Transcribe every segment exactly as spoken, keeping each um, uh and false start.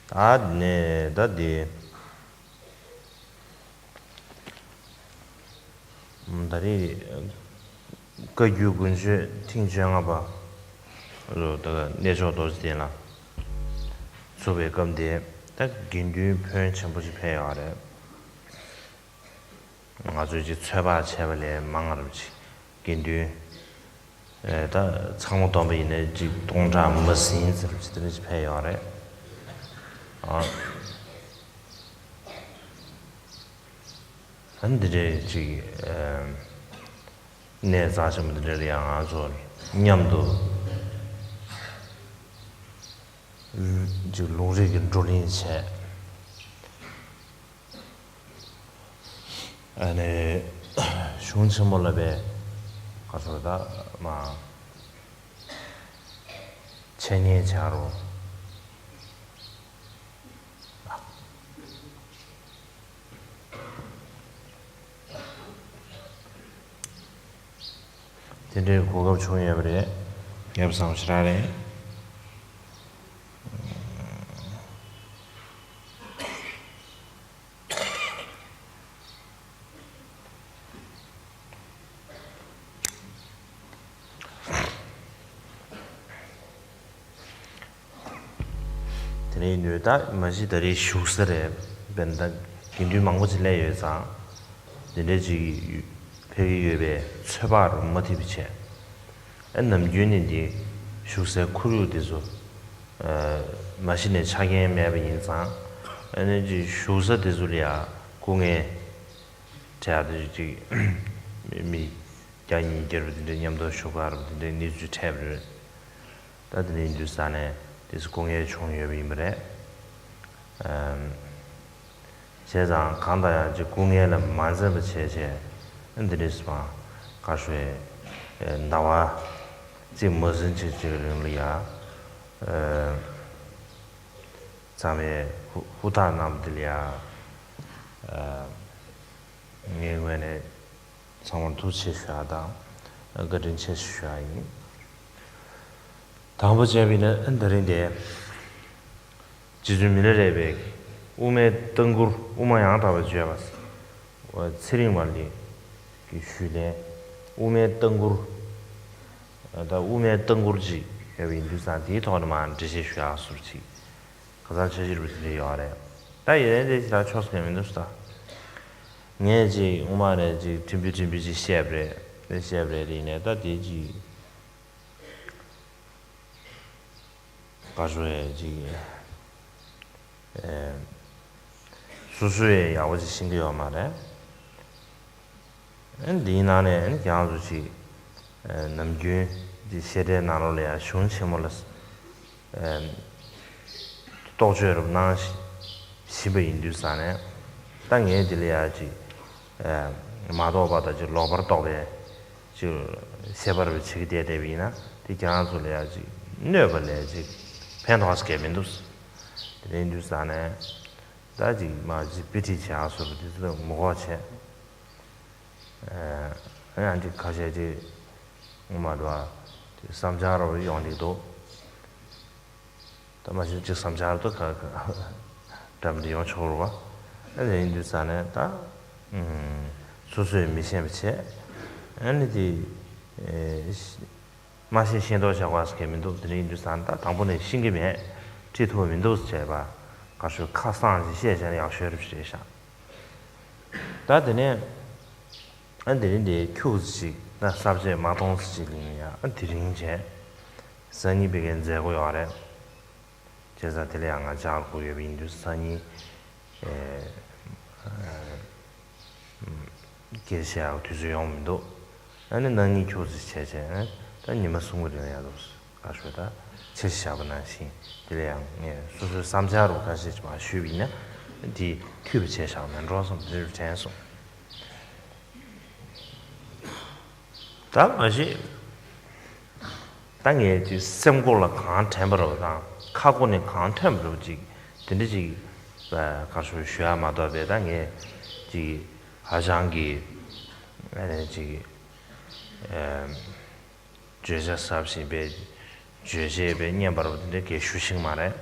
ད་ནས་ད་དེ། ད་རེས་བཀའ་བརྒྱུད་དགུན་ཆོས་ཐེངས་བཅོ་ལྔ་པ་ལོ་ད་གནས་མཆོག་རྡོ་རྗེ་གདན་ལ་ཚུགས་པའི་སྐབས་དེ་ད་དགེ་འདུན་ཕོན་ཆེན་པོ་ཞིག་ཕེབས་ཡོད་རེད། ང་ཚོས་ཅིག་ཚོད་དཔག་བྱས་པ་ལས་མང་བ་རུ་ཅིག་དགེ་འདུན་ཨེ་ད་ཚང་མ་བསྡོམས་པ་ཡིན་ན་ཅིག་སྟོང་ཕྲག་མ་ཟིན་ཙམ་ཅིག་དེ་འདྲ་ཅིག་ཕེབས་ཡོད་རེད། ཨ་ཨ་འདི་འདྲའི་ཅིག་ཨེ་གནས་རྩ་ཆེན་པོ་འདི་འདྲ་ལ་ཡང་ང་ཚོ་མཉམ་དུ་ཅིག་ལུང་རིགས་ཀྱི་བགྲོ་གླེང་བྱས། ཨ་ནི་གཞུང་ཆེན་མོ་ལ་བས་ག་ཚོད་ད་མ་འཆད་ཉན་བྱ་རོགས། དེ་འདྲའི་གོ་སྐབས་བྱུང་ཡོད་པ་རེད། ཡག་པོ་བསམ་ཞིག་རག་རེད། དེ་ནས་ནོས་ད་མ་གཞི་ད་རེས་བཞུགས་ས་རེད། བན་ད་དགེ་འདུན་མང་པོ་ཅིག་སླེབས་ཡོད་ཙང་། དེ་འདྲའི་ཅིག་ཕེབས་ཀྱི་ཡོད་པའི་ཚོད་དཔག་རུ་མ་ཐིབ་པ་བྱས། ཨ་ནམ་རྒྱུན་ནས་འདི་བཞུགས་སའི་ཁོར་ཡུག་འདི་ཚོ་མ་གཞི་ནས་ཆ་རྐྱེན་མེད་པ་ཡིན་ཙང་། ཨ་ནི་ཅིག་བཞུགས་ས་འདི་ཚོ་ལ་ཡ་སྐུ་ངལ་འཕྲད་ཡག་དེ་ཅིག་མི་བརྒྱ་ཉིས་བརྒྱ་རུ་དེ་འདྲའི་མཉམ་དུ་བཞུགས་ཡག་རུ་དེ་འདྲའི་གནས་ཚུལ་འཕྲད་པ་རེད། ད་དེ་འདྲ་ཡིན་དུས་ས་ནས་དེ་ཚོ་སྐུ་ངལ་བྱུང་ཡོད་པ་ཡིན་པ་རེད། ཨམ། བྱས་ཙང་གང་ལྟར་ཡང་ཅིག་སྐུ་ངལ་ལ་མ་འཛེམས་པ་བྱས་བྱས་འདི་འདྲའི་སྤང་དཀར་ཤོས་ཟླ་བ་གཅིག་མ་ཟིན་ཅིག་ཅིག་རིང་ལ་ཡ། ཚང་མས་ཧུ་ཧུར་ཐག་གནང་བ་འདི་ལ་ཡ། ངའི་ངོས་ནས། ཚང་མར་ཐུགས་རྗེ་ཆེ་ཞུ་ཡག་དང་བཀའ་དྲིན་ཆེ་ཞུ་ཡག་ཡིན། དང་པོ་བྱས་པ་ཡིན་ན་ཨ་ནི་ད་རིང་འདི་རྗེ་བཙུན་མི་ལ་རས་པས་དབུ་མའི་ལྟ་མགུར་དབུ་མ་ཡང་དག་པར་བརྗོད་པ་ཚེ་རིང་མ་ལི་གི་ཞུས་ལན། དབུ་མའི་ལྟ་མགུར་ད་དབུ་མའི་ལྟ་མགུར་ཅིག་ཡོད་པ་ཡིན་དུས་ཙང་དེའི་ཐོག་ནས་མར་འགྲེལ་བཤད་ཞུ་ཡག་ཟུར་ཅིག་ཁ་སང་འཆར་གཞི་རུ་དེ་འདྲ་ཡོད་རེད། ད་ཡིན་ནའི་དེ་ཞེ་དྲག་ཕྱོགས་སུ་མི་འདུག་ས། ངས་ཅིག་སྔོན་མ་ནས་ཅིག་ཕྲན་བུ་ཕྲན་བུ་ཅིག་བཤད་པ་རེད། དེ་བཤད་པ་རེད་དེ་ཡིན་ནའི་ད་དེ་ཅིག་ག་རེ་ཞུ་ཡག་ཅིག་ཨེ། སོ་སོས་ཡག་པོ་ཅིག་ཤེས་ཀྱི་ཡོད་མ་རེད། ཨ་ནི་འདིའི་ནང་ནས་ཨ་ནི་ཁྱེད་རང་ཚོ་ཅིག་ཨ་ནམ་རྒྱུན་གྱི་བཤད་གྲྭའི་ནང་ལོགས་ལ་ཡང་གཞུང་ཆེན་མོ་ལ་ཨ་རྟོག་དཔྱོད་རབ་གནང་བཞིན་པ་ཡིན་དུས་ཙང་ནས། ད་ངས་འདི་ལ་ཡང་ཅིག་ཨ་མ་རྟོགས་པ་དང་ཅིག་ལོག་པར་རྟོག་པའི་ཅིག་བཤད་པ་རབ་བྱེད་ཀྱི་བསྡད་བསྡད་པ་ཡིན་ན། དེ་ཁྱེད་རང་ཚོ་ལ་ཡང་ཅིག་གནོད་པ་ལས་ཅིག་ཕན་ཐོགས་ཀྱི་མི་འདུག་དེ་ཡིན་དུས་ཙང་ནས། ད་ཅིག་མ་ཅིག་དཔེ་ཁྲིད་བྱེད་ཡག་སོགས་དེ་ཚོ་ལ་མི་དགོས་བྱས། ཨ་ཡང་ཅིག་ཁ་ཤས་ཅིག་ངོ་མ་འགྲོ་བ་ཅིག་བསམ་འཆར་རོ་ཡོང་གི་འདུག་ད་མ་གཞི་ཅིག་བསམ་འཆར་དུ་ཁ་ཁ་འདྲ་མི་འདྲ་ཡོང་ཆོག་རུ་བ། ཨ་ནི་ཡིན་དུས་ཙང་ནས་ད་སོ་སོས་མི་ཤེས་པ་བྱས། ཨ་ནི་དེ་མ་ཤེས་ཤེས་མདོག་བྱ་དགོས་ཟེར་མཁན་མི་འདུག་དེ་འདྲ་ཡིན་དུས་ཙང་ད་དང་པོ་ནས་ཤེས་ཀྱི་མེད། ཁྲིད་ཐུབ་མི་འདུག་ཟེར་བ་ག་ཤོད་ཁ་གསང་ཞིག་བཤད་བྱས་ན་ཡག་ཤོས་རེད་བྱས་ཤག་ད་དེ་ནས་ཨ་དེ་རིང་འདི་ཁྱུག་ཙམ་ཅིག་ད་གསར་བརྗེ་མ་གཏོང་ཙམ་ཅིག་ཡིན་ཡ། ཨ་དེ་རིང་བྱས་སང་ཉིན་ཕ་གིའི་མཛད་སྒོ་ཡོད་རེད། བྱས་ཙང་དེ་ལ་ཡང་ང་ལྕགས་ལ་སྒུག་ཡོད་པ་ཡིན་དུས་སང་ཉིན་ཨེ། སྐད་ཆ་བཤད་ཡག་དུས་ཚོད་ཡོང་མི་འདུག་ཨ་ནི་གནངས་ཉིན་ཁྱུག་ཙམ་བྱས་བྱས་ཨ་ད་ཉི་མ་གསུམ་གྱི་རིང་ལ་ཡར་འདུག་ག་ཤོད་ད་འཆར་གཞི་བཞག་པ་ནང་བཞིན། དེ་ལ་ཡང་ངས་སོ་སོའི་བསམ་འཆར་རུ་ཁ་ཤས་ཅིག་མར་ཞུས་པ་ཡིན་ན་འདི་འཐུས་པ་བྱས་བཞག་མེད་འགྲོ་བསམ་དེ་རུ་དྲན་སོང་། ད་མ་གཞི་ད་ངས་ཅིག་སེམས་ཁོག་ལ་གང་དྲན་པ་རེད་པ་དང་ཁ་སྒོ་ནས་གང་ཐོན་པ་རེད་པ་ཅིག་དེ་འདྲ་ཅིག་ག་ཤོད་ཞུ་ཡག་མ་གཏོགས་པས། ད་ངས་ཅིག་ཧ་ཅང་གི་ཨ་ནི་ཅིག་ཨེམ། བརྗོད་བྱ་ཟབ་ཞིང་པའི་རྗོད་བྱེད་པའི་བརྙན་པར་བ་དེ་འདྲ་གས་ཞུ་ཤེས་མ་རེད།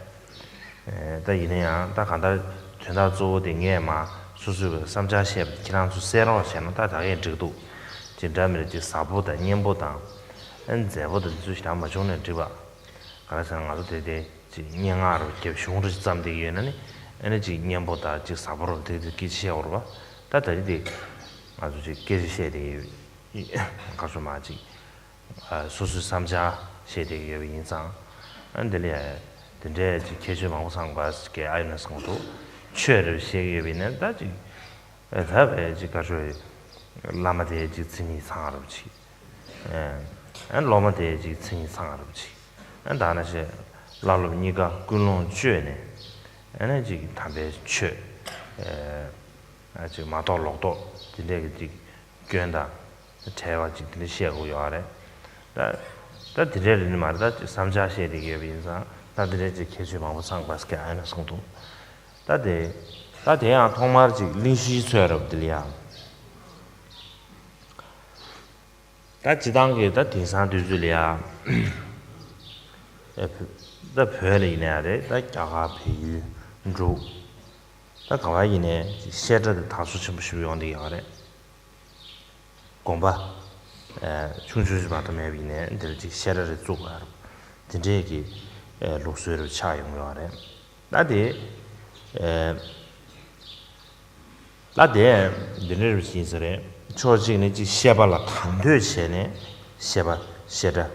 ད་ཡིན་ན་ཡང་ད་གང་ལྟར་དོན་དག་གཙོ་བོ་དེ་ངས་མ་སོ་སོའི་བསམ་འཆར་བཤད་པ་ཁྱེད་རང་ཚོ་གསན་རོགས་བྱས་ན་ད་ད་གས་འགྲིག་འདུག་ཅིག་འདྲ་མི་འདྲ་ཅིག་ཟབ་པོ་དང་སྙན་པོ་དང་། ཨ་ནི་མཛེས་པོ་དང་དེ་ཚོ་ཞེ་དྲག་མ་བྱུང་ན་འགྲིག་པ། ག་རེ་ཟེར་ན་ང་ཚོ་དེ་དེ་ཅིག་སྙན་ངག་རུ་རྒྱབ་གཞུང་རུ་བརྩམས་བསྡད་ཀྱི་ཡོད་ན་ནི། ཨ་ནི་ཅིག་སྙན་པོ་དང་ཅིག་ཟབ་པོ་རུ་དེ་དེ་སྐད་ཆ་བཤད་དགོས་རེད་པ། ད་ད་རེས་དེ་ང་ཚོ་ཅིག་སྐད་ཆ་བཤད་བསྡད་ཀྱི་ཡོད། ག་རེ་ཟེར་མ་ཅིག་ཨ་སོ་སོའི་བསམ་འཆར་བཤད་བསྡད་ཀྱི་ཡོད་པ་ཡིན་ཙང་། ཨ་འདི་ལ་ཡ་དེ་འདྲའི་ཅིག་ཁྱད་ཆོས་མང་པོ་ཚང་དགོས་ཀྱི་ཨ་ཡོད་ན་བསམ་གྱི་འདུག་ཆོས་རེ་བཤད་ཀྱི་ཡོད་པ་ཡིན་ན་ད་ཅིག་ཨ་ད་བས་ཅིག་ག་རེ་ཟེར། བླ་མ་དེའི་ཅིག་མཚན་ཉིད་ཚང་རབས་ཅིག་ཨ་སློབ་མ་དེའི་ཅིག་མཚན་ཉིད་ཚང་རབས་ཅིག་ཨ་ད་ནང་བཞིན་བླ་སློབ་གཉིས་ཀ་ཀུན་སློང་བཅོས་ནས། ཨ་ནི་ཅིག་དམ་པའི་ཆོས་ཨ་ཅིག་མ་རྟོགས་ལོག་རྟོག་དེ་འདྲས་ཀྱི་ཅིག་སྐྱོན་དང་བྲལ་བ་ཅིག་དེ་འདྲ་བཤད་དགོས་ཡོད་རེད། ད་ད་དེ་འདྲའི་རིགས་ནི་མ་རེད། ད་བསམ་འཆར་བཤད་བསྡད་ཀྱི་ཡོད་པ་ཡིན་ཙང་ད་དེ་འདྲའི་ཅིག་ཁྱད་ཆོས་མང་པོ་ཚང་དགོས་ཀྱི་ཨ་ཡོད་ན་བསམ་འདུག་ད་དེ་ད་དེ་ཡང་ཐོག་མར་ཅིག་གླེང་གཞིའི་ཚོད་རབ་དེ་ལ་ཡང་། ད་སྤྱི་བཏང་གི་ད་དེང་སང་དུས་ཚོད་ལ་ཡང་ད་བོད་ལ་ཡིན་ན་ཡང་རེད། ད་རྒྱ་གར་བལ་ཡུལ་འབྲུག་ད་ག་བ་ཡིན་ནའི་བཤད་གྲྭ་དེ་དར་སོ་ཆེན་པོ་ཞིག་ཡོང་བསྡད་ཡོད་རེད། དགོན་པ་ཆུང་ཆུང་ཞིག་མ་གཏོགས་མེད་པ་ཡིན་ནའི་འདིར་ཅིག་བཤད་གྲྭ་རེ་བཙུགས་པ་རུ་དེ་འདྲས་ཀྱི་ལུགས་སྲོལ་རུ་ཆགས་ཡོང་ཡོད་རེད། ད་དེ་ད་དེ་འདི་འདྲ་རུ་ཡིན་ས་རེད། ཕྱོགས་གཅིག་ནས་ཅིག་བཤད་པ་ལ་དང་དོད་བྱས་ནས་བཤད་པ་བཤད་གྲྭ་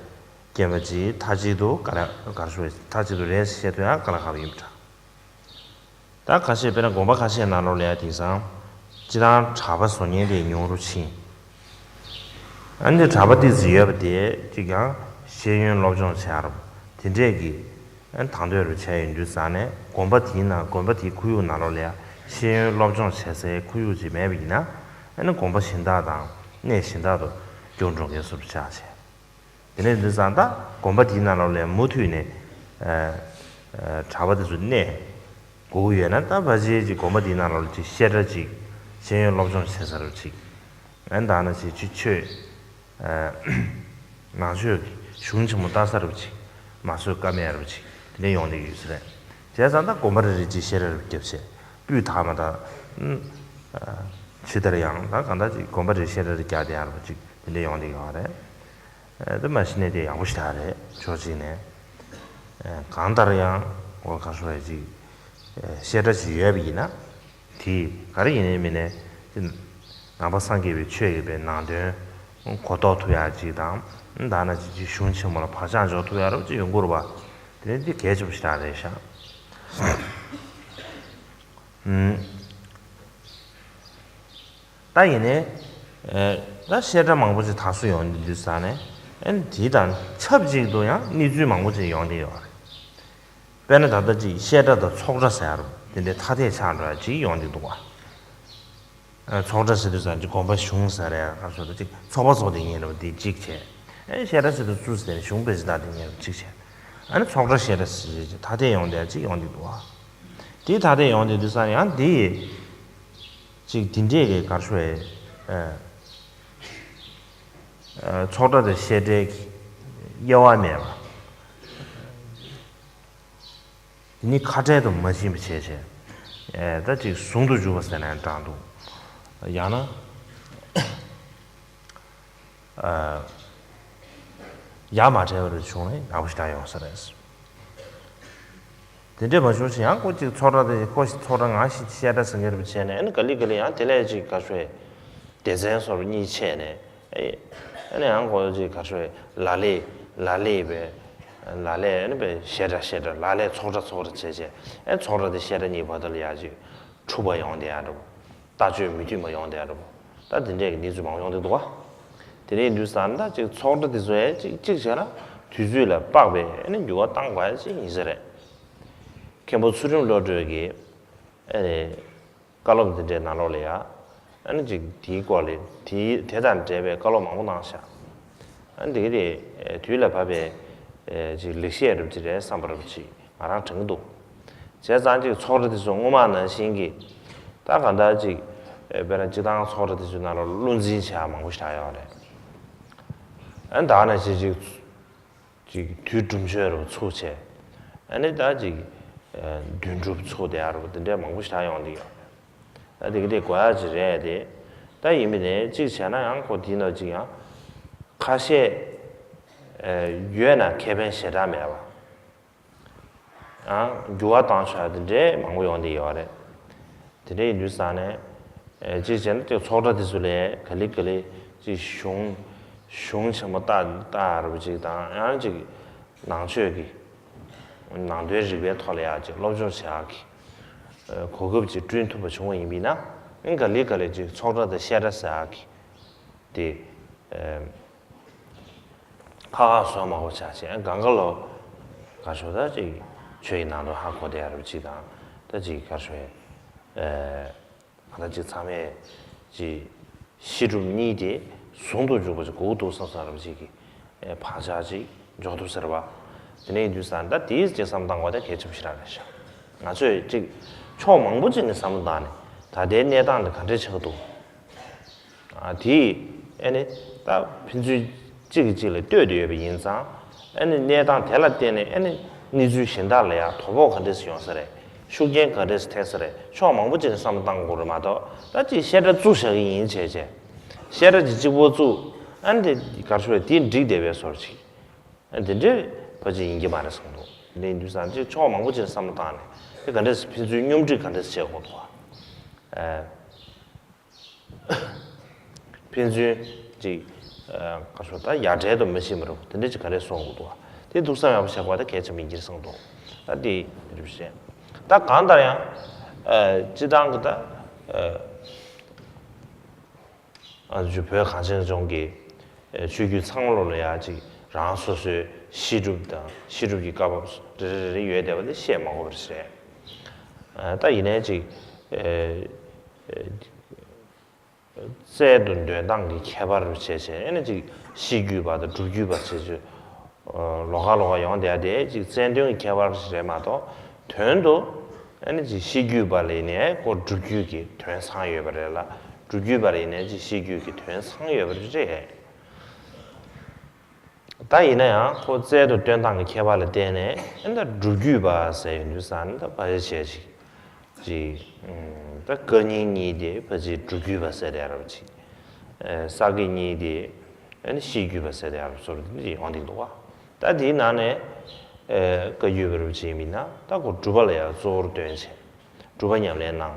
སྐྱེལ་བ་ཅིག་མཐའ་གཅིག་ཏུ་ག་རེ་ག་རེ་ཞུ་བའི་མཐའ་གཅིག་ཏུ་རེད་བཤད་དུས་ཡང་དཀའ་ལས་ཁག་ཡིན་པ་འདྲ། ད་ཁ་ཤས་དཔེར་ན་དགོན་པ་ཁ་ཤས་ནང་ལོགས་ལ་ཡང་དེང་སང་སྤྱི་བཏང་གྲྭ་པ་བཟོ་མཁན་དེ་ཉུང་རུ་ཕྱིན། ཨ་ནི་གྲྭ་པ་ཏོག་ཙམ་ཡོད་པ་དེ་གཅིག་ཀྱང་ཤེས་ཡོན་སློབ་སྦྱོང་བྱ་རབས་དེ་འདྲས་ཀྱི་ཨ་ནི་དང་དོད་རུ་བྱས་ཡོང་དུས་ཙང་ནས་དགོན་པ་དེའི་ནང་དགོན་པ་དེའི་ཁོར་ཡུག་ནང་ལོགས་ལ་ཡང་ཤེས་ཡོན་སློབ་སྦྱོང་བྱེད་སའི་ཁོར་ཡུག་ཅིག་མེད་པ་ཡིན་ན། ཨ་ནི་དགོན་པ་གཞན་དག་དང་གནས་གཞན་དག་ཏུ་བསྐྱུར་འགྲོ་མཁན་བཟོ་འདྲ་ཆགས་བྱས། དེ་ནས་འདི་ཙང་ད་དགོན་པ་དེའི་ནང་ལོགས་ལ་མུ་མཐུད་ནས་ཨ་ཨ་གྲྭ་པ་དེ་ཚོ་གནས་དགོས་ཀྱི་ཡོད་ན། ད་ཕལ་ཆེར་ཅིག་དགོན་པ་དེའི་ནང་ལོགས་ལ་ཅིག་བཤད་གྲྭ་ཅིག་ཤེས་ཡོན་སློབ་སྦྱོང་བྱེད་ས་རུ་ཅིག་ཨ་ནི་ད་ནང་བཞིན་ཅིག་ཆོས་ཨ་ནང་ཆོས་ཀྱི་གཞུང་ཆེན་མོ་ལྟ་ས་རུ་ཅིག་མ་བཟོས་ཀ་མེད་རུ་ཅིག་དེ་འདྲ་ཡོང་བསྡད་ཀྱི་ཡོད་ས་རེད། བྱས་ཙང་ད་དགོན་པ་རེ་རེ་ཅིག་བཤད་གྲྭ་རུ་བརྒྱབ་བྱས་སྤུས་དག་མ་དང་ཨ་ཇི་ལྟར་ཡང་ད་གང་ལྟར་ཅིག་དགོན་པ་རེ་བཤད་གྲྭ་རུ་རྒྱག་བསྡད་ཡག་རུ་ཅིག་དེ་འདྲ་ཡོང་བསྡད་ཀྱི་ཡོད་རེད། ཨ་དེ་མ་གཞི་ནས་དེ་ཡག་པོ་ཞེ་དྲག་རེད། ཕྱོགས་གཅིག་ནས་ཨ་གང་ལྟར་ཡང་འོ་ག་ཞུ་བ་ཅིག་ཨ་བཤད་གྲྭ་ཅིག་ཡོད་པ་ཡིན་ན་དེ་ག་རེ་ཡིན་ནའི་མིན་ནའི་དེ་ནང་པ་སངས་རྒྱས་པའི་ཆོས་ཀྱི་པའི་ནང་དོན་གོ་རྟོགས་ཐུབ་ཡག་ཅིག་དང་། ད་ནང་བཞིན་ཅིག་གཞུང་ཆེན་མོ་ལ་བག་ཆགས་འཇོག་ཐུབ་ཡག་རབ་ཅིག་ཡོང་གི་རེད་པ། དེ་ནས་དེ་གལ་ཆེན་པོ་ཞེ་དྲག་རེད་ཤག་ཨུམ། ད་ཡིན་ནའི། ཨེ། ད་བཤད་གྲྭ་མང་པོ་ཅིག་དར་སྲོལ་ཡོང་དུས་ཙང་ནས། ཨེ། དེ་དང་ཆབས་ཅིག་ཏུ་ཡང་གནས་ཚུལ་མང་པོ་ཅིག་ཡོང་བསྡད་ཡོད་རེད། དཔེར་ན་ད་ལྟ་ཅིག་བཤད་གྲྭ་དང་ཚོགས་གྲྭ་ཟེར་ཡ་རུ་དེ་འདྲའི་ཐ་དད་ཆགས་འགྲོ་ཡ་ཅིག་ཡོང་བསྡད་འདུག་བ། ཨེ། ཚོགས་གྲྭ་ཟེར་དུས་ཙང་ཅིག་དགོན་པ་གཞུང་ཟེར་ཡ་ག་ཚོད་ད་ཅིག་ཚོགས་པ་ཚོགས་དེ་ཉིན་རུ་དེ་གཅིག་བྱས། ཨེ། བཤད་གྲྭ་ཟེར་དུས་ཚུར་ཟེར་ནས་གཞུང་དཔེ་ཆ་ད་དེ་ཉིན་རུ་གཅིག་བྱས། ཨ་ནི་ཚོགས་གྲྭ་བཤད་གྲྭ་ཟེར་ཅིག་ཐ་དད་ཡོང་བསྡད་ཡ་ཅིག་ཡོང་བསྡད་འདུག་བ། དེ་ཐ་དད་ཡོང་བསྡད་དུས་ཙང་ཡང་དེ་ཡི། ཅིག་འདི་འདྲས་ཀྱི་གར་ཤོ་ཨེ། ཨེ། ཚོགས་གྲྭ་དང་བཤད་གྲྭའི་དབྱེ་བ་མེད་པ། དེ་ནི་ཁ་བྲལ་དུ་མ་ཕྱིན་པ་བྱས་བྱས། ཨེ། ད་ཅིག་ཟུང་དུ་འཇུག་པ་ཟེར་ནའང་དྲང་འདུག་ཡང་ན། ཨ། ཡ་མ་བྲལ་བ་རེ་བྱུང་ན་ཡག་པོ་ཞེ་དྲག་ཡོང་ས་རེད། དེ་འདྲས་མ་བྱུང་ཞིག་ཡང་ཁོ་ཅིག་ཚོགས་གྲྭ་དེ་ཁོ་ཚོགས་གྲྭ་ང་ཞིག་བཤད་གྲྭ་ཟེར་མཁན་རེ་བྱས་ནས། ཨ་ནི་ག་ལེ་ག་ལེ་ཡང་དེ་ལས་ཅིག་ག་ཤོད་སྡེ་ཚན་སོ་སོ་གཉིས་ཕྱེ་ནས། ཨ་ནི་ཡང་ཁོ་ཅིག་ག་ཤོད་ལ་ལས་ལ་ལས་པའི་ལ་ལས། ཨ་ནི་པའི་བཤད་གྲྭ་བཤད་གྲྭ། ལ་ལས་ཚོགས་གྲྭ་ཚོགས་གྲྭ་བྱས་བྱས། ཨ་ནི་ཚོགས་གྲྭ་དེ་བཤད་གྲྭ་གཉིས་བར་དུ་ལ་ཡ་ཅིག་འཁྲུག་པ་ཡོང་བསྡད་ཡ་འདྲ་པོ། ལྟ་སྤྱོད་མི་མཐུན་པ་ཡོང་བསྡད་ཡ་འདྲ་པོ། ད་དེ་འདྲས་ཀྱི་གནས་ཚུལ་མང་པོ་ཡོང་བསྡད་འདུག་བ། དེ་འདྲས་ཡིན་དུས་ཙང་ད་ཅིག་ཚོགས་གྲྭ་དེ་ཚོ་ཡང་ཅིག་ཅིག་བྱས་ན་དུས་ཚོད་ལ་དཔག་པའི་ཨ་ནི་འགྱུར་བ་བཏང་དགོས་ཡ་ཅིག་ཡིན་ས་རེད། མཁན་པོ་ཚུལ་ཁྲིམས་བློ་གྲོས་ཀྱིས་ཨ་ནི་བཀའ་སློབ་འདི་འདྲའི་ནང་ལོགས་ལ་ཡ། ཨ་ནི་ཅིག་དེའི་སྐོར་ལ་དེའི་དེ་དང་འབྲེལ་བའི་བཀའ་སློབ་མང་པོ་གནང་ཤག་ཨ་ནི་དེ་ག་དེ་དུས་ལ་བབ་པའི་ཅིག་ལེགས་བཤད་རབ་ཅིག་རེད་བསམ་པ་རབ་ཅིག་ང་རང་དྲན་གྱི་འདུག་བྱས་ཙང་ཅིག་ཚོགས་གྲྭ་དེ་ཚོ་སྔོན་མ་ནང་བཞིན་གྱི། ད་ག་འདྲ་ཅིག་དཔེར་ན་སྤྱི་བཏང་ཚོགས་གྲྭ་དེ་ཚོའི་ནང་ལ་བློ་འཛིན་བྱེད་ཡ་མང་པོ་ཞིག་ཡོད་རེད། ཨ་ནི་ད་ནང་བཞིན་ཅིག་ཅིག་དུས་དྲུང་ཆོས་རུ་ཚུགས་བྱས། ཨ་ནི་ད་ཅིག་ དོན་གྲུབ་ཚོ་དེ་ཨ་རུ་དེ་འདྲའི་མང་པོ་ཞིག་ཡོང་གི་ཡོད་རེད། ད་དེ་གི་དེ་དགོས་ཡ་ཅིག་རེད་དེ། ད་ཡིན་པ་ནས་གཅིག་བྱས་ན་ཡང་ཁོ་དེའི་ནང་གཅིག་ཡང་ཁ་ཤས་ཡོད་ན་ཁེ་ཕན་ཞེ་དྲག་མེད་པ། ཡང་འགྱུར་བ་བཏང་ཆོག་དེ་འདྲའི་མང་པོ་ཡོང་བསྡད་ཡོད་རེད། དེ་འདྲ་ཡིན་དུས་ཙང་ནས། གཅིག་བྱས་ན་ཅིག་ཚོགས་གྲྭ་དེ་ཚོ་ལས་ག་ལེ་ག་ལེ་ཅིག་གཞུང་གཞུང་ཆེན་མོ་ལྟ་ལྟ་རུ་ཅིག་དང་ཡང་ཅིག་ནང་ཆོས་ཀྱི་ནང་དོན་རིག་པའི་ཐོག་ལ་ཡང་ཅིག་སློབ་སྦྱོང་བྱེད་ཡག་གི་གོ་སྐབས་ཅིག་བསྐྲུན་ཐུབ་པ་བྱུང་བ་ཡིན་པས་ན་ཨང་ག་ལེ་ག་ལེ་ཅིག་ཚོགས་གྲྭ་དང་བཤད་གྲྭ་ཟེར་ཡག་གི་དེ། ཁ་ཁ་བཟོ་མང་པོ་ཆགས་ཤིང་གང་ག་ལོ་ག་ཤོ་ད་ཅིག་ཆོས་ཀྱི་ནང་དུ་ཧ་གོ་བསྡད་ཡ་རབ་ཅིག་དང་ད་ཅིག་ག་ཤོ་ཡ་ཨེ་ང་ད་ཅིག་ཚང་མས་ཅིག་ཤེས་སྒྲུབ་གཉིས་དེ་ཟུང་དུ་འཇུག་པ་ཅིག་གོ་དགོས་འདུག་བསམ་བསམ་རབ་ཅིག་གི་ཨེ་བག་ཆགས་ཅིག་འཇོག་ཐུབ་ཟེར་བ། དེ་ནས་ཡིན་དུས་ཙང་ད་དེའི་ཅིག་བསམ་བཏང་བ་ད་གལ་ཆེན་པོ་ཞིག་རག་ལས་ཤག་ང་ཚོས་ཅིག་ཕྱོགས་མང་པོ་ཅིག་ནས་བསམ་བློ་བཏང་ནས་ད་ལྟའི་གནས་སྟངས་འདི་ག་འདྲས་ཆགས་ཀྱི་འདུག་ཨ་དེས་ཨ་ནི་ད་ཕན་ཚུན་གཅིག་གིས་གཅིག་ལ་ལྟོས་ཏེ་ཡོད་པ་ཡིན་ཙང་ཨ་ནི་གནས་སྟངས་དེ་ལ་བརྟེན་ནས་ཨ་ནི་གནས་ཚུལ་གཞན་དག་ལ་ཡང་དོ་ཕོག་ག་འདྲས་སུ་ཡོང་ས་རེད། ཤུགས་རྐྱེན་ག་འདྲས་སུ་ཐེབས་ས་རེད། ཕྱོགས་མང་པོ་ཅིག་ནས་བསམ་བློ་བཏང་དགོས་རེད་མ་གཏོགས་ད་ཅིག་བཤད་གྲྭ་བཙུགས་བཞག་གི་ཡིན་བྱས་བྱས་བཤད་གྲྭ་ཅིག་གཅིག་པོ་བཙུགས་ཨ་ནི་དེ་གར་ཤོར་དེ་འགྲིག་བསྡད་པའི་བཟོ་འདྲ་ཅིག་ཨ་དེ་འདྲའི་ཕ་ཅིག་ཡིན་གྱི་མ་རེད་བསམ་འདུག་དེ་འདྲ་ཡིན་དུས་ཙང་ཅིག་ཕྱོགས་མང་པོ་ཅིག་ནས་བསམ་བློ་བཏང་ནས་དེ་ག་འདྲས་སུ་ཕན་ཚུན་སྙོམས་སྒྲིག་ག་འདྲས་སུ་བྱེད་དགོས་འདུག་ཨ། ཕན་ཚུན་ཅིག་ཨ་ག་ཚོད་ད་ཡ་བྲལ་དུ་མི་ཤེས་མི་རུང་དེ་འདྲ་ཅིག་ག་རེ་གསུང་དགོས་འདུག་དེ་ཐུགས་བསམ་ཡག་པོ་བཞག་པ་ད་གལ་ཆེན་པོ་ཡིན་གྱི་རེད་བསམ་འདུག་ད་དེ་རེད་ཤེས། ད་གང་ལྟར་ཡང་ཨ་སྤྱི་བཏང་གི་ད་ཨ་ཨ་ཅུ་བོད་གངས་ཅན་ལྗོངས་ཀྱི་ཨ་ཆོས་བརྒྱུད་ཚང་མ་ལོ་ལ་ཡ་ཅིག་རང་སོ་སོའི་ཤེས་སྒྲུབ་དང་ཤེས་སྒྲུབ་ཀྱི་བཀའ་བབས་རེ་རེ་རེ་རེ་ཡོད་བསྡད་པ་དེ་བཤད་མ་དགོས་པ་རེད། ཨ་ད་ཡིན་ནའི་ཅིག་ཨ་ཨ། རྩལ་དུ་འདོན་སྟངས་ཀྱི་ཁྱད་པར་རུ་བྱས་བྱས་ཨེ་ནི་ཅིག་ཤེས་བརྒྱུད་པ་དང་སྒྲུབ་བརྒྱུད་པ་བྱས་བྱས་ལོགས་ཀ་ལོགས་ཀ་ཡོང་བསྡད་དེ་ཅིག་རྩལ་འདོན་གྱི་ཁྱད་པར་ཞིག་རེད་མ་གཏོགས་དོན་དུ་ཨེ་ནི་ཅིག་ཤེས་བརྒྱུད་པ་ལ་ཡིན་ནའི་ཁོ་སྒྲུབ་བརྒྱུད་ཀྱི་དོན་ཚང་ཡོད་པ་རེད་ལ་སྒྲུབ་བརྒྱུད་པ་ལ་ཡིན་ནའི་ཅིག་ཤེས་བརྒྱུད་ཀྱི་དོན་ཚང་ཡོད་པ་རེད། ད་ཡིན་ན་ཡང་ཁོ་རྩལ་དུ་སྟོན་སྟངས་ཀྱི་ཁྱད་པར་ལ་བརྟེན་ནས་ཨེ་ད་སྒྲུབ་བརྒྱུད་པ་ཟེར་ཡོང་དུས་ཙང་ད་ཕལ་ཆེར་ཅིག་ཅིག་ད་བཀའ་རྙིང་གཉིས་དེ་ཕལ་ཆེར་སྒྲུབ་བརྒྱུད་པ་ཟེར་ཡ་རབ་ཅིག་ས་དགེ་གཉིས་དེ་ཨེ་ཤེས་བརྒྱུད་པ་ཟེར་ཡ་རབ་སོར་དེ་ཡོང་གི་འདུག་བ། ད་དེའི་ནང་ནས་བཀའ་བརྒྱུད་པ་རབ་ཅིག་ཡིན་ན་ད་ཁོ་སྒྲུབ་པ་ལ་ཡང་གཙོ་བོར་སྟོན་བྱས་སྒྲུབ་པ་ཉམས་ལེན་གནང་།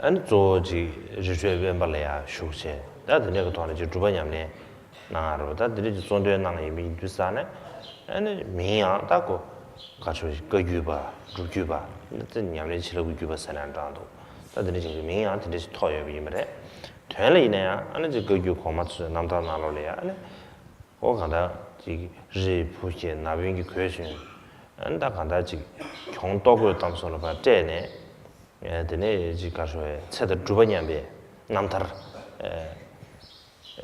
ཨ་ནི་གཙོ་བོ་ཅིག་རི་ཁྲོད་དབེན་པ་ལ་ཡང་བཞུགས་བྱས་ད་དེ་འདྲ་གི་ཐོག་ནས་ཅིག་སྒྲུབ་པ་ཉམས་ལེན་གནང་ཡ་རེད་བ། ད་དེ་འདྲ་ཅིག་གཙོ་འདོན་གནང་ཡིན་པ་ཡིན་དུས་ཙང་ནས་ཨ་ནི་མིང་ཡང་ད་ཁོ་ག་ཚོད་ཅིག་བཀའ་བརྒྱུད་པ་སྒྲུབ་བརྒྱུད་པ་ད་ཉམས་ལེན་བྱེད་ལུགས་ཀྱི་བརྒྱུད་པ་ཟེར་ན་འདྲ་འདུག་ད་དེ་འདྲ་ཅིག་གི་མིང་ཡང་དེ་འདྲ་ཅིག་ཐོགས་ཡོད་པ་ཡིན་པ་རེད། དོན་ལ་ཡིན་ན་ཡང་ཨ་ནི་ཅིག་བཀའ་བརྒྱུད་གོང་མ་ཚོའི་རྣམ་ཐར་ནང་ལོགས་ལ་ཡང་ཨ་ནི། ཨོ་གང་ལྟར་ཅིག་རི་བོ་ཞེས་ན་བུན་གྱིས་གོས་གྱོན། ཨ་ནི་ད་གང་ལྟར་ཅིག་གྱོང་ལྟོ་གོས་གཏམ་སོགས་ལ་ཕར་སྤྲད་ནས་ཨེ་དེ་ནས་ཅིག་ག་ཤོ་ཚེ་དང་སྒྲུབ་པ་ཉམས་པའི་རྣམ་ཐར་ཨེ་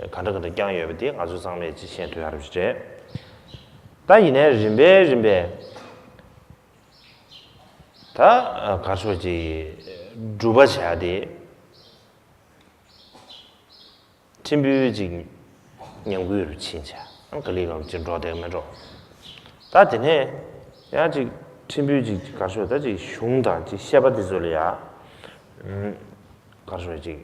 ག་འདྲ་ག་འདྲ་བསྐྱངས་ཡོད་པ་དེ་ང་ཚོ་ཚང་མས་ཅིག་ཤེས་ཐུབ་ཡ་རུ་ཅིག་རེད། ད་ཡིན་ནའི་རིམ་པས་རིམ་པས་ད་ག་ཤོ་ཅིག་སྒྲུབ་པ་བྱ་དེ། ཕྲན་བུ་ཅིག་ཉམས་རྒུད་རུ་ཕྱིན་བྱས་ཨང་ག་ལི་ལོག་ཅིག་འགྲོ་བསྡད་མེད་འགྲོ། ད་དེ་ནས་ཡང་ཅིག་ཕྲན་བུ་ཅིག་ག་ཤོད་ད་ཅིག་གཞུང་དང་ཅིག་བཤད་པ་དེ་ཚོ་ལ་ཡ་ག་ཤོད་ཅིག་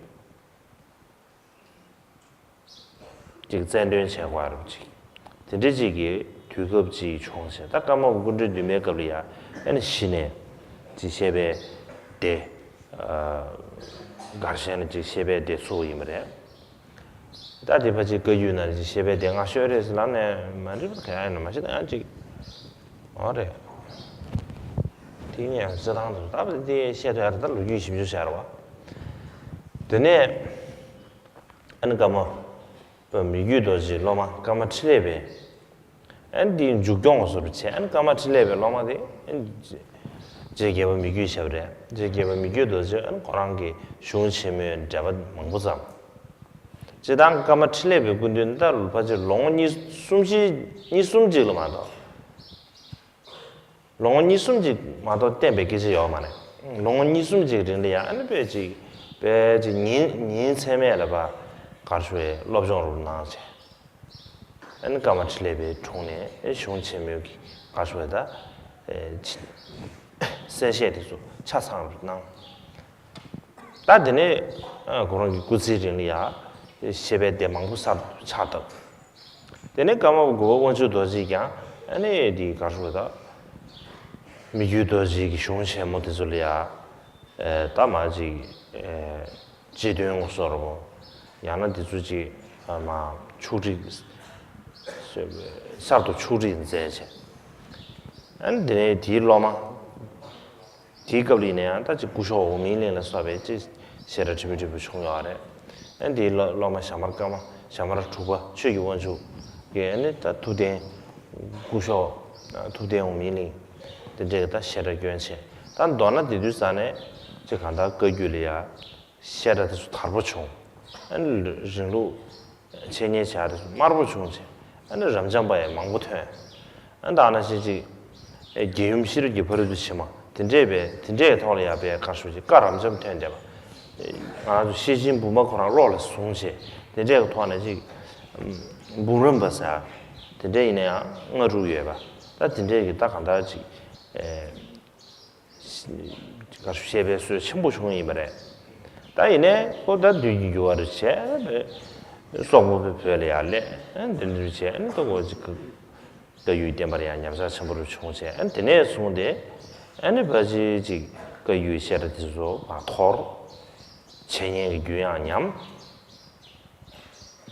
ཅིག་རྩལ་འདོན་བྱས་དགོས་རུ་ཅིག་དེ་འདྲ་ཅིག་གི་དུས་སྐབས་ཅིག་བྱུང་ཞེས་ད་ཀརྨ་པ་སྐུ་ཕྲེང་བདུན་མའི་སྐབས་ལ་ཡ་ཨ་ནི་གཞི་ནས་ཅིག་བཤད་པའི་སྡེ། གར་ཞེན་ལ་ཅིག་བཤད་པའི་སྡེ་ཚུགས་ཡིན་པ་རེད། ད་དེ་ཕ་ཅིག་བཀའ་བརྒྱུད་ནང་ཅིག་བཤད་པའི་སྡེ་སྔ་ཤོས་རེད་ཟེར་ལབ་ནས་མ་འགྲིག་པ་ག་ཡང་ཡིན་ན་མ་ཤེས་ད་ཡང་ཅིག་འོ་རེད། དེ་ནས་ཡང་རྩི་ཐང་དུ་ད་བ་དེ་བཤད་ཐུབ་ཡ་རེད་ད་ལོ་རྒྱུས་ཞིབ་འཇུག་བྱ་ར་བ། དེ་ནས་ཨ་ནི་ཀརྨ་པ་མི་བསྐྱོད་རྡོ་རྗེའི་སློབ་མ་ཀརྨ་འཕྲིན་ལས་པས། ཨ་ནི་འདིའི་མཇུག་སྐྱོང་བཟོ་འདྲ་བྱས་ཨ་ནི་ཀརྨ་འཕྲིན་ལས་པའི་སློབ་མ་དེ་ཨ་ནི་རྗེ་རྗེ་རྒྱལ་པོ་མི་བསྐྱོད་བྱས་པ་རེད། རྗེ་རྒྱལ་པོ་མི་བསྐྱོད་རྡོ་རྗེ་ཨ་ནི་ཁོ་རང་གི་གཞུང་ཆེན་མོའི་འགྲེལ་པ་མང་པོ་བརྩམས། སྤྱིར་བཏང་ཀརྨ་འཕྲིན་ལས་པའི་སྐུ་མདུན་ད་ལོ་ཕལ་ཆེར་ལོ་ངོ་གཉིས་གསུམ་བཞི་གཉིས་གསུམ་ཅིག་ལ་མ་གཏོགས། ལོ་ངོ་གཉིས་གསུམ་ཅིག་མ་གཏོགས་བསྟན་པའི་སྐད་ཆ་ཡོད་མ་རེད། ལོ་ངོ་གཉིས་གསུམ་ཅིག་རིང་ལ་ཡང་ཨ་ནི་དཔེ་ཅིག་དཔེ་ཅིག་ཉིན་ཉིན་མཚན་མེད་ལ་ཕར་གར་ཞུ་བའི་སློབ་སྦྱོང་རུ་གནང་བྱས། ཨ་ནི་ཀརྨ་འཕྲིན་ལས་པའི་དྲུང་ནས་གཞུང་ཆེན་མོའི་གི་ག་རེ་ཟེར་ད། ཨེ་ཅི། གསན་བཤད་དེ་ཚོ་ཆ་ཚང་རུ་གནང་། ད་དེ་ནས་ཨ་ཁོ་རང་གི་སྐུ་ཚེའི་རིང་ལ་ཡ་བཤད་པའི་སྡེ་མང་པོ་གསར་དུ་ཕྱག་བཏབ། དེ་ནས་ཀརྨ་པ་དགུ་པ་དབང་ཕྱུག་རྡོ་རྗེས་ཀྱང་ཨ་ནི་དེ་ག་རེ་ཟེར་ད། མི་བསྐྱོད་རྡོ་རྗེ་གི་གཞུང་ཆེན་མོ་དེ་ཚོ་ལ་ཡ། ཨེ་ད་མ་ཅིག་ཨེ་སྤྱི་དོན་སོགས་རོ། ཡང་ན་དེ་ཚོ་ཅིག་ཨ་མ་ཕྱོགས་སྒྲིག་གསར་དུ་ཕྱོགས་སྒྲིག་མཛད་བྱས། ཨ་ནི་དེ་ནས་དེའི་སློབ་མ། དེའི་སྐབས་ལ་ཡིན་ན་ཡང་ད་ཅིག་སྐུ་ཞབས་འོག་མིན་གླིང་ལ་སོགས་པའི་ཅིག་བཤད་གྲྭ་ཁྲི་པོ་ཁྲི་པོ་བྱུང་ཡོད་རེད། ཨ་ནི་དེའི་སློབ་སློབ་མ་ཞྭ་དམར་ཀརྨ་ཞྭ་དམར་དྲུག་པ་ཆོས་ཀྱི་དབང་ཕྱུག་གིས་ཨ་ནི་ད་ཐུབ་བསྟན་སྐུ་ཞབས་ཐུབ་བསྟན་འོག་མིན་གླིང་དེ་འདྲས་ཀྱི་ད་བཤད་གྲྭ་བསྐྱོན་བྱས། ད་མདོར་ན་དེ་དུས་ཙ་ནས་ཅིག་གང་ལྟར་བཀའ་བརྒྱུད་ལ་ཡ་བཤད་གྲྭ་དེ་ཚོ་དར་པོ་བྱུང་། ཨ་ནི་རིང་ལུགས་འཆད་ཉན་བྱ་དེ་ཚོ་དམར་པོ་བྱུང་བྱས། ཨ་ནི་རབ་འབྱམས་པ་ཡང་མང་པོ་ཐོན། ཨ་ནི་ད་ནང་བཞིན་ཅིག་ཨེ་རྒྱལ་ཡུམ་ཤེས་རབ་ཀྱི་ཕ་རོལ་ཏུ་ཕྱིན་མ་དེ་འདྲས་པའི་དེ་འདྲས་ཐོག་ལ་ཡ་པའི་བཀའ་ཤོག་ཅིག་བཀའ་རབ་འབྱམས་ཐོན་བསྡད་པ། ང་ཚོ་ཤེར་ཕྱིན་འབུམ་པ་ཁོ་རང་ཀློག་ལ་བཟུང་བྱས་དེ་འདྲས་ཀྱི་ཐོག་ནས་ཅིག་འབུམ་རམས་པ་ཟེར་དེ་འདྲས་ཡིན་ན་ཡང་ལྔ་དྲུག་ཡོད་པ། ད་དེ་འདྲས་ཀྱི་ད་གང་ལྟར་ཅིག་ཨེ། ག་བཤད་པའི་སྲོལ་ཆེན་པོ་བྱུང་ཡིན་པ་རེད། ད་ཡིན་ནའི་ཁོ་ད་དུས་ཀྱི་འགྱུར་བ་རེ་བྱས་སོག་པོ་བོད་ལ་ཡར་སླེབས། འདི་འདྲ་བྱས་ནས་ད་གོ་ཅིག་བཀའ་བརྒྱུད་བསྟན་པར་ཡང་ཉམས་ཆག་ཆེན་པོ་རུ་བྱུང་བྱས། དེ་ནས་བཟུང་སྟེ་ཨ་ནི་ཕལ་ཆེར་ཅིག་བཀའ་བརྒྱུད་བཤད་གྲྭ་དེ་ཚོ་མར་འཐོར། འཆད་ཉན་གྱི་རྒྱུན་ཡང་ཉམས།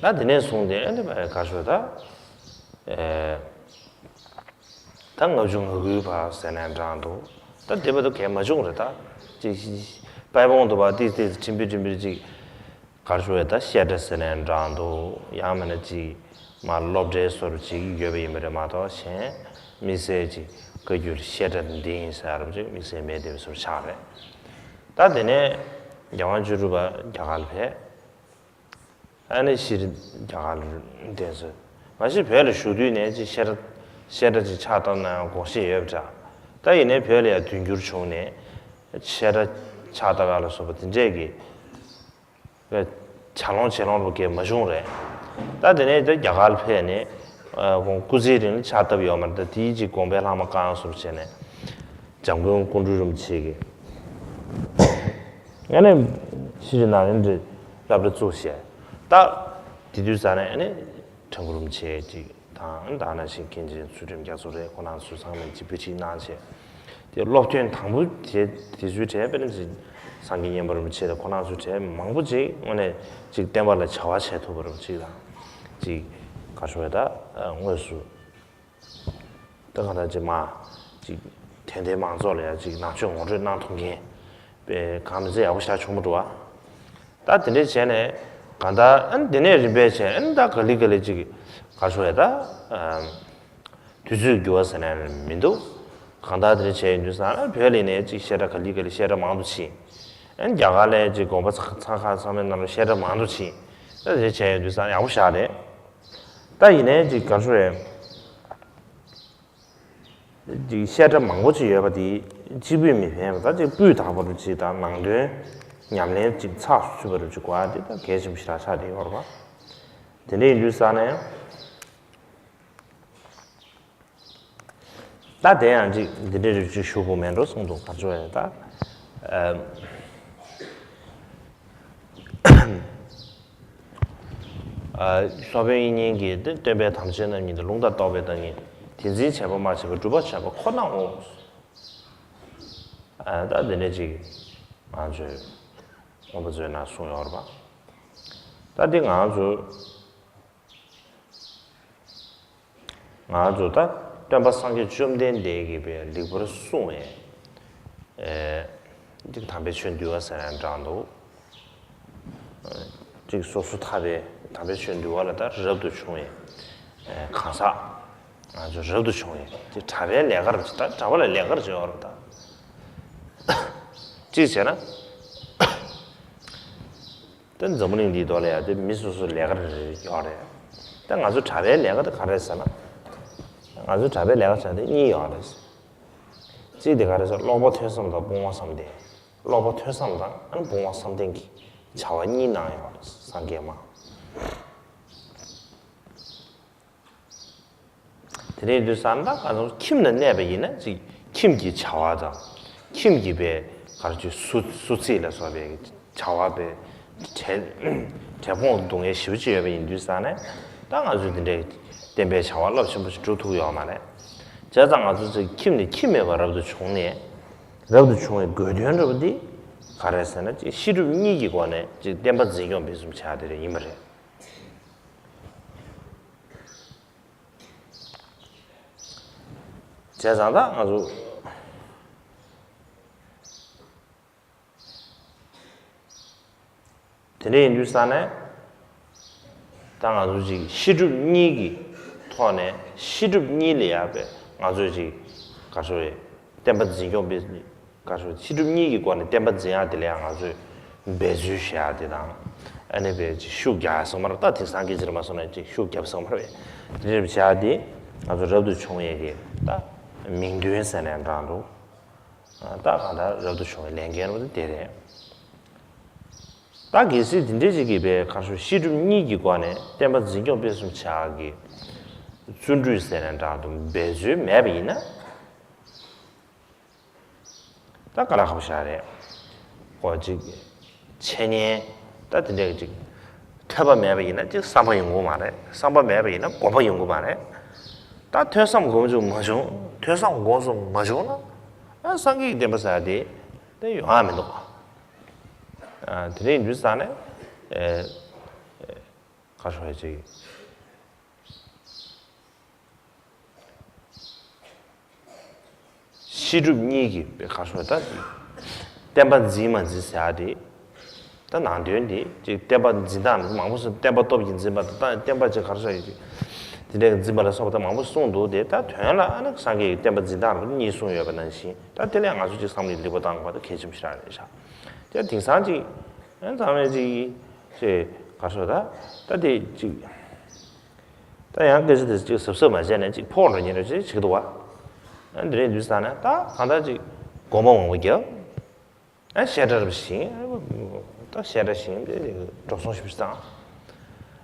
ད་དེ་ནས་བཟུང་སྟེ་ཨ་ནི་བ་ག་ཤོད་ད། ཨེ། ད་ལྔ་བཅུ་ང་དགུའི་བར་ཟེར་ནས་འགྲངས་འདུག་ད་དེ་བར་དུ་གས་མ་བྱུང་རེད་ད། ཅིག་པད་སྤུངས་དུ་བ་ཏིག་ཏིག་ཁྲིམས་པི་ཁྲིམས་པི་ཅིག་གར་ཞུ་བས་ད་བཤད་གྲྭ་ཟེར་ནས་འགྲངས་འདུག་ཡང་མིན་ན་ཅིག་མ་སློབ་གྲྭའི་སོར་ཅིག་ཡོད་པ་ཡིན་པ་རེད་མ་གཏོགས་གཞན་དམིགས་བསལ་ཅིག་བཀའ་བརྒྱུད་བཤད་གྲྭ་འདི་ཡིན་ཟེར་རམ་ཅིག་དམིགས་བསལ་མེད་དེ་བའི་སོར་ཆགས་རེད། ད་དེ་ནས་རྒྱལ་དབང་བཅུ་དྲུག་པ་རྒྱ་གར་ལ་ཕེབས། ཨ་ནི་ཤི་རི་རྒྱ་གར་ལ་བསྡད་ཚོད། མ་གཞི་བོད་ལ་བཞུགས་དུས་ནས་ཅིག་བཤད་གྲྭ་བཤད་གྲྭ་ཅིག་ཕྱག་བཏབ་ན་ཡང་དགོངས་བཞེས་ཡོད་པ་འདྲ། ད་ཡིན་ནའི་བོད་ལ་ཡང་དུས་འགྱུར་བྱུང་ནས་བཤད་གྲྭ་ཕྱག་བཏབ་ཡག་ལ་སོགས་པ་དེ་འདྲས་ཀྱི་བྱ་ལོང་བྱེ་ལོང་རུ་སྐྱེས་མ་བྱུང་རེད། ད་དེ་ནས་ད་རྒྱ་གར་ལ་ཕེབས་ནས་ཁོང་སྐུ་ཚེའི་རིང་ལ་ཕྱག་བཏབ་ཡོད་མ་རེད། ད་དེའི་ཅིག་དགོངས་པའི་ལྷག་མ་བསྐང་སོགས་བྱས་ནས། འཇམ་མགོན་ཀོང་སྤྲུལ་རིན་པོ་ཆེ་གིས། ཨ་ནི་ཤྲི་ནཱ་ལེནྡྲའི་སློབ་གྲྭ་བཙུགས་བྱས། ད་དེ་དུས་ཙ་ནས་ཨ་ནི་ཁྲ་འགུ་རིན་པོ་ཆེ་ཅིག་དང་ད་ནང་བཞིན་མཁན་ཆེན་ཚུལ་ཁྲིམས་རྒྱ་མཚོ་རེད། ཁོང་རྣམ་ཚོ་ཚང་མས་ཅིག་དཔེ་ཁྲིད་གནང་བྱས། དེ་སློབ་ཐོན་དང་པོ་དེ་དེ་ཚོའི་གྲས་དཔེར་ན་ཅིག་སངས་རྒྱས་མཉན་པ་རིན་པོ་ཆེ་དང་ཁོང་རྣམ་ཚོའི་གྲས་མང་པོ་ཅིག་དངོས་གནས་ཅིག་བསྟན་པ་ལ་བྱ་བ་བྱེད་ཐུབ་པ་རིན་པོ་ཆེ་དང་ཅིག་ག་ཞུ་བས་ད་དངོས་སུ། ད་གང་ལྟར་ཅིག་མ་ཅིག་དད་ལྡན་མང་ཚོགས་ལ་ཡང་ཅིག་ནང་ཆོས་ངོ་སྤྲོད་གནང་ཐུབ་མཁན་པའི་གང་མི་ཚེ་ཡག་པོ་ཞིག་བྱུང་མ་འགྲོ་བ། ད་དེ་འདྲས་བྱས་ནས་གང་ལྟར་ཨ་ནི་དེ་ནས་རིམ་པས་བྱས་ཨ་ནི་ད་ག་ལེ་ག་ལེ་ཅིག་ག་ཞུ་བས་ད་དུས་ཚོད་འགྱུར་བ་ཟེར་ནས་མི་འདུག་གང་ལྟར་དེ་འདྲས་བྱས་ཡོང་དུས་ཙང་ཨ་ནི་བོད་ལ་ནས་ཅིག་བཤད་གྲྭ་ག་ལེ་ག་ལེ་བཤད་གྲྭ་མང་དུ་ཕྱིན། ཨ་ནི་རྒྱ་གར་ལ་ཅིག་དགོན་པ་ཚང་ཚང་ཁག་ཚང་མའི་ནང་ལ་བཤད་གྲྭ་མང་དུ་ཕྱིན། ད་དེ་བྱས་ཡོང་དུས་ཙང་ཡག་པོ་ཞིག་རེད། ད་ཡིན་ནའི་ཅིག་ག་ཞུ་རེད། ཅིག་བཤད་གྲྭ་མང་པོ་ཅིག་ཡོད་པ་དེ་གཅིག་པུས་མི་ཕན་པ། ད་ཅིག་སྤུས་དག་པ་རུ་ཅིག་དང་ནང་དོན་ཉམས་ལེན་ཅིག་ཚགས་སུ་ཚུད་པ་རུ་ཅིག་དགོས་ཡ་དེ་ད་གལ་ཆེན་པོ་ཞེ་དྲག་ཆགས་བསྡད་ཡོད་རེད་པ། དེ་འདྲ་ཡིན་དུས་ཙང་ནས་ད་དེ་ཡང་ཅིག་འདི་འདྲ་རུ་ཅིག་ཞུ་དགོས་མེད་འགྲོ་གསུངས་འདུག་ག་ཅོ་ཡ་ད། ཨ། ཨ། སློབ་དཔོན་དབྱིག་གཉེན་གྱིས་སྟོན་པའི་དམ་ཆོས་རྣམ་གཉིས་དང་། ལུང་དང་རྟོགས་པའི་བདག་ཉིད། དེ་འཛིན་བྱེད་པ་མ་བྱས་པ། སྒྲུབ་པ་བྱེད་པ་ཁོ་ནའོ། ཨ། ད་འདི་འདྲ་ཅིག་ང་ཚོས་མངོན་པ་མཛོད་ན་གསུངས་ཡོད་རེད་པ། ད་འདི་ང་ཚོ་ང་ཚོ་ད་སྟོན་པ་སངས་རྒྱས་བཅོམ་ལྡན་འདས་ཀྱིས་པའི་ལེགས་པར་གསུངས་པའི་ཨེ། ཅིག་དམ་པའི་ཆོས་འདུལ་བ་ཟེར་ཡང་འདྲ་འདུག་ཅིག་སོ་སོ་ཐར་པའི་དམ་པའི་ཆོས་འདུལ་བ་ལ་ད་རབ་ཏུ་བྱུང་བའི་ཨེ། གང་ཟག་ང་ཚོ་རབ་ཏུ་བྱུང་བའི་ཅིག་གྲྭ་པའི་ལས་ཀ་རེད། ད་གྲྭ་པ་ལ་ལས་ཀ་རེད་ཟེར་བ་རེད་ད། ཅིག་བྱས་ན། ད་འཛམ་བུ་གླིང་འདིའི་ཐོག་ལ་ཡང་དེ་མི་སོ་སོའི་ལས་ཀ་རེ་རེ་ཡོད་རེད། ད་ང་ཚོ་གྲྭ་པའི་ལས་ཀ་དེ་ག་རེ་རེད་ཟེར་ན། ང་ཚོ་གྲྭ་པའི་ལས་ཀ་བྱ་དེ་གཉིས་ཡོད་རེད། གཅིག་དེ་ག་རེ་ཟེར། ཀློག་པ་ཐོས་བསམ་དང་སྤོང་བ་བསམ་གཏན། ཀློག་པ་ཐོས་བསམ་དང་ཨ་ནི་སྤོང་བ་བསམ་གཏན་གྱི་བྱ་བ་གཉིས་གནང་ཡོད་རེད་སངས་རྒྱས་མ། དེ་རེད་དུས་ཙང་ད་ང་ཚོ་ཁྱིམ་ན་གནས་པ་ཡིན་ན་ཅིག་ཁྱིམ་གྱི་བྱ་བ་དང་། ཁྱིམ་གྱི་པའི་གར་ཆུ་སུ་སུ་ཚིགས་ལ་སོགས་པའི་བྱ་བ་པའི་བྲེལ་བྲེལ་ཕོངས་སྡུག་བསྔལ་ཞེ་པོ་ཅིག་ཡོད་པ་ཡིན་དུས་ཙང་ནས། ད་ང་ཚོས་འདི་འདྲའི་བསྟན་པའི་བྱ་བ་རླབས་ཆེན་པོ་ཞིག་སྒྲུབ་ཐུབ་ཡོད་མ་རེད། བྱས་ཙང་ང་ཚོ་ཚོས་ཁྱིམ་ནས་ཁྱིམ་མེད་པར་རབ་ཏུ་བྱུང་ནས། རབ་ཏུ་བྱུང་བའི་དགོས་དོན་འདྲ་པོ་འདི་ག་རེ་ཟེར་ན། ཅིག་བཤད་སྒྲུབ་གཉིས་ཀྱི་སྒོ་ནས་ཅིག་བསྟན་པ་འཛིན་སྐྱོང་སྤེལ་གསུམ་བྱ་ཡ་དེ་རེད། ཡིན་པ་རེད། བྱས་ཙང་ད་ང་ཚོ་དེ་འདྲ་ཡིན་དུས་ཙང་ནས། ད་ང་ཚོ་ཅིག་བཤད་སྒྲུབ་གཉིས་ཀྱི་ཐོག་ནས། བཤད་སྒྲུབ་གཉིས་ལ་ཡག་པའི་ང་ཚོས་ཅིག་ག་རེ་ཟེར་རེད། བསྟན་པ་འཛིན་སྐྱོང་སྤེལ། ག་རེ་ཟེར། བཤད་སྒྲུབ་གཉིས་ཀྱི་སྒོ་ནས་བསྟན་པ་འཛིན་ཡག་དེ་ལ་ཡང་ང་ཚོས་འབད་རྩོལ་བྱེད་ཡག་དེ་དང་། ཨ་ནི་བས་ཅིག་ཤུགས་རྒྱག་ཡག་སོགས་མ་རེད། ད་དེང་སང་སྐད་ཆ་རེད་མ་སོང་ན་ཅིག་ཤུགས་རྒྱབ་སོགས་མ་རེད་པས། དེ་འདྲ་བྱེད་ཡག་དེ་ང་ཚོ་རབ་ཏུ་བྱུང་བའི་གི་ད་མིང་དོན་ཟེར་ནའང་འདྲ་འདུག་ད་གང་ལྟར་རབ་ཏུ་བྱུང་བའི་ལས་འགན་རུ་དེ་རེད། ད་གལ་སྲིད་དེ་འདྲའི་ཅིག་གིས་པའི་ག་རེ་ཟེར། བཤད་སྒྲུབ་གཉིས་ཀྱི་སྒོ་ནས་བསྟན་པ་འཛིན་སྐྱོང་སྤེལ་གསུམ་བྱ་གི་བརྩོན་འགྲུས་ཟེར་ནའང་འདྲ་འདུག་འབད་རྩོལ་མེད་པ་ཡིན་ན། ད་ག་ལ་ཁག་པོ་ཞིག་རེད། ཁོ་ཅིག་འཆད་ཉན་ད་དེ་འདྲའི་ཅིག་ཐོས་པ་མེད་པ་ཡིན་ན་ཅིག་བསམ་པ་ཡོང་གི་མ་རེད། བསམ་པ་མེད་པ་ཡིན་ན་སྒོམ་པ་ཡོང་གི་མ་རེད། ད་ཐོས་བསམ་སྒོམ་བྱུང་མ་བྱུང་། ཐོས་བསམ་སྒོམ་གསུམ་མ་བྱུང་ན། ཨ། སངས་རྒྱས་ཀྱི་བསྟན་པ་ཟེར་ཡག་དེ་དེ་ཡོང་ཡག་མི་འདུག་ཨ། དེ་འདྲ་ཡིན་དུས་ཙང་ནས། ཨེ། ག་རེ་ཟེར་ཅིག་བཤད་སྒྲུབ་གཉིས་ཀྱི་ག་རེ་ཟེར། ད་བསྟན་པ་འཛིན་མ་འཛིན་ཟེར་ཡག་དེ། ད་ནང་དོན་དེ་ཅིག་བསྟན་པ་འཛིན་སྟངས་མང་པོ་གསུངས། བསྟན་པ་སྟོབས་ཀྱིས་འཛིན་པ་དང་། ད་བསྟན་པ་ཅིག་ག་རེ་ཟེར་ཡག་དེ་འདྲའི་འཛིན་པ་ལ་སོགས་པ་ད་མང་པོ་གསུངས་འདུག་དེ་ད་དོན་ལ་ཨ་ནི་སངས་རྒྱས་ཀྱི་བསྟན་པ་འཛིན་སྟངས་རུ་གཉིས་གསུངས་ཡོད་པ་ནང་བཞིན། ད་དེ་ལ་ང་ཚོས་ཅིག་བསམ་བློ་ལེགས་པོ་བཏང་དགོས་པ་ད་གལ་ཆེན་པོ་ཞིག་རེད་ཤག་དེ་དེང་སང་ཅིག་ཨ་ཚང་མས་ཅིག་ཅིག་ག་རེ་ཟེར། ད་ད་དེ་ཅིག་ད་ཡང་སྐད་ཆ་དེ་ཅིག་གཟབ་གཟབ་མ་བྱས་ནས་ཅིག་ཕོག་འགྲོ་ཉེན་རེ་ཅིག་བྱེད་ཀྱི་འདུག་པ། ཨ། འདི་རེད་དུས་ཙང་ནས་ད་གང་ལྟར་ཅིག་སྒོམ་པ་མང་པོ་བརྒྱབ། ཨ། བཤད་གྲྭ་རེ་བཞེངས། ད་བཤད་གྲྭ་བཞེངས་ཏེ་འགྲོ་སོང་ཞིག་བཏང་།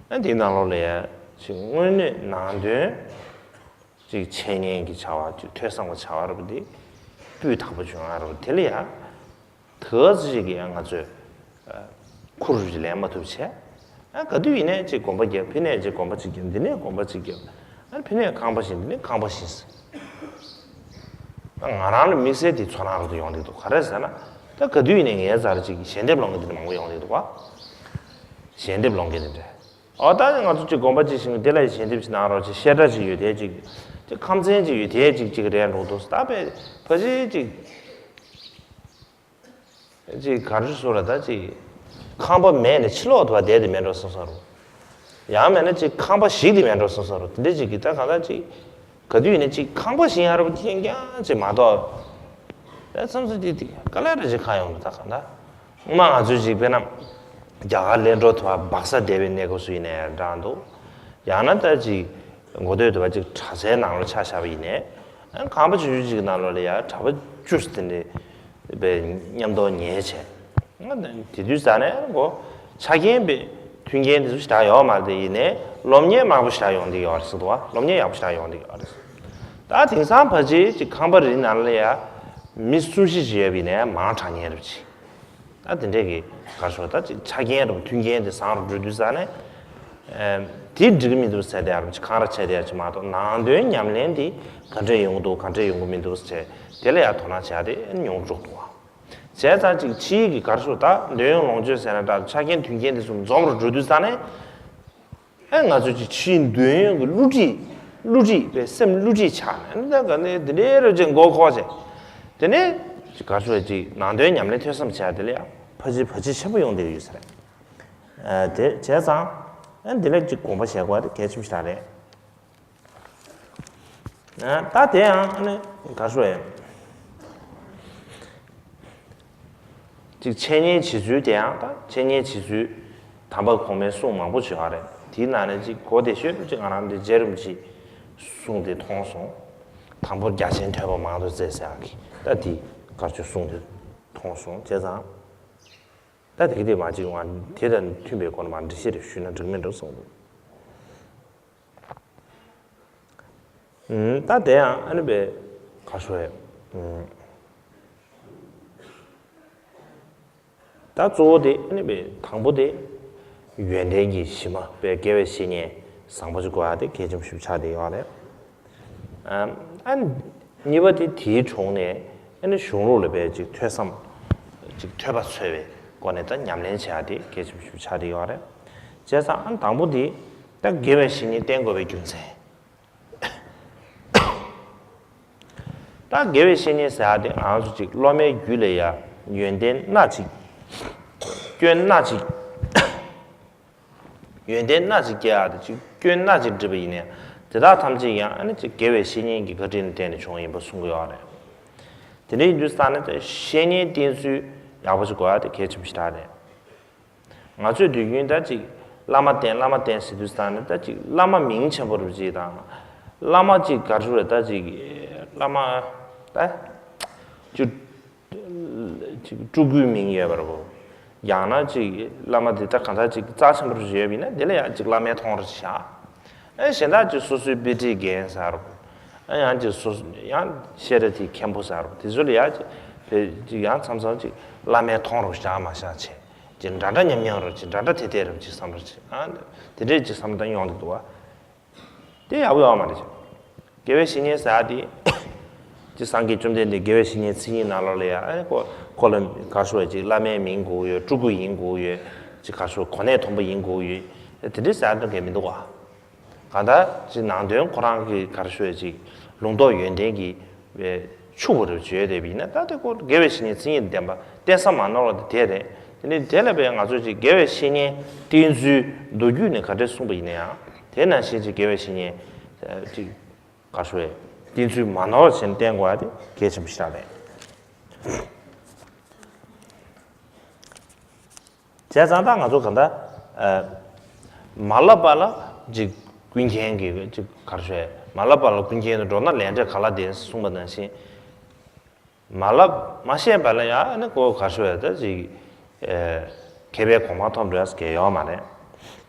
ཨ། དེའི་ནང་ལོགས་ལ་ཡ་ཅིག་དངོས་གནས་ནང་དོན་ཅིག་འཆད་ཉན་གྱི་བྱ་བ། ཅིག་ཐོས་བསམ་གྱི་བྱ་བ་རེད་པ། དེ་སྤུས་དག་པོ་བྱུང་ཡག་རེད་པ། དེ་ལ་ཡ། དེ་ཅིག་གིས་ང་ཚོས་ཨ་ཁུར་ལེན་མ་ཐུབ་བྱས། ཨ། ག་དུས་ཡིན་ནའི་ཅིག་སྒོམ་པ་རྒྱབ། ཕི་ནས་ཅིག་སྒོམ་པ་ཅིག་རྒྱབ། འདི་ནས་སྒོམ་པ་ཅིག་རྒྱབ། ཨ། ཕི་ནས་ཁང་པ་བཞེངས། འདི་ནས་ཁང་པ་བཞེངས། ཨ། ང་རང་ལ་དམིགས་བསལ་དེ་ཚོར་སྣང་རུ་དུ་ཡོང་གི་འདུག་ག་རེ་ཟེར་ན། ད་ག་དུས་ཡིན་ནའི་ངའི་རྩར་ཅིག་ཞལ་འདེབས་སློང་མཁན་དེ་འདྲ་མང་པོ་ཡོང་གི་འདུག་པ། ཞལ་འདེབས་སློང་མཁན་དེ་འདྲ། ཨོ། ད་ང་ཚོ་ཅིག་སྒོམ་པ་ཅིག་བཞེངས། དེ་ལ་ཞལ་འདེབས་ཅིག་གནང་རོགས་ཅིག། བཤད་གྲྭ་ཅིག་ཡོད་དེ་ཅིག། ཅིག་ཁང་ཚན་ཅིག་ཡོད་དེ་ཅིག་ཅིག་རེད་འགྲོ་འདུག་ད་དཔེ་ཕལ་ཆེར་ཅིག་ཅིག་ག་རེ་ཟེར་ར། ད་ཅིག་ཁང་པ་མེད་ནས་ཕྱི་ལོགས་དུ་བ་བསྡད་དེ་མེད་འགྲོ་བསམ་བསམ་རུ། ཡང་མེད་ན་ཅིག་ཁང་པ་ཞིག་དེ་མེད་འགྲོ་བསམ་བསམ་རུ། དེ་འདྲ་ཅིག་གི་ད་གང་ལྟར་ཅིག་ག་དུས་ཡིན་ན་ཅིག་ཁང་པ་བཞེངས་ཡག་རུ་ཐེན་ཀྱང་ཅིག་མ་གཏོགས། ད་མཚམས་མཚམས་དེ་དེ་དཀའ་ལས་ར་ཅིག་ཁག་ཡོང་འདུག་ད་གང་ལྟར་སྔོན་མ་ང་ཚོས་ཅིག་དཔེར་ན་རྒྱ་གར་ལ་འགྲོ་དུ་བ་སྦག་ས་བསྡད་པའི་གནས་སྐབས་སུ་ཡིན་ནའི་འདྲ་འདུག་ཡང་ན་ད་ཅིག་འགོ་སྟོད་དུ་བ་ཅིག་གྲྭ་སའི་ནང་ལ་ཆ་བཞག་པ་ཡིན་ནའི། ཨ། ཁང་པ་ཆུང་ཆུང་ཅིག་གི་ནང་ལོགས་ལ་ཡ་གྲྭ་པ་བཅུ་དེ་འདྲ་པའི་མཉམ་དུ་ཉལ་བྱས། ཨ། དེ་དུས་ཙ་ནས་ཁོ་ཆ་རྐྱེན་པའི་མཐུན་རྐྱེན་དེ་ཚོ་ཞེ་དྲག་ཡོད་མ་རེད། དེ་ཡིན་ནའི་སློབ་གཉེར་མང་པོ་ཞེ་དྲག་ཡོང་བསྡད་ཡོད་རེད་ཟེར་འདུག་པ། སློབ་གཉེར་ཡག་པོ་ཞེ་དྲག་ཡོང་བསྡད་ཡོད་རེད། ད་དེང་སང་ཕལ་ཆེར་ཅིག་ཁང་པ་རེ་རེའི་ནང་ལ་ཡ་མི་གསུམ་བཞི་ཅིག་ཡོད་པ་ཡིན་ནའི་མང་དྲགས་ཉེ་རབས་ཅིག་ད་དེ་འདྲས་ཀྱི་ག་རེ་ཟེར། ད་ཅིག་ཆ་རྐྱེན་རུ་མཐུན་རྐྱེན་དེ་བཟང་རུ་འགྲོ་དུས་ཙ་ནས། ཨེམ། དེ་འགྲིག་གི་མི་འདུག་ཟེར་དེ་ཡ་རུ་ཅིག་འཁང་ར་བྱས་དེ་ཡ་ཅིག་མ་གཏོགས། ནང་དོན་ཉམས་ལེན་དེ་ག་འདྲས་ཡོང་གི་འདུག་ག་འདྲས་ཡོང་གི་མི་འདུག་ཟེར། དེ་ལ་ཡ་དོ་སྣང་བྱས་དེ་ཉུང་རུ་འགྲོ་གི་འདུག་བ། བྱས་ཙང་ཅིག་ཕྱིའི་གི་ག་རེ་ཟེར། ད་འདོད་ཡོན་ལོངས་སྤྱོད་ཟེར་ན་འདྲ། ཆ་རྐྱེན་མཐུན་རྐྱེན་དེ་ཚོ་འཛོམས་རུ་འགྲོ་དུས་ཙ་ནས། ཨེ། ང་ཚོ་ཅིག་ཕྱིའི་འདོད་ཡོན་གྱི་བསླུ་བྲིད། བསླུ་བྲིད་པའི་སེམས་བསླུ་བྲིད་ཆགས་ནས། ཨ་ནི་ད་ག་ནས་དེ་འདྲའི་རུ་ཅིག་མགོ་འཁོར་བྱས། དེ་ནས་ཅིག་ག་རེ་ཟེར། ཅིག་ནང་དོན་ཉམས་ལེན་ཐོས་བསམ་བྱས་དེ་ལ་ཡང་ཕར་ཕྱིན་ཕར་ཕྱིན་ཆེན་པོ་ཡོང་བསྡད་ཡོད་ས་རེད། ཨ། དེ་བྱས་ཙང་། ཨ། འདི་ལ་ཅིག་དགོངས་པ་བཞེས་དགོས་པ་དེ་གལ་ཆེན་པོ་ཞིག་རེད། ཨ། ད་དེ་ཡང་ཨ་ནི་ག་རེ་ཟེར། ཅིག་འཆད་ཉན་བྱེད་ཚུལ་དེ་ཡང་། ད་འཆད་ཉན་བྱེད་ཚུལ་དམ་པ་གོང་མའི་གསུང་མང་པོ་ཅིག་ཡོད་རེད། དེའི་ནང་ནས་ཅིག་གོ་བདེ་ཤོས་དེ་ཅིག་ང་རང་འདི་རྗེ་རིན་པོ་ཆེའི་གསུང་དེ་མཐོང་སོང་། དང་པོར་རྒྱ་ཆེན་ཐོས་པ་མང་དུ་བཙལ་ཟེར་ཡག་གི། ད་དེ་ག་རེ་ཟེར། གསུང་དེ་མཐོང་སོང་། བྱས་ཙང་ད་དེ་གི་དེ་མ་ཅིག་ང་དེ་དང་མཐུན་པའི་སྒོ་ནས་མར་འགྲེལ་བཤད་རེ་ཞུས་ན་འགྲིག་མིན་འགྲོ་གསུངས་འདུག་ད་དེ་ཡང་ཨ་ནི་བས་ག་ཤོ་ཡ། ད་གཙོ་བོ་དེ་ཨ་ནི་བས་དང་པོ་དེ་ཡོན་ཏན་གྱི་གཞི་མ་བས་དགེ་བའི་བཤེས་གཉེན་བཟང་པོ་ཅིག་དགོས་ཡ་དེ་གལ་ཆེན་པོ་ཞིག་ཆགས་བསྡད་ཡོད་རེད། ཨ་གཉིས་པ་དེ་དེའི་དྲུང་ནས་ཨ་ནི་གཞུང་ལུགས་ལ་བས་ཅིག་ཐོས་བསམ་ཅིག་ཐོས་པ་འཚོལ་བའི་སྒོ་ནས་ད་ཉམས་ལེན་བྱེད་ཡ་དེ་གལ་ཆེན་པོ་ཞིག་ཆགས་བསྡད་ཡོད་རེད། བྱས་ཙང་ཨ་ནི་དང་པོ་དེ་ད་དགེ་བའི་བཤེས་གཉེན་བསྟེན་དགོས་པའི་རྒྱུ་མཚན། ད་དགེ་བའི་བཤེས་གཉེན་ཟེར་ཡ་དེ་ང་ཚོ་ཅིག་སློབ་མའི་རྒྱུད་ལ་ཡ་ཡོན་ཏན་སྣ་གཅིག་སྐྱོན་སྣ་གཅིག་ཡོན་ཏན་སྣ་གཅིག་སྐྱེ་ཡ་དེ་ཅིག་སྐྱོན་སྣ་གཅིག་འགྲིབ་པ་ཡིན་ནའང་དེ་དག་ཐམས་ཅད་ཀྱང་ཨ་ནི་ཅིག་དགེ་བའི་བཤེས་གཉེན་གྱི་བཀའ་དྲིན་ལ་བརྟེན་ནས་བྱུང་བ་ཡིན་པ་གསུང་གི་ཡོད་རེད། དེ་འདྲ་ཡིན་དུས་ཙང་ནས་ད་བཤེས་གཉེན་བསྟེན་ཚུལ་ཡག་པོ་ཞིག་དགོས་ཡ་དེ་གལ་ཆེན་པོ་ཞིག་རེད། ང་ཚོས་དུས་རྒྱུན་ད་ཅིག་བླ་མ་བསྟེན་བླ་མ་བསྟེན་ཟེར་དུས་ཙང་ནས་ད་ཅིག་བླ་མ་མིང་ཆེན་པོ་རུ་ཅིག་དང་། བླ་མ་ཅིག་ག་རེ་ཟེར་ད་ཅིག་བླ་མ་ད་ཅིག་ཅིག་སྤྲུལ་སྐུའི་མིང་ཡོད་པ་རེད་གོ། ཡང་ན་ཅིག་བླ་མ་དེ་ད་གང་ལྟར་ཅིག་རྩ་ཆེན་པོ་རུ་ཡོད་པ་ཡིན་ན་དེ་ལ་ཡང་ཅིག་བླ་མའི་མཐོང་རུ་ཅིག་བཞག་ཨ་གཞན་དག་ཅིག་སོ་སོའི་དཔེ་ཁྲིད་རྒན་ཟེར་རོ། ཨ་ཡང་ཅིག་སོ་ཡང་བཤད་གྲྭ་དེའི་མཁན་པོ་ཟེར་རོ། དེ་ཚོ་ལ་ཡང་ཅིག་བེད་ཅིག་ཡང་མཚམས་མཚམས་ཅིག་བླ་མའི་མཐོང་རོ་བཞག་མ་བཞག་བྱས། ཅིག་འདྲ་འདྲ་མཉམ་མཉམ་རོ་ཅིག་འདྲ་འདྲ་དེ་དེ་རོ་ཅིག་བསམ་རོ་ཅིག་ཨ་དེ་འདྲས་ཅིག་བསམ་བློ་ཡོང་གི་འདུག་བ། དེ་ཡག་པོ་ཡོད་མ་རེད་ཅིག་དགེ་བའི་བཤེས་གཉེན་ཟེར་ཡ་དེ། ཅིག་སངས་རྒྱས་བཅོམ་ལྡན་འདས་དགེ་བའི་བཤེས་གཉེན་མཚན་ཉིད་ནང་ལོགས་ལ་ཡ་ཨ་ཁོ་ཁོ་ལ་ག་རེ་ཟེར་ཅིག་བླ་མའི་མིང་དགོས་ཡོད། སྤྲུལ་སྐུ་ཡིན་དགོས་ཡོད། ཅིག་ག་རེ་ཟེར་གོ་གནས་མཐོན་པོ་ཡིན་དགོས་ཡོད། དེ་འདྲས་ཟེར་ཡ་འདྲ་གང་མི་འདུག་བ། གང་ལྟར་ཅིག་ནང་དོན་ཁོ་རང་གི་ག་རེ་ཟེར་ཅིག་ལུང་རྟོགས་ཡོན་ཏན་གྱི་བའི་ཕྱུག་པོ་རེ་བརྗོད་བསྡད་པ་ཡིན་ན་ད་དེ་ཁོ་དགེ་བའི་བཤེས་གཉེན་མཚན་ཉིད་ལྡན་པ་བསྟེན་ས་མ་ནོར་བ་དེ་དེ་རེད། དེ་ནི་དེ་ལ་བས་ང་ཚོས་ཅིག་དགེ་བའི་བཤེས་གཉེན་བསྟེན་ཚུལ་མདོ་རྒྱུད་ནས་ག་འདྲས་གསུངས་པ་ཡིན་ན་ཡང་དེ་ནང་བཞིན་ཅིག་དགེ་བའི་བཤེས་གཉེན་ཅིག་ག་རེ་ཟེར་བསྟེན་ཚུལ་མ་ནོར་བ་བྱས་ནས་བསྟེན་དགོས་ཡ་དེ་གལ་ཆེན་པོ་ཞིག་རེད། བྱས་ཙང་ད་ང་ཚོ་གང་ལྟར་མ་བསླབས་པ་ལ་ཅིག་ཀུན་མཁྱེན་གྱི་ཅིག་ག་རེ་ཟེར་མ་བསླབས་པ་ལ་ཀུན་མཁྱེན་དུ་འགྲོ་ན་ལས་འབྲས་ག་ལ་ལྡན་གསུངས་པ་ནང་བཞིན། མ་བསླབས་མ་ཤེས་པ་ལ་ཡང་ཨ་ནི་ཁོ་ག་རེ་ཟེར་ད་ཅིག་མཁས་པའི་གོ་འཕང་ཐོབ་འགྲོ་ཡ་གལ་ཡོད་མ་རེད།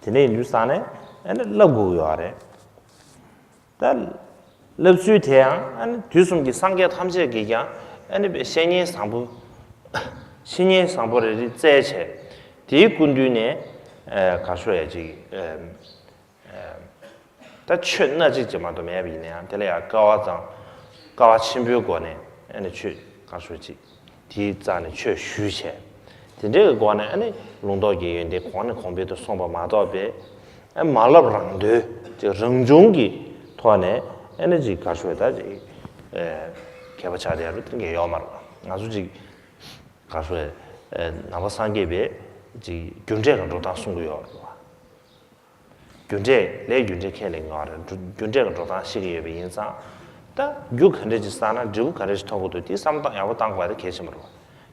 དེ་འདྲ་ཡིན་དུས་ཙང་ནས་ཨ་ནི་བསླབ་དགོས་ཀྱི་ཡོད་རེད། ད་བསླབ་ཚུལ་དེ་ཡང་ཨ་ནི་དུས་གསུམ་གྱི་སངས་རྒྱས་ཐམས་ཅད་ཀྱིས་ཀྱང་ཨ་ནི་བཤེས་གཉེན་བཟང་པོ། བཤེས་གཉེན་བཟང་པོ་རེ་རེ་བཙལ་བྱས། དེའི་སྐུ་མདུན་ནས་ག་རེ་ཟེར་ཅིག་ད་ཆོས་སྣ་གཅིག་ཅིག་མ་གཏོགས་མེད་པ་ཡིན་ན་ཡང་དེ་ལ་ཡང་སྐལ་བ་བཟང་། སྐལ་བ་ཆེན་པོའི་སྒོ་ནས་ཨ་ནི་ཆོས་ག་རེ་ཟེར་ཅིག་དེའི་རྩ་ནས་ཆོས་ཞུས་བྱས། དེ་འདྲའི་སྒོ་ནས་ཨ་ནི་ལུང་རྟོགས་ཀྱི་ཡོན་ཏན་གོང་ནས་གོང་འཕེལ་དུ་སོང་བ་མ་གཏོགས་པའི་ཨ་མ་བསླབས་རང་འདོད་ཅིག་རང་བྱུང་གི་ཐོག་ནས་ཨ་ནི་ཅིག་ག་རེ་ཟེར་ད་ཅིག་མཁས་པ་ཆགས་བསྡད་ཡ་རུ་དེ་འདྲ་ཡོད་མ་རེད། ང་ཚོ་ཅིག་ག་རེ་ཟེར་ནང་པ་སངས་རྒྱས་པའི་ཅིག་རྒྱུ་འབྲས་ཀྱི་འགྲོ་སྟངས་གསུང་གི་ཡོད་རེད་བ། རྒྱུ་འབྲས་ལས་རྒྱུ་འབྲས་ཁས་ལེན་ངེས་པ་རེད། རྒྱུ་འབྲས་ཀྱི་འགྲོ་སྟངས་ཤེས་ཀྱི་ཡོད་པ་ཡིན་ཙང་། ད་རྒྱུ་ག་འདྲ་ཅིག་བསགས་ན་འབྲས་བུ་ག་འདྲ་ཞིག་ཐོབ་ཀྱི་འདུག་དེ་བསམ་བློ་ཡག་པོ་བཏང་དགོས་པ་དེ་གལ་ཆེན་པོ་རེད།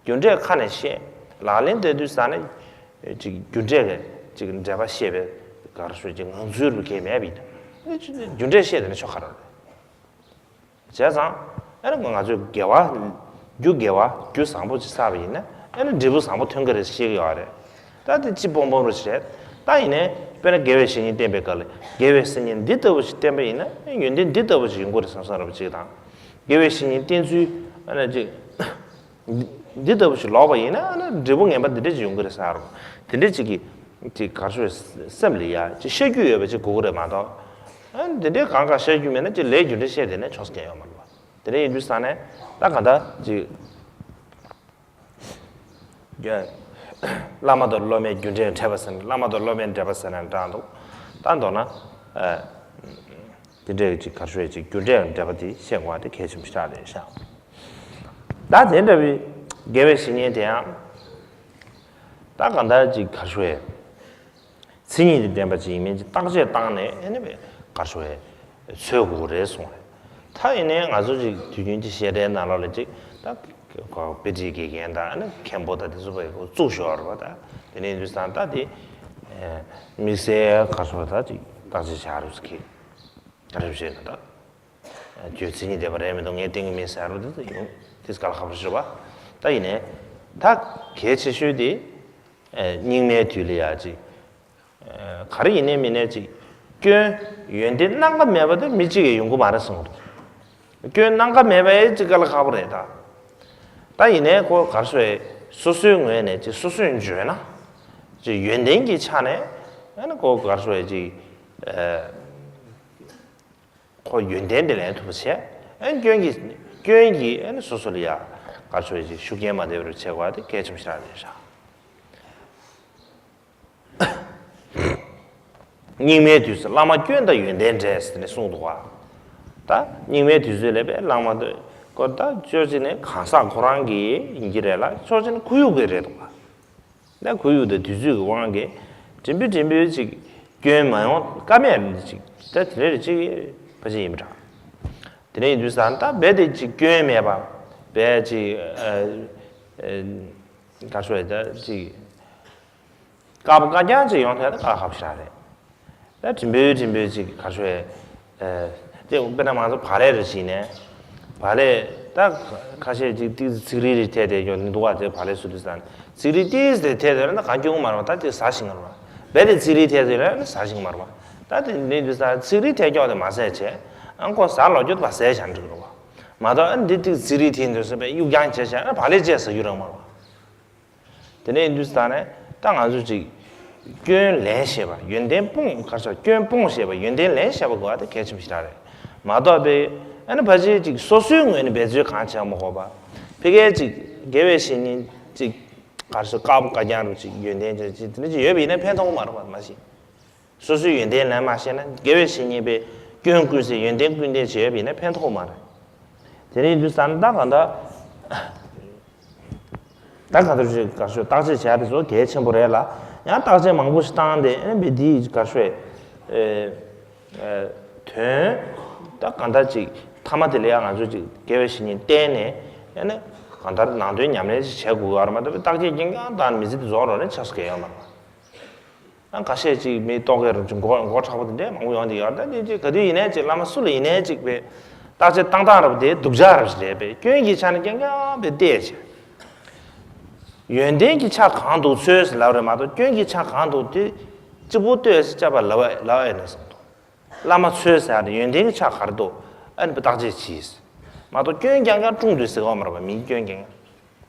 རྒྱུ་འབྲས་ཁ་ནས་བཤད། ལག་ལེན་བསྟར་དུས་ཙ་ན་ཅིག་རྒྱུ་འབྲས་ཀྱི་ཅིག་འབྲེལ་བ་ཤེས་པའི་ག་རེ་ཟེར་ཅིག་ངང་ཚུལ་རུ་གལ་མེད་པ་ཡིན་ན། རྒྱུ་འབྲས་ཤེས་དེ་ནི་ཆོག་ག་རེ་རེད། བྱས་ཙང་། ཨ་ནི་ང་ཚོས་དགེ་བ། རྒྱུ་དགེ་བ་རྒྱུ་བཟང་པོ་ཅིག་བསགས་པ་ཡིན་ན་ཨ་ནི་འབྲས་བུ་བཟང་པོ་ཐོན་གྱི་རེད་ཤེས་ཀྱི་ཡོད་རེད། ད་དེ་ཅི་སྤོང་སྤོང་རུ་བྱས། ད་ཡིན་ནའི་དཔེར་ན་དགེ་བའི་བཤེས་གཉེན་བསྟེན་པའི་སྐབས་ལ་དགེ་བའི་བཤེས་གཉེན་འདི་ལྟ་བུ་ཞིག་བསྟེན་པ་ཡིན་ན་ཡོན་ཏན་འདི་ལྟ་བུ་ཞིག་ཡོང་གི་རེད་བསམ་བསམ་ར་བ་ཅིག་དང་། དགེ་བའི་བཤེས་གཉེན་བསྟེན་ཚུལ་ཨ་ནི་ཅིག་འདི་ལྟ་བུ་ཞིག་ལོག་པ་ཡིན་ན་ཨ་ནི་འབྲས་བུ་ངན་པ་འདི་འདྲ་ཅིག་ཡོང་གི་རེད་ཟེར་རོ། དེ་འདྲ་ཅིག་གི་ཅིག་ག་རེ་ཟེར་སེམས་ལ་ཡ་ཅིག་ཤར་རྒྱུ་ཡོད་པ་ཅིག་དགོས་ཀྱི་རེད་མ་གཏོགས། ཨ་ནི་འདི་འདྲའི་གང་ག་ཤར་རྒྱུ་མེད་ན་ཅིག་ལས་རྒྱུ་འབྲས་བཤད་དེ་ནས་ཆོག་ས་ཀྱང་ཡོད་མ་རེད་བ། དེ་འདྲ་ཡིན་དུས་ཙ་ནས་ད་ག་འདྲ་ཅིག་བླ་མ་དང་སློབ་མའི་རྒྱུ་འབྲས་འབྲེལ་བ་ཟེར་ན་བླ་མ་དང་སློབ་མའི་འབྲེལ་བ་ཟེར་ན་འདྲ་འདུག་ད་མདོར་ན། ཨ། དེ་འདྲའི་ཅིག་ག་རེ་ཟེར་ཅིག་རྒྱུ་འབྲས་ཀྱི་འབྲེལ་བ་དེ་ཤེས་དགོས་པ་དེ་གལ་ཆེན་པོ་ཞིག་རེད་ཤག་ད་དེ་འདྲ་བའི་དགེ་བའི་བཤེས་གཉེན་དེ་ཡང་། ད་གང་ལྟར་ཅིག་ག་རེ་ཟེར། མཚན་ཉིད་དང་ལྡན་པ་ཅིག་ཡིན་མིན་ཅིག་བརྟག་དཔྱད་བཏང་ནས་ཨ་ནི་བས་ག་རེ་ཟེར། འཚོལ་དགོས་རེད་གསུངས་རེད། ད་ཡིན་ནའི་ང་ཚོ་ཅིག་དུས་རྒྱུན་གྱི་བཤད་གྲྭའི་ནང་ལོགས་ལ་ཅིག་ད་དཔེ་ཁྲིད་དགེ་རྒན་དང་ཨ་ནི་མཁན་པོ་དང་དེ་ཚོ་བས་བཙུགས་ཞོར་བ་ད་དེ་ནས་ཡིན་དུས་ཙང་ད་དེ་དམིགས་བསལ་ག་རེ་ཟེར་ད་ཅིག་བརྟག་དཔྱད་བྱ་རུ་ཟེར་གི་ག་རེ་བྱས་ན་ད། ཁྱོད་མཚན་ཉིད་ལྡན་པ་རེད་མི་འདུག་ངས་བསྟེན་གྱི་མིན་ཟེར་རོ་དེ་ཡིན། དེ་ག་ལ་ཁ་པར་ཞུ་བ། ད་ཡིན་ནའི། ད་གལ་ཆེ་ཤོས་དེ། རྙིང་མའི་དུས་ལ་ཡ་ཅིག་ག་རེ་ཡིན་ནའི་མིན་ནའི་ཅིག་སྐྱོན་ཡོན་ཏན་སྣ་འགའ་མེད་པ་དེ་མི་གཅིག་གིས་ཡོང་གི་མ་རེད་གསུངས་འདུག་སྐྱོན་སྣ་འགའ་མེད་པ་ཡང་གཅིག་དཀའ་ལས་ཁག་པོ་རེད་ད། ད་ཡིན་ནའི་ཁོ་ག་རེ་ཟེར་སོ་སོའི་ངོས་ནས་ཅིག་སོ་སོས་འཇོན་ན་ཅིག་ཡོན་ཏན་གྱི་ཆ་ནས་ཨ་ནི་ཁོ་ག་རེ་ཟེར་ཅིག་ཨ། ཁོ་ཡོན་ཏན་དེ་ལེན་ཐུབ་པ་བྱས། ཨ་ནི་སྐྱོན་གྱི་སྐྱོན་གྱིས་ཨ་ནི་སོ་སོ་ལ་ཡ་ག་རེ་ཟེར་ཅིག་ཤུགས་རྐྱེན་མ་ཐེབས་པར་བྱེད་དགོས་པ་དེ་གལ་ཆེན་པོ་ཞིག་རེད་ཤག་སྙིགས་མའི་དུས་སུ་བླ་མ་སྐྱོན་དང་ཡོན་ཏན་འབྲེལ་ཟེར་ནས་གསུངས་འདུག་བ། ད་སྙིགས་མའི་དུས་ཚོད་ལས་པའི་བླ་མ་དེ་ཀོ་ད་ཅོ་ཅི་ནས་གང་ཟག་ཁོ་རང་གི་ཡིན་གྱི་རེད་ལ་ཅོ་ཅི་ནས་ཁོར་ཡུག་གི་རེད་འདུག་བ། ད་ཁོར་ཡུག་དང་དུས་ཚོད་ཀྱི་དབང་གིས་དྲིན་པོ་དྲིན་པོའི་ཅིག་སྐྱོན་མ་ཡོང་ཀ་མེད་ཅིག་ད་དེ་འདྲ་རེད་ཅིག་ཕ་ཅིག་ཡིན་པ་འདྲ། དེ་འདྲ་ཡིན་དུས་ས་ད་རྦད་དེ་ཅིག་སྐྱོན་མེད་པ་རྦད་ཅིག་ག་རེ་ཟེར་ད་ཅིག་དཀར་པོ་དཀར་རྐྱང་ཅིག་ཡོང་ཐལ་ད་དཀའ་ཁག་ཞིག་རེད། ད་དྲིན་པོའི་དྲིན་པོའི་ཅིག་ག་རེ་ཟེར། དེ་དཔེར་ན་ང་ཚོ་བག་ལེབ་རེ་བྱིན་ནས། བག་ལེབ་ད་ཁ་ཤས་ཅིག་ཏིག་ཙི་ཚིག་རིལ་རེ་ཐེབས་ཏེ་ཡོང་འདུག་བ་དེ་བག་ལེབ་བཟོ་དུས་ཙང་ཚིག་རིལ་ཏིག་ཙི་དེ་ཐེབས་ཏེ་ན་གང་སྐྱོན་མ་རེད་བ། ད་དེ་ཟ་ཤེས་ཀྱི་རེད་བ། རྦད་དེ་ཚིག་རིལ་ཐེབས་ཏེ་ན་ཟ་ཤེས་ཀྱི་མ་རེད་བ། ད་དེ་འདྲ་དུས་ཙང་ཚིག་རིལ་ཐེབས་ཀྱོག་དེ་མ་ཟས་བྱས། ཨ་ཁོ་ཟ་ལོ་རྒྱུ་བ་ཟས་བྱ་འགྲིག་རེད་བ། མ་གཏོགས་ཨ་འདི་ཏིག་ཙི་ཚིག་རིལ་ཐེབས་འདུག་ཟེར་བས་གཡུག་རྐྱང་བྱས་བྱས་ཨ་བག་ལེབ་བཅས་ཟ་རྒྱུ་རང་མ་རེད་བ། དེ་ནས་ཡིན་དུས་ཙང་ནས་ད་ང་ཚོ་ཅིག་སྐྱོན་ལེན་ཤེས་པ་ཡོན་ཏན་སྤོང་ག་རེ་ཟེར་སྐྱོན་སྤོང་ཤེས་པ་ཡོན་ཏན་ལེན་ཤེས་པ་དགོས་པ་དེ་གལ་ཆེན་པོ་ཞིག་རེད། མ་གཏོགས་པའི་ཨ་ནི་ཕལ་ཆེར་ཅིག་སོ་སོའི་ངོས་ནས་འབད་རྩོལ་གང་བྱེད་མ་དགོས་པ། ཕ་གིར་ཅིག་དགེ་བའི་བཤེས་གཉེན་ཅིག་ག་རེ་ཟེར་དཀར་པོ་དཀར་རྐྱང་རུ་ཅིག་ཡོན་ཏན་ཅིག་དེ་འདྲ་ཅིག་ཡོད་པ་ཡིན་ན་ཕན་ཐོགས་མ་རེད་པ་མ་གཞི། སོ་སོའི་ཡོན་ཏན་ལེན་མ་ཤེས་ན་དགེ་བའི་བཤེས་གཉེན་པས་སྐྱོན་ཀུན་ཟད་ཡོན་ཏན་ཀུན་ལྡན་བྱས་ཡོད་པ་ཡིན་ན་ཕན་ཐོགས་མ་རེད། དེ་འདྲ་ཡིན་དུས་ཙང་ད་གང་ལྟར། ད་ག་ཚོད་ཅིག་ག་ཚོད་བརྟག་དཔྱད་བྱ་དེ་ཚོ་གལ་ཆེན་པོ་རེད་ལ། ཡང་བརྟག་དཔྱད་མང་པོ་ཞིག་བཏང་སྟེ་ཨ་ནི་འདིའི་ག་ཚོད། ཨེ། ཨེ། དོན། ད་གང་ལྟར་ཅིག་མཐའ་མ་དེ་ལ་ཡང་ང་ཚོ་ཅིག་དགེ་བའི་བཤེས་གཉེན་བསྟེན་ནས་ཨ་ནི་གང་ལྟར་ནང་དོན་ཉམས་ལེན་ཅིག་བྱེད་དགོས་ཀྱི་ཡོད་རེད་མ་གཏོགས་བརྟག་དཔྱད་རྐྱང་རྐྱང་བཏང་ནས་མི་ཚེ་འདི་རྫོགས་རོགས་ནས་ཆགས་སུ་གལ་ཡོད་མ་རེད། ཨ་ཁ་ཤས་ཅིག་མི་རྟོག་གེ་རུ་ཅིག་མགོ་མགོ་མཁྲེགས་པོ་དེ་འདྲས་མང་པོ་ཡོང་གི་ཡོད་རེད། ད་དེ་ཅིག་ག་དུས་ཡིན་ནའི་ཅིག་བླ་མ་སུ་ལ་ཡིན་ནའི་ཅིག་པའི་བརྟག་དཔྱད་བཏང་སྟངས་རབ་དེ་སྡུག་ཅག་རབ་ཞིག་རེད་པས་སྐྱོན་གྱི་ཆ་ནས་རྐྱང་རྐྱང་པའི་བལྟས་བྱས། ཡོན་ཏན་གྱི་ཆ་གང་འདུག་འཚོལ་ཟེར་ལབ་རེད་མ་གཏོགས་སྐྱོན་གྱི་ཆ་གང་འདུག་དེ་གཅིག་པུ་ལྟོས་ཟེར་བཅའ་བ་ལབ་ལབ་ཡ་ནས་སོང་། བླ་མ་འཚོལ་ཟེར་ཡ་དེ་ཡོན་ཏན་གྱི་ཆ་ག་རེ་འདུག་ཨ་ནི་བརྟག་དཔྱད་གྱིས། མ་གཏོགས་སྐྱོན་རྐྱང་རྐྱང་དཀྲུགས་འདུག་ཟེར་གོ་མ་རེད་པ་མིའི་སྐྱོན་རྐྱང་རྐྱང་།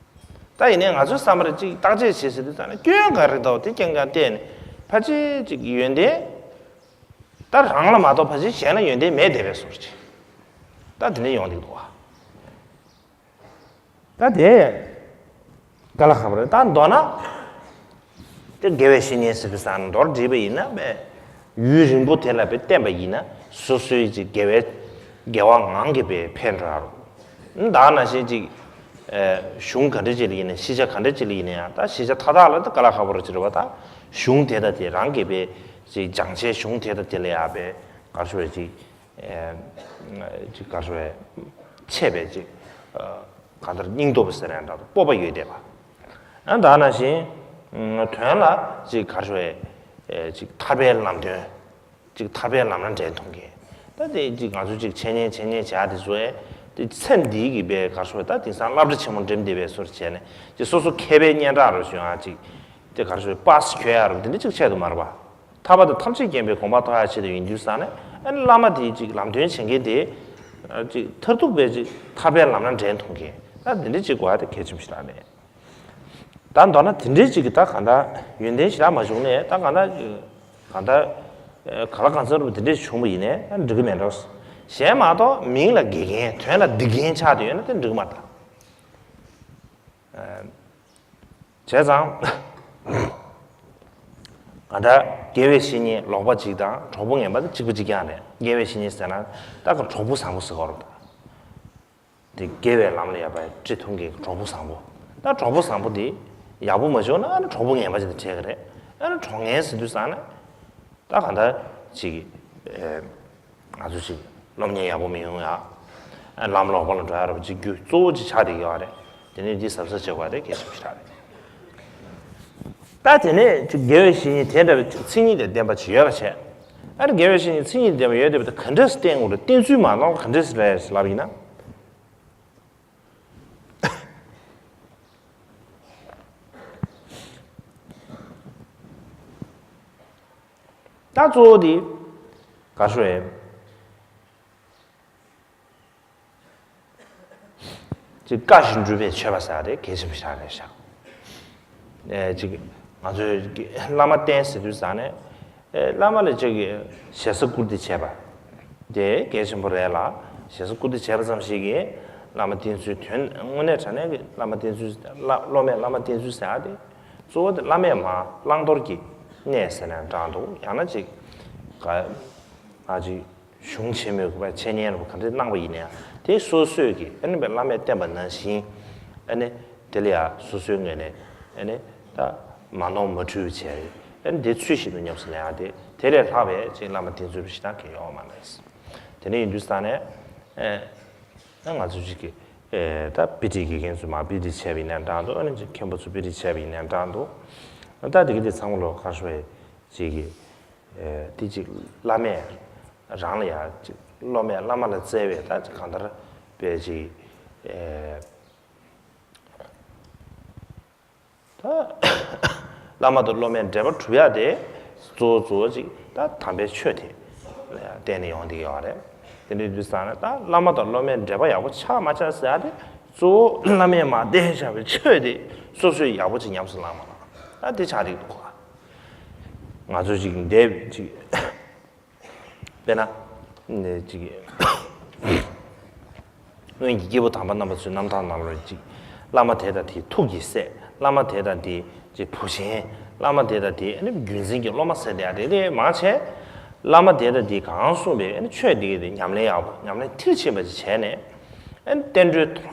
ད་ཡིན་ནའི་ང་ཚོའི་བསམ་པར་ཅིག་བརྟག་དཔྱད་བྱེད་ཟེར་དུས་ཙང་ནས་སྐྱོན་ག་རེ་འདུག་དེ་རྐྱང་རྐྱང་བལྟས་ནས་ཕལ་ཆེར་ཅིག་ཡོན་ཏན་ད་རང་ལ་མ་གཏོགས་ཕལ་ཆེར་གཞན་ལ་ཡོན་ཏན་མེད་བསྡད་པའི་བཟོ་འདྲ་ཅིག་ད་དེ་འདྲ་ཡོང་གི་འདུག་བ། ད་དེ་དཀའ་ལས་ཁག་པོ་རེད། ད་མདོར་ན་དེ་དགེ་བའི་བཤེས་གཉེན་ཟེར་དུས་ཙང་མདོར་བསྡུས་པ་ཡིན་ན་པས་ཡུན་རིང་པོ་དེ་ལ་པས་བསྟེན་པ་ཡིན་ན་སོ་སོའི་ཅིག་དགེ་བའི་དགེ་བ་ངང་གིས་པས་འཕེལ་འགྲོ་ཡ་རུ། ད་ནང་བཞིན་ཅིག་ཨེ། གཞུང་ག་འདྲ་ཅིག་ལ་ཡིན་ནའི་ཤེས་བྱ་ག་འདྲ་ཅིག་ལ་ཡིན་ནའི་ཡང་ད་ཤེས་བྱ་མཐའ་དག་ལ་ད་དཀའ་ལས་ཁག་པོ་རུ་ཅིག་རེད་བ། ད་གཞུང་དེ་དང་དེ་རང་གིས་པས་ཅིག་སྦྱང་བྱའི་གཞུང་དེ་དང་དེ་ལ་ཡ་པས་ག་རེ་ཞུ་བས་ཅིག་ཨེ། ཅིག་ག་རེ་ཞུ་བས་འཆད་པས་ཅིག་ཨ། གང་ལྟར་སྙིང་སྟོབས་ཟེར་ཡང་འདྲ་སྤོབས་པ་ཡོད་བསྡད་པ། ཨ། ད་ནང་བཞིན་དོན་ལ་ཅིག་ག་རེ་ཞུ་བས་ཅིག་ཐར་པའི་ལམ་སྟོན། ཅིག་ཐར་པའི་ལམ་སྣ་འདྲེན་ཐུབ་མཁན། ད་དེ་ཅིག་ང་ཚོ་ཅིག་འཆད་ཉན་འཆད་ཉན་བྱ་དེ་ཚོ་ཨེ། དེ་ཚེ་འདིའི་གི་པའི་ག་རེ་ཞུ་བས་ད་དེང་སང་སློབ་གྲྭ་ཆེན་མོ་འགྲིམ་བསྡད་པའི་བཟོ་འདྲ་བྱས་ནས་ཅིག་སོ་སོ་མཁས་པའི་སྙན་གྲགས་རུ་ཞུ་ཡང་ཅིག་དེ་ག་རེ་ཞུ་བས་པཱ་སི་ཁྱོད་ཡ་རུ་དེ་འདྲ་ཅིག་ཆད་དུ་མ་རེད་པ། ཐར་པ་དང་ཐམས་ཅད་མཁྱེན་པའི་དགོངས་པ་མཐོང་ཡ་ཆེད་དུ་ཡིན་དུས་ཙང་ནས་ཨ་ནི་བླ་མ་དེའི་ཅིག་ལམ་སྟོན་བྱེད་མཁན་དེ་ཅིག་མཐར་ཐུག་པའི་ཅིག་ཐར་པའི་ལམ་སྣ་འདྲེན་ཐུབ་མཁན་ད་དེ་འདྲ་ཅིག་དགོས་ཡ་དེ་གལ་ཆེན་པོ་ཞིག་རེད་ཨ་ནི། ད་མདོར་ན་དེ་འདྲའི་ཅིག་གི་ད་གང་ལྟར་ཡོན་ཏན་ཞེ་དྲག་མ་བྱུང་ནས་ད་གང་ལྟར་གང་ལྟར་ག་ལ་གང་འཚམ་རུ་དེ་འདྲས་བྱུང་བ་ཡིན་ནའི་འགྲིག་གི་མེད་འགྲོ། གཞན་མ་གཏོགས་མིང་ལ་དགེ་རྒན་དོན་ལ་སྡིག་རྒན་ཆགས་བསྡད་ཡོད་ན་དེ་འགྲིག་གི་མ་རེད། བྱས་ཙང་གང་ལྟར་དགེ་བའི་བཤེས་གཉེན་ལོག་པ་གཅིག་དང་གྲོགས་པོ་ངན་པ་དེ་གཅིག་པ་གཅིག་རྐྱང་རེད། དགེ་བའི་བཤེས་གཉེན་ཟེར་ན་ད་ག་གྲོགས་པོ་བཟང་པོ་ཟེར་གོ་རེད་ད། དེ་དགེ་བའི་ལམ་ལ་ཡ་པ་ཁྲིད་ཐུབ་མཁན་གྱི་གྲོགས་པོ་བཟང་པོ། ད་གྲོགས་པོ་བཟང་པོ་དེ་ཡག་པོ་མ་བྱུང་ན་ཨ་ནི་གྲོགས་པོ་ངན་པ་ཅིག་དང་འཕྲད་ཀྱི་རེད། ཨ་ནི་གྲོགས་ངན་ཟེར་དུས་ཙང་ནས་ད་གང་ལྟར་ཅིག་ཨེ། ང་ཚོ་ཅིག་སློབ་གཉེར་ཡག་པོ་མི་ཡོང་ཡ། ཨ། ལམ་ལོག་པ་ལ་འགྲོ་ཡ་རེད་པ་ཅིག་རྒྱུ་གཙོ་བོ་ཅིག་ཆགས་བསྡད་ཀྱི་ཡོད་རེད། དེ་ནས་འདི་གཟབ་གཟབ་བྱེད་དགོས་རེད་གལ་ཆེན་པོ་ཞིག་རེད། ད་དེ་ནས་ཅིག་དགེ་བའི་བཤེས་གཉེན་དེ་འདྲ་བའི་ཅིག་མཚན་ཉིད་དང་ལྡན་པ་ཅིག་ཡོད་པ་བྱས། ཨ་ནི་དགེ་བའི་བཤེས་གཉེན་མཚན་ཉིད་ལྡན་པ་ཡོད་བསྡད་པ་དེ་ག་འདྲས་སུ་བསྟེན་དགོས་རེད། བསྟེན་ཚུལ་མ་ནོར་ག་འདྲས་སུ་རེད་ལབ་ཡིན་ན། ད་གཙོ་བོ་དེ་ ག་ཤོ་ཨེ། ཅིག་བཀའ་བཞིན་སྒྲུབ་པའི་མཆོད་པ་ཟེར་བ་དེ་གལ་ཆེན་པོ་ཞིག་རེད་ཤག་ཨེ་ཅིག་ང་ཚོས་བླ་མ་བསྟེན་ཟེར་དུས་ཙང་ནས་ཨེ་བླ་མ་ལ་ཅིག་ཞེ་ས་བཀུར་སྟི་བྱས་པ་དེ་གལ་ཆེན་པོ་རེད་ལ། ཞེ་ས་བཀུར་སྟི་བྱས་པ་ཙམ་ཞིག་གིས་བླ་མ་བསྟེན་ཚུལ་དོན་དངོས་གནས་དྲང་གནས་ཀྱི་བླ་མ་བསྟེན་ཚུལ་བླ་སློབ་མས་བླ་མ་བསྟེན་ཚུལ་ཟེར་བ་དེ་གཙོ་བོ་དེ་བླ་མས་མར་བླང་དོར་གྱི་གནས་ཟེར་ནའང་འདྲ་འདུག་ཡང་ན་ཅིག་ག་ང་ཅིག་གཞུང་ཆེན་མོའི་གི་འཆད་ཉན་རུ་ག་འདྲ་གནང་བ་ཡིན་ན་ཡང་དེ་སོ་སོས་ཀྱི་ཨ་ནི་བླ་མས་བསྟན་པ་ནང་བཞིན་ཨ་ནི་དེ་ལ་ཡང་སོ་སོའི་ངོས་ནས་ཨ་ནི་ད་མ་ནོར་མ་འཁྲུལ་བྱས་ཨ་ནི་དེ་ཚུལ་བཞིན་དུ་ཉམས་སུ་ལེན་ཡ་དེ་དེ་ལས་ལྷག་པའི་ཅིག་བླ་མ་བསྟེན་ཚུལ་ཞིག་དང་གལ་ཡོད་མ་རེད། དེ་ནས་ཡིན་དུས་ཙང་ནས་ཨ་ང་ཚོ་ཅིག་གི་ཨེ་ད་དཔེ་ཁྲིད་དགེ་རྒན་ཚོས་མ་དཔེ་ཁྲིད་བྱས་པ་ཡིན་ན་འདྲ་འདུག་ཨ་ནི་ཅིག་མཁན་པོ་ཚོས་དཔེ་ཁྲིད་བྱས་པ་ཡིན་ན་འདྲ་འདུག་ད་དེ་གི་དེ་ཚང་མ་ལོ་ག་ཤོ་ཡི་ཅིག་གི་ཨེ་དེ་ཅིག་བླ་མས་རང་ལ་ཡ་ཅིག་སློབ་མས་བླ་མ་ལ་བརྩེ་བས་ད་ཅིག་གང་ལྟར་དཔེ་ཅིག་ཨེ་ད་བླ་མ་དང་སློབ་མའི་འབྲེལ་བ་གྲུབ་ཡ་དེ་གཙོ་བོ་གཙོ་བོ་ཅིག་ད་དམ་པའི་ཆོས་དེ་བརྟེན་ནས་ཡོང་བསྡད་ཀྱི་ཡོད་རེད། དེ་འདྲའི་དུས་ཙང་ནས་ད་བླ་མ་དང་སློབ་མའི་འབྲེལ་བ་ཡག་པོ་ཆགས་མ་ཆགས་ཟེར་ཡ་དེ་གཙོ་བོ་བླ་མས་མར་བསྟན་བཞག་པའི་ཆོས་དེ་སོ་སོས་ཡག་པོ་ཅིག་ཉམས་སུ་བླངས་མ་བླངས་ད་དེ་ཆགས་བསྡད་ཀྱི་འདུག་ག་ང་ཚོ་ཅིག་འདས་ཅིག་དཔེར་ན། ནས་ཅིག་སྔོན་གྱི་སྐྱེས་བུ་དམ་པ་རྣམ་པ་ཚོའི་རྣམ་ཐར་ནང་ལ་ཅིག་བླ་མ་དེ་དང་དེའི་ཐུགས་ཀྱི་སྲས། བླ་མ་དེ་དང་དེའི་ཅིག་བུ་ཆེན། བླ་མ་དེ་དང་དེའི་ཨ་ནི་བརྒྱུད་འཛིན་གྱི་སློབ་མ་ཟེར་དེ་ཡང་དེ་དེ་མང་ཆེ། བླ་མ་དེ་དང་དེས་གང་གསུངས་པའི་ཨ་ནི་ཆོས་དེ་གའི་དེ་ཉམས་ལེན་ཡག་པོ་ཉམས་ལེན་མཐིལ་ཕྱིན་པ་ཅིག་བྱས་ནས། ཨ་ནི་བསྟན་འགྲོའི་དོན་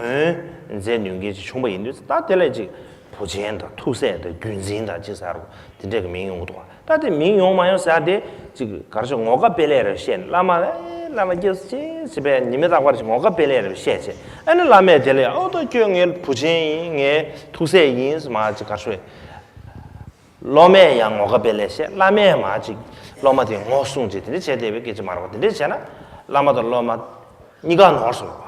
མཛད་ནུས་མཁན་ཅིག་བྱུང་བ་ཡིན་དུས་ད་དེ་ལས་ཅིག་བུ་ཆེན་དང་ཐུགས་སྲས་དང་བརྒྱུད་འཛིན་དང་ཅིག་ཟེར་རོ་དེ་འདྲས་ཀྱི་མིང་ཡོང་གི་འདུག་ད་དེ་མིང་ཡོང་མ་ཡོང་ཟེར་དེ་ཅིག་ག་རེ་ཞུ་ངོ་དགའ་དཔེ་ལེགས་རེ་བཤད་ནས་བླ་མ་ཨེ་བླ་མ་སྐྱེས་སུ་ཅིག་ཅེས་པས་ཉི་མ་རྟག་པར་ཅིག་ངོ་དགའ་དཔེ་ལེགས་རེ་བཤད་བྱས་ཨ་ནི་བླ་མས་དེ་ལས་ཨོ་ད་ཁྱོད་ངའི་བུ་ཆེན་ཡིན་ངའི་ཐུགས་སྲས་ཡིན་ཟེར་མ་ཅིག་ག་རེ་ཞུ་སློབ་མས་ཡང་ངོ་དགའ་དཔེ་ལེགས་བཤད་བླ་མས་མ་ཅིག་སློབ་མ་དེ་ངོ་སྲུང་ཅིག་དེ་འདྲ་བྱས་བསྡད་པའི་སྐད་ཆ་མ་རེད་པ། དེ་འདྲ་བྱས་ན་བླ་མ་དང་སློབ་མ་གཉིས་ཀ་ནོར་སོང་བ།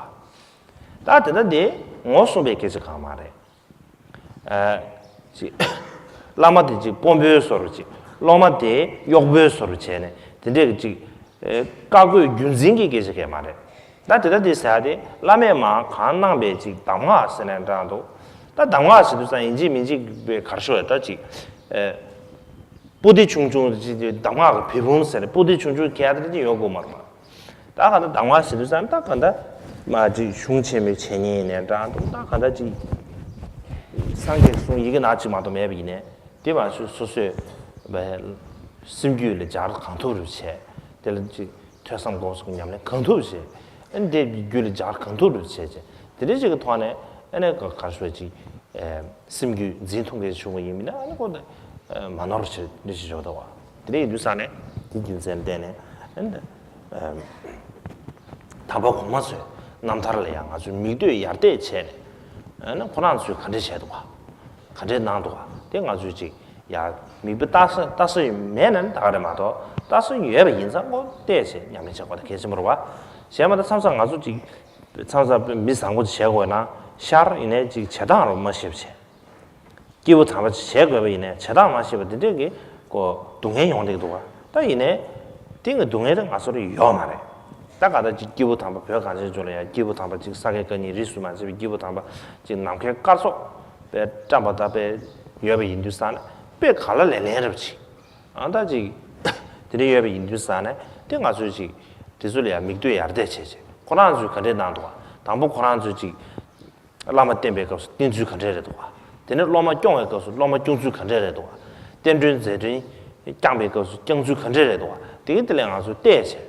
ད་དེ་ལྟ་དེ་ངོ་སྲུང་པའི་སྐད་ཆ་གང་མ་རེད། ཨ་ཅིག་བླ་མ་དེ་ཅིག་དཔོན་པོའི་བཟོ་འདྲ་ཅིག་སློབ་མ་དེ་གཡོག་པོའི་བཟོ་འདྲ་བྱས་ནས་དེ་འདྲས་ཀྱི་ཅིག་ཨེ་བཀའ་བསྒོས་རྒྱུན་འཛིན་གྱི་སྐད་ཆ་གས་མ་རེད། ད་དེ་ལྟ་དེ་ཟེར་ཡ་དེ་བླ་མས་མར་གང་གནང་པའི་ཅིག་གདམས་ངག་ཟེར་ནས་འདྲ་འདུག་ད་གདམས་ངག་ཟེར་དུས་ཙང་ཡིན་གཅིག་མིན་གཅིག་པའི་གར་ཤོར་ཡ་ད་ཅིག་ཨེ་པོ་ཏི་ཆུང་ཆུང་ཅིག་གདམས་ངག་གི་བེ་བུམ་ཟེར་ནས་པོ་ཏི་ཆུང་ཆུང་གས་ཡ་དེ་ཅིག་ཡོད་དགོས་མ་རེད་པ། ད་ག་ད་གདམས་ངག་ཟེར་དུས་ཙང་ད་ག་ད་མ་ཅིག་གཞུང་ཆེན་མོའི་འཆད་ཉན་ཡིན་ནའི་འདྲ་འདུག་ད་ག་ད་ཅིག་སངས་རྒྱས་གསུང་ཡི་གེ་ནག་ཅིག་མ་གཏོགས་མེད་པ་ཡིན་ནའི་དེ་མ་ཚོས་སོ་སོའི་སེམས་རྒྱུད་ལ་སྦྱར་གང་ཐུབ་རུ་བྱས་དེ་ལ་ཅིག་ཐོས་བསམ་སྒོམ་གསུམ་ཉམས་ལེན་གང་ཐུབ་བྱས་ཨ་ནི་དེ་རྒྱུད་ལ་སྦྱར་གང་ཐུབ་རུ་བྱས་བྱས་དེ་འདྲའི་ཅིག་གི་ཐོག་ནས་ཨ་ནི་ག་གར་ཤོར་ཅིག་སེམས་རྒྱུད་འཛིན་ཐུབ་མཁན་བྱུང་བ་ཡིན་མིན་ན་ཨ་ནི་ཁོ་ད་མ་ནོར་བྱས་འདི་ཞིག་འཇོག་ད་བ། དེ་འདྲ་ཡིན་དུས་ཙང་ནས་དེ་རྒྱུ་མཚན་བརྟེན་ནས་ཨ་ནི་དམ་པ་གོང་མ་ཚོའི་རྣམ་ཐར་ལ་ཡང་ང་ཚོས་མིག་ལྟོས་ཡར་བལྟས་བྱས་ནས་ཨ་ནི་ཁོ་རང་ཚོས་ག་འདྲས་བྱས་འདུག་ག་ག་འདྲས་གནང་འདུག་ག་དེ་ང་ཚོས་ཅིག་ཡ་མིག་དཔེ་ལྟ་ས་ལྟ་ས་ཡོད་མེད་ན་ད་ག་རེད་མ་གཏོགས་ལྟ་ས་ཡོད་པ་ཡིན་ཙང་ཁོ་བལྟས་བྱས་ཉམས་ལེན་བྱེད་དགོས་ད་གལ་ཆེན་པོ་རེད་བ། གཞན་མ་ད་མཚམས་མཚམས་ང་ཚོ་ཅིག་མཚམས་མཚམས་མི་བཟང་པོ་ཅིག་བྱེད་དགོས་ན་ཤར་ཡིན་ནའི་ཅིག་བྱེད་སྟངས་རུ་མ་ཤེས་པ་བྱས། སྐྱེས་བུ་དམ་པ་ཅིག་བྱེད་དགོས་པ་ཡིན་ནའི་བྱེད་སྟངས་མ་ཤེས་པ་འདི་འདྲས་ཀྱི་ཀོ་སྡུག་བསྔལ་ཡོང་བསྡད་ཀྱི་འདུག་བ། ད་ཡིན་ནའི་དེ་ངའི་སྡུག་བསྔལ་དེ་ང་ཚོར་ཡོད་མ་རེད། ད་ག་ད་ཅིག་སྐྱེས་བུ་དམ་པ་བོད་གངས་ཅན་ལྗོངས་ལ་ཡང་སྐྱེས་བུ་དམ་པ་ཅིག་ས་དགེ་བཀའ་རྙིང་རིས་སུ་མ་ཆད་པའི་སྐྱེས་བུ་དམ་པ་ཅིག་ནམ་མཁའི་སྐར་ཚོགས་དཔེ་བཀྲམ་པ་ལྟ་བུ་ཡོད་པ་ཡིན་དུས་ཙང་ནས་དཔེ་ག་ལ་ལེ་ལན་རབ་ཅིག་ཨ་ད་ཅིག་དེ་འདྲ་ཡོད་པ་ཡིན་དུས་ཙང་ནས་དེ་ང་ཚོས་ཅིག་དེ་ཚོ་ལ་ཡང་མིག་ལྟོས་ཡར་བལྟས་བྱས་བྱས་ཁོ་རང་ཚོས་ག་འདྲས་གནང་འདུག་ག་དང་པོ་ཁོ་རང་ཚོས་ཅིག་བླ་མ་བསྟེན་པའི་སྐབས་སུ་བསྟེན་ཚུལ་ག་འདྲས་རེད་འདུག་ག་དེ་ནས་སློབ་མ་སྐྱོང་བའི་སྐབས་སུ་སློབ་མ་སྐྱོང་ཚུལ་ག་འདྲས་རེད་འདུག་ག་བསྟན་སྒྲོན་མཛད་སྒྲོན་བསྐྱངས་པའི་སྐབས་སུ་བསྐྱངས་ཚུལ་ག་འདྲས་རེད་འདུག་ག་དེ་གི་དེ་ལས་ང་ཚོས་བལྟས་བྱས་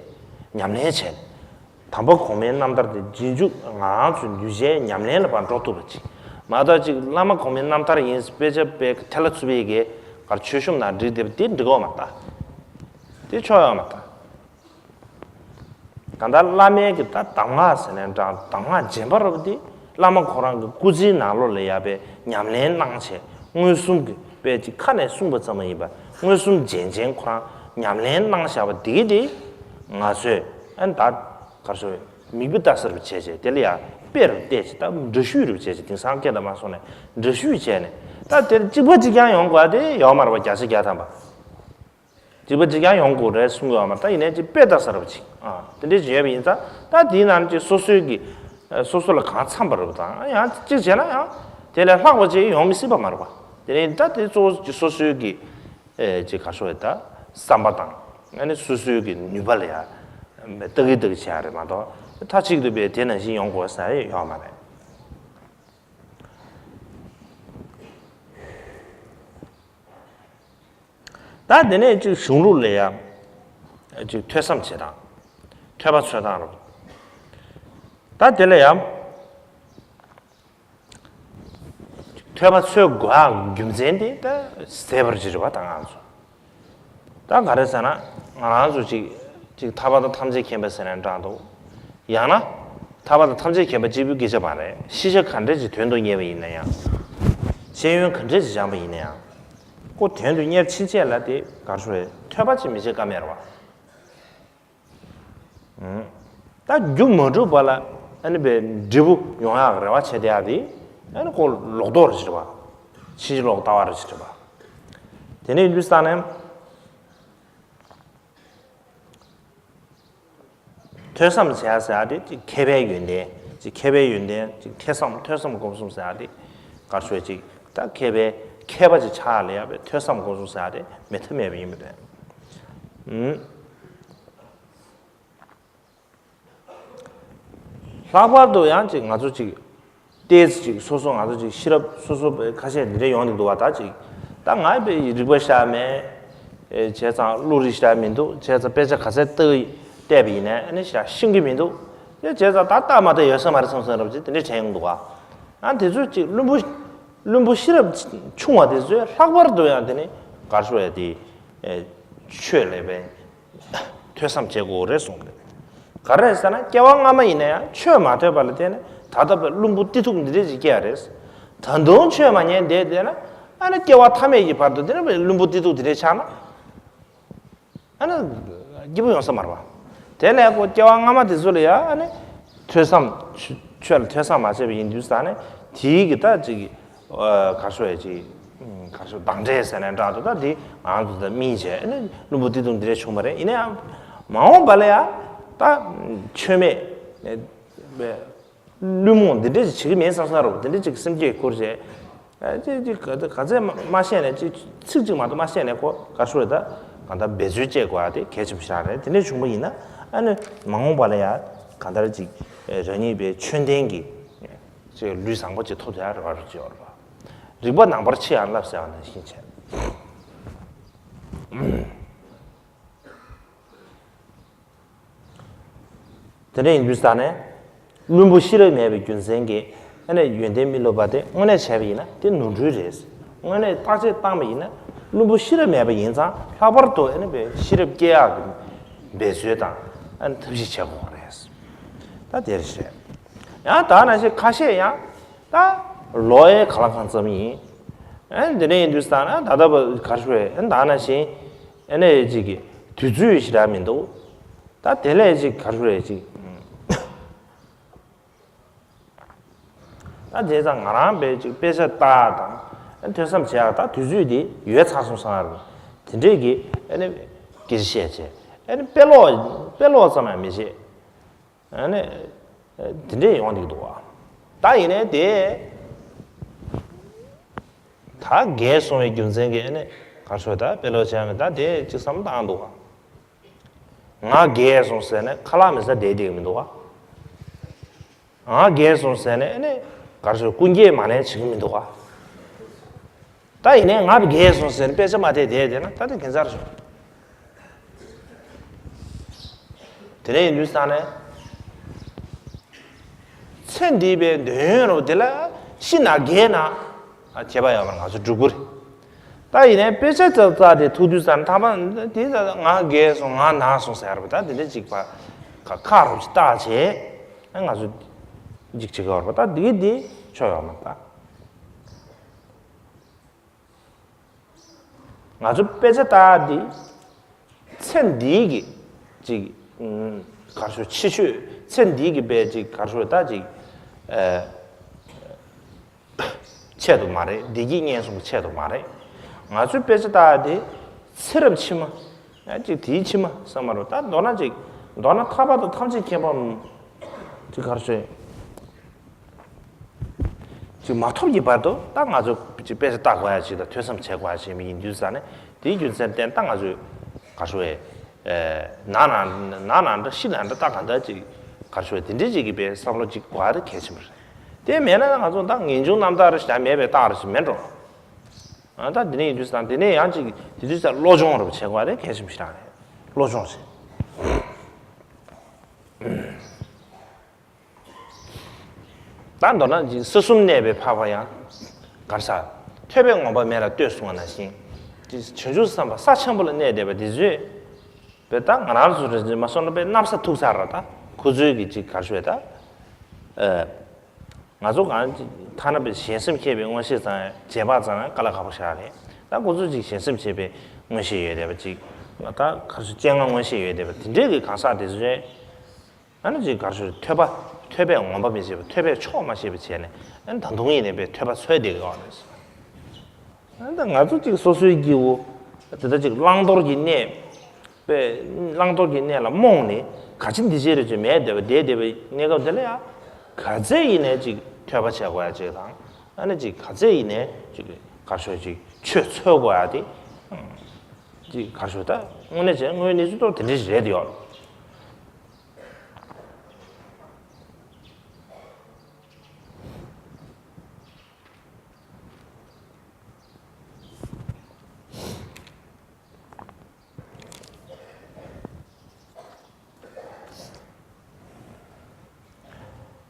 ཉམས་ལེན་བྱས་ནས་དམ་པ་གོང་མའི་རྣམ་ཐར་དེ་རྗེས་འཇུག་ང་རང་ཚོའི་གདུལ་བྱའི་ཉམས་ལེན་ལ་ཕར་འགྲོ་ཐུབ་པ་ཅིག་མ་གཏོགས་ཅིག་བླ་མ་གོང་མའི་རྣམ་ཐར་ཡིན་དཔེ་ཆ་དཔེ་ཐལ་ལ་འཚུབ་པའི་གི་གར་མཆོད་གཤོམ་ནང་བསྒྲིགས་བསྡད་པ་དེ་འགྲིག་གི་ཡོད་མ་རེད་ད། དེ་ཆོག་ཡོད་མ་རེད་ད། གང་ལྟར་བླ་མའི་གི་ད་གདམས་ངག་ཟེར་ནའི་འདྲ་གདམས་ངག་རྗེན་པ་རབ་འདི་བླ་མ་ཁོ་རང་གི་སྐུ་ཚེའི་ནང་ལོགས་ལ་ཡ་པའི་ཉམས་ལེན་གནང་བྱས་མངོན་སུམ་གྱི་དཔེ་ཅིག་ཁ་ནས་གསུངས་པ་ཙམ་མ་ཡིན་པར་མངོན་སུམ་རྗེན་རྗེན་ཁོ་རང་ཉམས་ལེན་གནང་བཞག་པ་འདི་གི་དེ་ང་ཚོས་ཨ་ནི་ད་གར་སོ་མིག་དཔེ་ལྟ་ས་རུ་བྱས་བྱས་དེ་ལ་ཡ་དཔེ་རུ་བལྟས་བྱས་ད་འདྲ་བཤུས་རུ་བྱས་བྱས་དེང་སང་སྐད་ལ་མ་སོང་ནས་འདྲ་བཤུས་བྱས་ནས་ད་དེར་གཅིག་པ་གཅིག་རྐྱང་ཡོང་དགོས་དེ་ཡོད་མ་རེད་པ་བརྒྱ་ཆ་བརྒྱ་ཐམ་པ། འགྲིག་པ་ཅིག་ཀྱང་ཡོང་དགོས་རེད་གསུང་གི་ཡོད་མ་རེད། ད་ཡིན་ནའི་ཅིག་དཔེ་ལྟ་ས་ར་བ་ཅིག་ཨ་དེ་འདྲས་ཅིག་ཡོད་པ་ཡིན་ཙང་། ད་དེའི་ནང་ནས་ཅིག་སོ་སོའི་གི་ཨ་སོ་སོ་ལ་གང་འཚམ་པ་རེད་པ་དང་། ཡང་གཅིག་བྱས་ན་ཡང་དེ་ལས་ལྷག་པ་ཅིག་ཡོང་མི་སྲིད་པ་མ་རེད་པ། དེ་ནས་ད་དེ་གཙོ་བོ་ཅིག་སོ་སོའི་གི་ཨེ་ཅིག་ག་ཤོད་ད་བསམ་པ་དང་། ཨ་ནི་སོ་སོའི་གི་ནུས་པ་ལ་ཡང་ལྟ་གི་ལྟ་གི་བྱེད་ཡ་རེད་མ་གཏོགས། མཐའ་གཅིག་ཏུ་པའི་དེ་ནང་བཞིན་ཡོང་དགོས་ས་ཡོད་མ་རེད། ད་དེ་ནས་ཅིག་གཞུང་ལུགས་ལ་ཡང་ཅིག་ཐོས་བསམ་བྱེད་སྟངས། ཐོས་པ་འཚོལ་སྟངས་རོ། ད་དེ་ལ་ཡང་ཐོས་པ་འཚོལ་དགོས་ཡག་རྒྱུ་མཚན་དེ་ད་ཟད་པར་ཅིག་རེད་པ། ད་ང་ཚོ་ད་ག་རེ་ཟེར་ན། ང་རང་ཚོ་ཅིག་ཅིག་ཐར་པ་དང་ཐམས་ཅད་མཁྱེན་པ་ཟེར་ནས་འདྲ་འདུག་ཡང་ན་ཐར་པ་དང་ཐམས་ཅད་མཁྱེན་པ་གཅིག་པུའི་སྐད་ཆ་མ་རེད། ཤེས་བྱ་ག་འདྲས་ཅིག་དོན་དུ་གཉེར་བ་ཡིན་ན་ཡང་། ཤེས་ཡོན་ག་འདྲས་ཅིག་སྦྱངས་པ་ཡིན་ན་ཡང་། ཁོ་དོན་དུ་གཉེར་ཕྱིན་ཆད་ལ་དེ་ག་རེ་ཞུ་རེད། ཐོས་པ་ཅིག་མི་བྱེད་ཀ་མེད་རེད་པ། ད་རྒྱུ་མ་གྲུབ་པ་ལ་ཨ་ནི་པའི་འབྲས་བུ་ཡོང་ཡག་རེ་བ་བྱེད་བསྡད་ཡག་དེ་ཨ་ནི་ཁོ་ལོག་རྟོག་རེད་ཅེས་པ། ཕྱིན་ཅི་ལོག་ལྟ་བ་རེད་ཅེས་པ། དེ་ནས་ཡིན་དུས་ས་ནས། ཐོས་བསམ་བྱེད་ཡ་ཟེར་ཡ་དེ་ཅིག་མཁས་པའི་ཡོན་ཏན། ཅིག་མཁས་པའི་ཡོན་ཏན་ཅིག་ཐོས་བསམ། ཐོས་བསམ་སྒོམ་གསུམ་ཟེར་ཡ་དེ་ག་རེ་ཞུ་ཅིག་ད་མཁས་པའི་མཁས་པ་ཅིག་ཆགས་ལ་ཡ་པའི་ཐོས་བསམ་སྒོམ་གསུམ་ཟེར་ཡ་དེ་མེད་ཐབས་མེད་པ་ཡིན་པ་རེད། ལྷག་པར་དུ་ཡང་ཅིག་ང་ཚོ་ཅིག་ཏོག་ཙམ་ཅིག་སོ་སོ་ང་ཚོ་ཅིག་ཤེས་རབ་སོ་སོ་ཁ་ཤས་འདི་འདྲ་ཡོང་གི་འདུག་བ། ད་ཅིག་ད་ང་པའི་རིག་པ་ཤར་མེད། ཨེ་བྱས་ཙང་བློ་རིག་ཤར་མི་འདུག་བྱས་ཙང་དཔེ་ཆ་ག་ཚད་ལྟ་བལྟས་པ་ཡིན་ནའི་ཨ་ནི་ཤ་ཤེས་ཀྱི་མི་འདུག་དེ་བྱས་ཙང་ད་ལྟ་མ་ལྟ་ཡོད་ས་མ་རེད་བསམ་བསམ་རབ་ཅིག་དེ་འདྲ་དྲན་ཡོང་གི་འདུག་བ། ཨ་དེ་ཚོ་ཅིག་བླུན་པོ་བླུན་པོ་ཤེས་རབ་ཆུང་བ་དེ་ཚོས་ལྷག་པར་དུ་ཡང་དེ་ནི་ག་རེ་ཞུ་ཡ་དེ་ཨེ་ཆོས་ལས་པའི་ཐོས་བསམ་བྱེད་དགོས་རེད་གསུངས་པ་རེད། ག་རེ་ཟེར་ན་སྐྱེ་བ་སྔ་མ་ཡིན་ན་ཡང་ཆོས་མ་ཐོས་པ་ལ་བརྟེན་ནས་ད་ལྟ་བར་བླུན་པོ་གཏི་ཐུག་འདི་འདྲས་ཅིག་སྐྱེ་ཡ་རེད། ད་དུང་ཆོས་མ་ཉན་བསྡད་བསྡད་ན་ཨ་ནི་སྐྱེ་བ་མཐའ་མེད་ཀྱི་བར་དུ་དེ་ནི་བླུན་པོ་གཏི་ཐུག་འདི་འདྲས་ཆགས་ན་ཨ་ནི་སྐྱིད་པོ་ཡོང་ས་མ་རེད་པ། དེ་ལས་ཁོ་སྐྱེ་བ་སྔ་མ་དེ་ཚོ་ལ་ཡང་ཨ་ནི་ཐོས་བསམ་ཆོས་ལ་ཐོས་བསམ་མ་བྱས་པ་ཡིན་དུས་ཙང་ནས་དེའི་གི་ད་ཅིག་ག་རེ་ཞུ་ཡ་ཅིག་ག་རེ་ཞུ་བདག་འདྲེ་ཟེར་ནས་འདྲ་འདུག་ད་འདི་ང་ཚོ་ད་སྨིན་བྱས་ནི་བླུན་པོ་གཏི་ཐུག་འདི་འདྲས་བྱུང་བ་རེད། ཡིན་ན་ཡང་མ་འོངས་པ་ལ་ཡང་ད་ཆོས་མེད་བླུན་རྨོངས་འདི་འདྲས་ཅིག་བྱེད་ཀྱི་མེད་བསམ་བསམ་རོགས་འདི་འདྲས་ཅིག་སེམས་བསྐྱེད་ཁུར་བྱས། ཅིག་ཅིག་ག་ཚད་མ་བཤད་ནས་ཅིག་ཚིག་གཅིག་མ་གཏོགས་མ་བཤད་ནས་ཁོ་ག་རེ་ཞུ་རེད། ད་གང་ལྟར་འབད་རྩོལ་བྱེད་དགོས་ཡ་དེ་གལ་ཆེན་པོ་ཞིག་རེད། དེ་འདྲས་བྱུང་བ་ཡིན་ན་ཨ་ནི་མ་འོངས་པ་ལ་ཡང་གང་ལྟར་ཅིག་རང་ཉིད་པའི་ཆོས་ལྡན་གྱི་ཅིག་ལུས་བཟང་པོ་ཅིག་ཐོབ་ཡ་རེ་བ་རུ་ཅིག་ཡོད་རེད་པ། རིག་པ་ནང་པར་ཕྱེ་ཡང་བསླབ་ཟེར་བ་ནང་བཞིན་བྱས། དེ་འདྲ་ཡིན་དུས་ཙང་ནས་བླུན་པོ་ཤེས་རབ་མེད་པའི་རྒྱུ་མཚན་གྱིས་ཨ་ནི་ཡོན་ཏན་མི་སློབ་པ་དེ་དངོས་གནས་བྱས་པ་ཡིན་ན་དེ་ནོར་འཁྲུལ་རེད། དངོས་གནས་བརྟག་དཔྱད་བཏང་བ་ཡིན་ན་བླུན་པོ་ཤེས་རབ་མེད་པ་ཡིན་ཙང་ལྷག་པར་དུ་ཨ་ནི་བའི་ཤེས་རབ་སྐྱེ་ཡག་གི་འབད་རྩོལ་དང་ཨ་ནི་ཐབས་ཤེས་བྱེད་དགོས་རེད། ད་དེ་རེད། ཡང་ད་ནང་བཞིན་ཁ་ཤས་ཡང་ད་ལོ་ཡའི་ག་ལ་གང་འཚམ་ཡིན། ཨ་ནི་དེ་འདྲ་ཡིན་དུས་ཙང་ན་ད་ལྟ་བ་ག་རེ་ཞུ་རེད། ཨ་ནི་ད་ནང་བཞིན་ཨ་ནི་ཅིག་གི་དུས་ཚོད་ཞེ་དྲག་མི་འདུག་ད་དེ་ལས་ཅིག་ག་རེ་རེད་ཅིག་ད་བྱས་ཙང་ང་རང་པའི་ཅིག་དཔེ་ཆ་ལྟ་དང་ཐོས་བསམ་བྱེད་ཡག་ད་དུས་ཚོད་དེ་ཡོལ་ཚར་སོང་བསམ་ཡག་རེད། དེ་འདྲས་ཀྱི་ཨ་ནི་སྐད་ཆ་བཤད་བྱས་ཨ་ནི་དཔེ་ཀློག་དཔེ་ཀློག་ཙམ་ཡང་མི་བྱེད། ཨ་ནི་དེ་འདྲས་ཡོང་གི་འདུག་བ། ད་ཡིན་ནའི་དེ་ད་རྒས་སོང་བའི་རྒྱུ་མཚན་གྱིས་ཨ་ནི་ག་རེ་ཞུ་ད་དཔེ་ཀློག་བྱས་མེད། ད་དེ་ཅིག་བསམ་བློ་བཏང་འདུག་བ། ང་རྒས་སོང་ཟེར་ནས་ཁ་ལག་མི་ཟ་བསྡད་བསྡད་ཀྱི་མི་འདུག་བ། ང་རྒས་སོང་ཟེར་ནས་ཨ་ནི་ག་རེ་ཞུ་སྐུ་འགྱེད་མ་ལེན་བྱེད་ཀྱི་མི་འདུག་བ། ད་ཡིན་ནའི་ང་རྒས་སོང་ཟེར་ནས་དཔེ་ཆ་མ་བལྟས་བསྡད་བསྡད་ན་ད་དེ་གན་ཚར་བྱུང་། དེ་ནས་ཡིན་དུས་ཙང་ནས་ཚེ་འདི་པའི་འདོད་ཡོན་རོ་དེ་ལ་ཤི་ན་རྒས་ན་ཁྱད་པར་ཡོད་མ་རེད། ང་ཚོ་འགྲོ་གི་རེད། ད་ཡིན་ནའི་དཔེ་ཆ་ཙག་ཙག་དེ་ཐུག་དུས་ཙང་ཐ་མ་དེ་ང་རྒས་སོང་ང་ན་སོང་ཟེར་བ་ད་དེ་འདྲ་ཅིག་པ་ཁ་རོག་ཅིག་བཏགས་བྱས་ང་ཚོ་འཇིག་བྱེད་ཀྱི་ཡོད་རེད་པ། ད་དེ་གི་དེ་ཆོ་ཡོད་མ་རེད། ད། ང་ཚོ་དཔེ་ཆ་ལྟ་འདི་ཚེ་འདིའི་གི་ཅིག་ག་རེ་ཞུ་ཕྱི་ཆོས་ཚེ་འདིའི་གི་དཔེ་ཅིག་ག་རེ་ཞུ་ད་ཅིག་ཆེད་དུ་མ་རེད། བདེ་སྐྱིད་ངན་སོང་གི་ཆེད་དུ་མ་རེད། ང་ཚོའི་དཔེ་ཆ་ལྟ་འདི་ཚེ་རབས་ཕྱི་མ་ ཨ་ཅིག་དེའི་ཕྱི་མ་བསམ་པ་རུ་ད་མདོར་ན་ཅིག་མདོར་ན་ཐར་པ་དང་ཐམས་ཅད་མཁྱེན་པ་ཅིག་གར་ཞུ་ཡ། ཅིག་མ་ཐོབ་ཀྱི་བར་དུ་ད་ང་ཚོ་ཅིག་དཔེ་ཆ་ལྟ་དགོས་ཡ་ཅིག་དང་ཐོས་བསམ་བྱེད་དགོས་ཡ་ཅིག་མི་ཡིན་དུས་ཙང་ནས་དེའི་རྒྱུ་མཚན་བརྟེན་ད་ང་ཚོས་ག་རེ་ཞུ་དགོས་ན་ན་ན་ན་འདྲ་ཤི་ན་འདྲ་ད་ག་འདྲ་ཅིག་ག་རེ་ཞུ་དགོས་དེ་འདྲའི་ཅིག་གི་དཔེ་བསམ་བློ་ཅིག་དགོས་ཡ་དེ་གལ་ཆེན་པོ་རེད། དེ་མེད་ན་ང་ཚོ་ད་ངེས་འབྱུང་རྣམ་དག་རེ་ཞིག་མེད་པའི་རྟགས་རེ་ཞིག་མེད་འགྲོ། ཨ་ད་དེ་ནས་ཡིན་དུས་ཙང་དེ་ནས་ཡང་ཅིག་དེ་དུས་ཙང་བློ་སྦྱོང་རེ་བྱེད་དགོས་ཡ་དེ་གལ་ཆེན་པོ་ཞིག་རང་རེད། བློ་སྦྱོང་བྱེད། ད་མདོར་ན་ཅིག་ས་གསུམ་གནས་པའི་འཕགས་པ་ཡང་གར་ས་ཐོས་པས་ངོམས་པ་མེད་ལ་ལྟོས་གསུང་བ་ནང་བཞིན་ཅིག་བྱང་ཆུབ་སེམས་དཔའ་ས་ཆེན་པོ་ལ་གནས་བསྡད་པ་དེ་ཚོས་བས་ད་ང་རང་ཚོ་རེ་མ་སོང་ན་བས་གནམ་ས་ཐུག་ཚར་ར་ད་ཁོ་ཚོའི་གི་ཅིག་གར་ཞུ་ད་ཨ་ང་ཚོ་གང་ཅིག་ཐ་ན་བས་གཞན་སེམས་བསྐྱེད་པའི་མངོན་ཤེས་ཙང་རྗེས་དཔག་ཙང་དཀའ་ལས་ཁག་པོ་ཞིག་རེད། ད་ཁོ་ཚོ་ཅིག་གཞན་སེམས་བསྐྱེད་པའི་མངོན་ཤེས་ཡོད་བསྡད་པ་ཅིག་ད་གར་ཞུ་སྤྱན་སྔ་མངོན་ཤེས་ཡོད་བསྡད་པ་དེ་འདྲས་གི་གང་ཟག་དེ་ཚོས། ཨ་ནི་ཅིག་གར་ཞུ་ཐོས་པ་ཐོས་པས་ངོམས་པ་མི་བྱེད་པ་ཐོས་པས་ཆོག་མ་ཤེས་པ་བྱས་ནས་ཨ་ནི་ད་དུང་ཡིན་ནས་པས་ཐོས་པ་འཚོལ་བསྡད་ཀྱི་ཡོད་རེད། ཨ་ནི་ད་ང་ཚོ་ཅིག་སོ་སོའི་སྐྱེ་བོ་དེ་ལྟར་ཅིག་བླང་དོར་གྱི་གནས་པས་བླང་དོར་གྱི་གནས་ལ་རྨོངས་ནས་ག་ཅི་འདི་བྱེད་རེད་ཅེས་མེད་བསྡད་པ་བསྡད་བསྡད་པའི་གནས་སྐབས་དེ་ལ་ཡང་ག་ཚད་ཡིན་ནས་ཅིག་ཐོས་པ་བྱེད་དགོས་ཡ་ཅིག་དང་ཨ་ནི་ཅིག་ག་ཚད་ཡིན་ནས་ཅིག་གར་ཞུ་ཅིག་ཆོས་འཚོལ་དགོས་ཡ་དེ་ཅིག་གར་ཞུ་ད་དངོས་གནས་བྱས་དངོས་གནས་ཚུལ་ཐོག་དེ་འདྲ་ཞིག་རེད་ཡོད།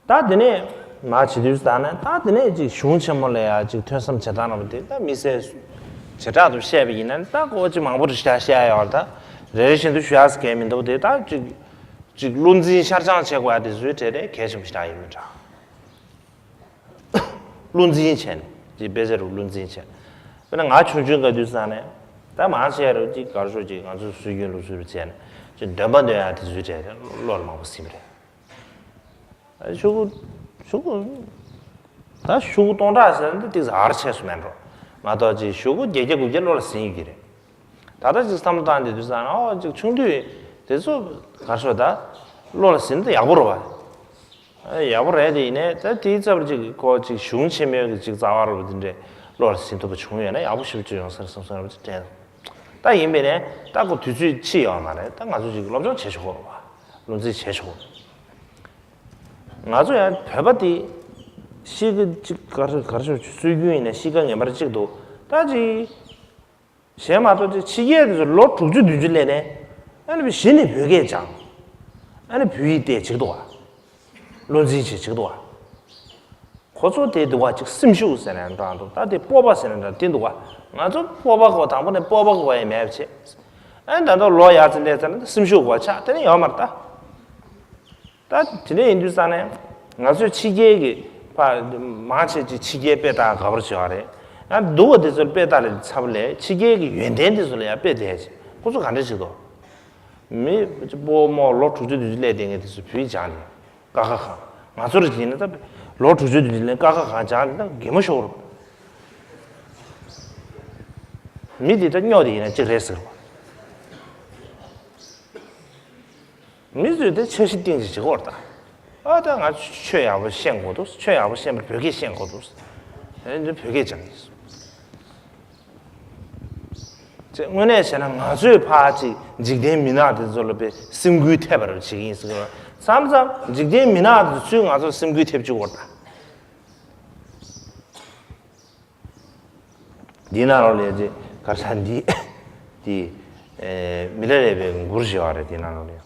ད་དེ་ནས་མ་བྱེད་དུས་ད་ནས་ད་དེ་ནས་ཅིག་གཞུང་ཆེན་མོ་ལ་ཡ་ཅིག་ཐོས་བསམ་བྱེད་སྟངས་ར་བ་དེ་ད་མི་སེར་བྱེ་བྲག་ཏུ་བཤད་པ་ཡིན་ན་ད་གོ་ཅིག་མང་པོ་རེ་ཞིག་བཤད་ཡ་ཡོད་ད་རེ་རེ་བཞིན་དུ་ཞུ་ཡ་ཟེར་མཁན་མི་འདུག་དེ་ད་ཅིག་ཅིག་བློ་འཛིན་ཤར་བྱང་བྱེད་དགོས་ཡ་དེ་ཚོའི་གྲས་དེ་གལ་ཆེན་པོ་ཞིག་ཡིན་མི་འདྲ། བློ་འཛིན་བྱས་ནས་ཅིག་དཔེ་ཆ་རུ་བློ་འཛིན་བྱས། དཔེར་ན་ང་ཆུང་ཆུང་ག་དུས་ཙང་ནས་ད་མང་ཆེ་རུ་ཅིག་གར་ཤོག་ཅིག་ང་ཚོ་སྲོལ་རྒྱུན་སློབ་གསོ་རུ་བྱས་ནས་ཅིག་འདོན་པ་འདོན་ཡ་དེ་ཚོའི་གྲས་བློ་ལ་མང་པོ་ཟིན་པ་རེད། ཤོག་གུ་ཤོག་གུ་ད་ཤོག་གུ་སྟོང་ཕྲག་ཟེར་ན་ཏིག་ཙམ་ཧར་ཆེ་སུ་མེད་འགྲོ་མ་གཏོགས་ཅིག་ཤོག་གུ་བརྒྱད་བརྒྱ་དགུ་བརྒྱ་བློ་ལ་ཟིན་ཡོད་ཀྱི་རེད། ད་ལྟ་ཅིག་བསམ་བློ་བཏང་དེ་དུས་ཙང་ཨོ་ཅིག་ཆུང་དུས་དེ་ཚོ་གར་ཤོག་ད་བློ་ལ་ཟིན་ད་ཡག་པོ་རེད་བ། ཡག་པོ་རེད་དེ་ཡིན་ནའི་ད་དེའི་རྩ་བར་ཅིག་ཁོ་ཅིག་གཞུང་ཆེན་མོའི་གི་ཅིག་རྩ་བ་རུ་དེ་འདྲའི་བློ་ལ་ཟིན་ཐུབ་པ་བྱུང་ཡོད་ན་ཡག་པོ་ཞེ་པོ་ཅིག་ཡོང་ས་རེད་བསམ་སོང་རེད་པ་ཅིག་དྲན། ད་ཡིན་པས་ནས་ད་ཁོ་དུས་ཚོད་ཕྱིན་ཡོད་མ་རེད། ད་ང་ཚོ་ཅིག་སློབ་སྦྱོང་བྱེད་ཆོག་གོ་རེད་བ། བློ་འཛིན་བྱེད་ཆོག་གོ་ང་ཚོ་ཡང་བོད་པ་དེ་གཤིས་ཀ་ཅིག་ག་རེ་ག་རེ་ཞུ་སྲོལ་རྒྱུན་ཡིན་ན་གཤིས་ཀ་ངན་པ་རེ་གཅིག་འདུག་ད་ཅིག་གཞན་མ་གཏོགས་ཅིག་ཕྱི་རྒྱལ་དེ་ཚོ་ལོ་དྲུག་ཅུ་བདུན་ཅུ་སླེབས་ནས་ཨ་ནི་གཞི་ནས་བོད་སྐད་སྦྱངས། ཨ་ནི་བོད་ཡིག་བལྟས་བྱེད་ཀྱི་འདུག་བ། བློ་འཛིན་བྱེད་བྱེད་ཀྱི་འདུག་བ། ཁོ་ཚོ་དེ་འདུག་བ་ཅིག་སེམས་ཤུགས་ཟེར་ནས་འདྲ་འདུག་ད་དེ་སྤོབས་པ་ཟེར་ནས་འདྲ་དེ་འདུག་བ། ང་ཚོ་སྤོབས་པ་གོ་དང་པོ་ནས་སྤོབས་པ་གོ་ཡ་མེད་པ་བྱེད། ཨ་ནི་ད་ལྟ་ལོ་ཡར་ཙམ་སླེབས་ཚར་ན་སེམས་ཤུགས་གོ་ཆག་དེ་ནས་ཡོད་མ་རེད་ད། ད་དེ་འདྲ་ཡིན་དུས་ཙང་ནས་ང་ཚོས་ཕྱི་རྒྱལ་གྱི་ཕ་མང་ཆེ་ཅིག་ཕྱི་རྒྱལ་དཔེ་ལྟ་དགའ་པོ་བྱེད་པ་རེད། ཡང་སྡུག་པ་དེ་ཚོར་དཔེ་ལྟ་ལས་ཚ་པོ་ལས་ཕྱི་རྒྱལ་གྱི་ཡོན་ཏན་དེ་ཚོ་ལ་ཡང་དཔེ་བལྟས་བྱས་ཁོ་ཚོ་ག་འདྲ་བྱེད་དོ། མི་སྤོ་རྨོ་ལོ་དྲུག་ཅུ་བདུན་ཅུ་སླེབས་བསྡད་མཁན་དེ་ཚོ་བོད་ཡིག་སྦྱངས་ནས་ཀ་ཁ་གང་ང་ཚོ་རེ་བྱས་ན་ད་ལོ་དྲུག་ཅུ་བདུན་ཅུ་ལས་ཀ་ཁ་གང་སྦྱངས་ནས་ད་གད་མོ་ཤོར་རོ། མི་དེ་ད་སྨྱོ་དེ་ཡིན་ན་གཅིག་རེད་ཟེར་བ། མི་ཚོས་དེ་འཆར་གཞི་བཏིང་ཞིག་བྱེད་ཀྱི་ཡོད་རེད་ད། ཨ་ད་ང་ཆོས་ཡག་པོ་ཤེས་དགོས་འདུག་ཆོས་ཡག་པོ་ཤེས་པར་བོད་སྐད་ཤེས་དགོས་འདུག་ཨེ་འདི་བོད་སྐད་སྦྱང་གི་ཡིན། ཅེས་དངོས་གནས་བྱས་ན་ང་ཚོས་ཕར་ཅིག་འཇིག་རྟེན་མི་ནག་དེ་ཚོ་ལ་དཔེ་སེམས་འགུལ་ཐེབས་པ་རེད་བྱེད་ཀྱི་ཡིན་ཟེར་གི་རེད། མཚམས་མཚམས་འཇིག་རྟེན་མི་ནག་དེ་ཚོས་ང་ཚོར་སེམས་འགུལ་ཐེབས་བཅུག་གི་ཡོད་རེད་ད། འདི་ནང་ལོགས་ལས་ཅིག་གར་ས་འདི་འདི་མི་ལ་རས་པའི་མགུར་ཞེས་པ་རེད། འདི་ནང་ལོགས་ལས་